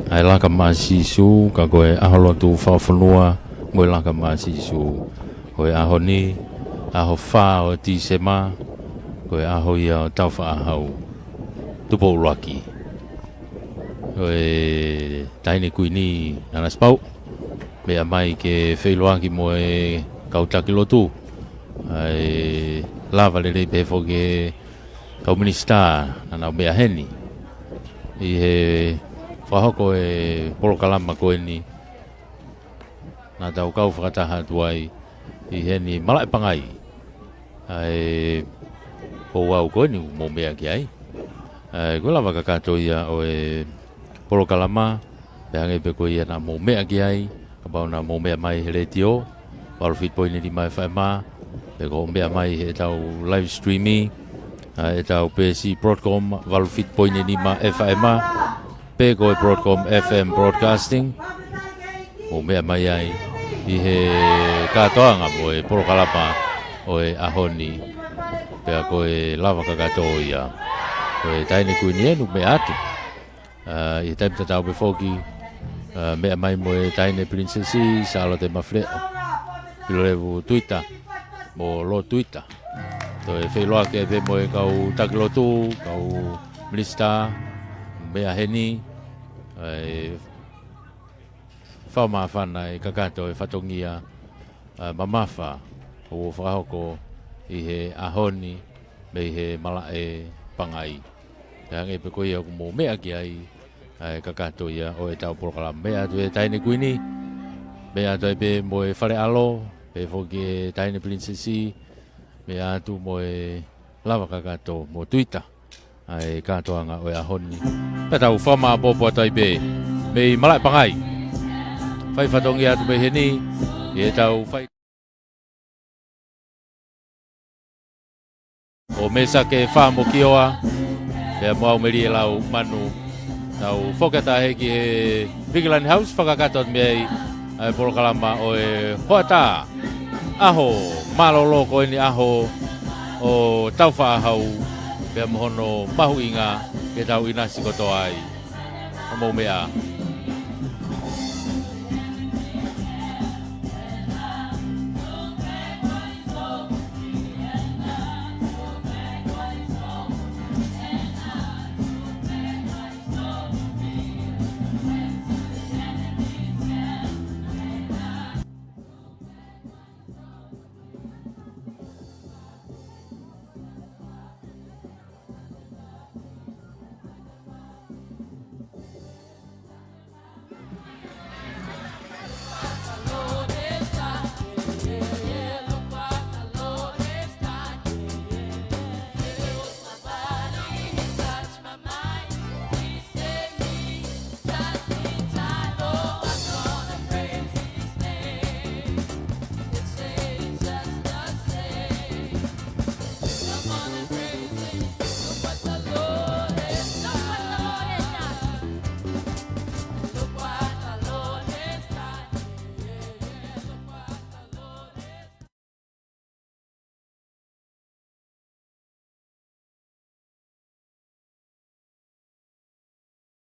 ʻa e Laka Maʻa Sīsū, ka ko e ʻaho lotu fakafonua mo e Laka Maʻa Sīsū ʻo e ʻaho ni, ʻaho fā ʻo Tīsema, ko e ʻaho ia ʻo Taufaʻāhau Tupou ʻUluaki. Ko e Taʻahine Kuini Nanasipauʻu, meʻa mai ke feʻiloaki mo e kau taki lotu, ʻa e lava lelei pē foki e kau minisitā naʻa nau meʻa heni ʻi he fakahoko e polokalama ko eni naʻa tau kau fakataha atu ai ʻi heni Malaʻe Pangai, ʻa e ouau ko eni ʻoku mou meʻa ki ai. ʻA e, ko e lava kakato ia ʻo e polokalama, pea hangē pē ko ia naʻa mou meʻa ki ai, kapau naʻa mou meʻa mai he letiō, valu fitu poini nima F M, pe ko hoʻo meʻa mai heʻetau live stream ʻi, ʻa ʻetau peesi Broadcom valu fitu poini nima F M, pe ko e Broadcom F M Broadcasting, mou meʻa mai ai ʻi he kātoanga mo e polokalama ʻo e ʻaho ni, pea ko e lava kakato ia ʻo e Taʻahine Kuini eni ʻoku meʻa atu. ʻA, ʻi he taimi tatau pē foki, ʻa, meʻa mai mo e Taʻahine Pilinisesi Sālote Mafileʻo Pilolevu Tuita mo Lord Tuita. Toe feʻiloaki pē mo e kau taki lotu, kau minisitā, meʻa heni, ʻa e fakamāfana e kakato e fatongia, ʻa, mamafa ʻoku fakahoko ʻi he ʻaho ni mei he Malaʻe Pangai. Pea hangē pē ko ia ʻoku mou meʻa ki ai, ʻa e kakato ia ʻo ʻetau polokalama. Meʻa atu e Taʻahine Kuini, meʻa atu ai pē mo e Fale ʻAlo, pehē foki e Taʻahine Pilinisesi, meʻa atu mo e lava kakato mo Tuita. ʻa e kātoanga ʻo e ʻaho ni. Pea tau fakamāʻopoʻopo atu ai pē mei Malaʻe Pangai. Fai fatongia atu pē heni, ʻi heʻetau fai ʻo Mesake Fāmokioa, pea mo au Melie Lau Manu. Tau foki atu ai ki he Vigilant House, fakakakato atu mei ai ʻa e polokalama ʻo e hoʻatā. ʻAho mālōlō ko eni, ʻaho ʻo Taufaʻāhau, pea mo hono mahuʻinga ke tau ʻinasi kotoa ai. Hoʻomou meʻa.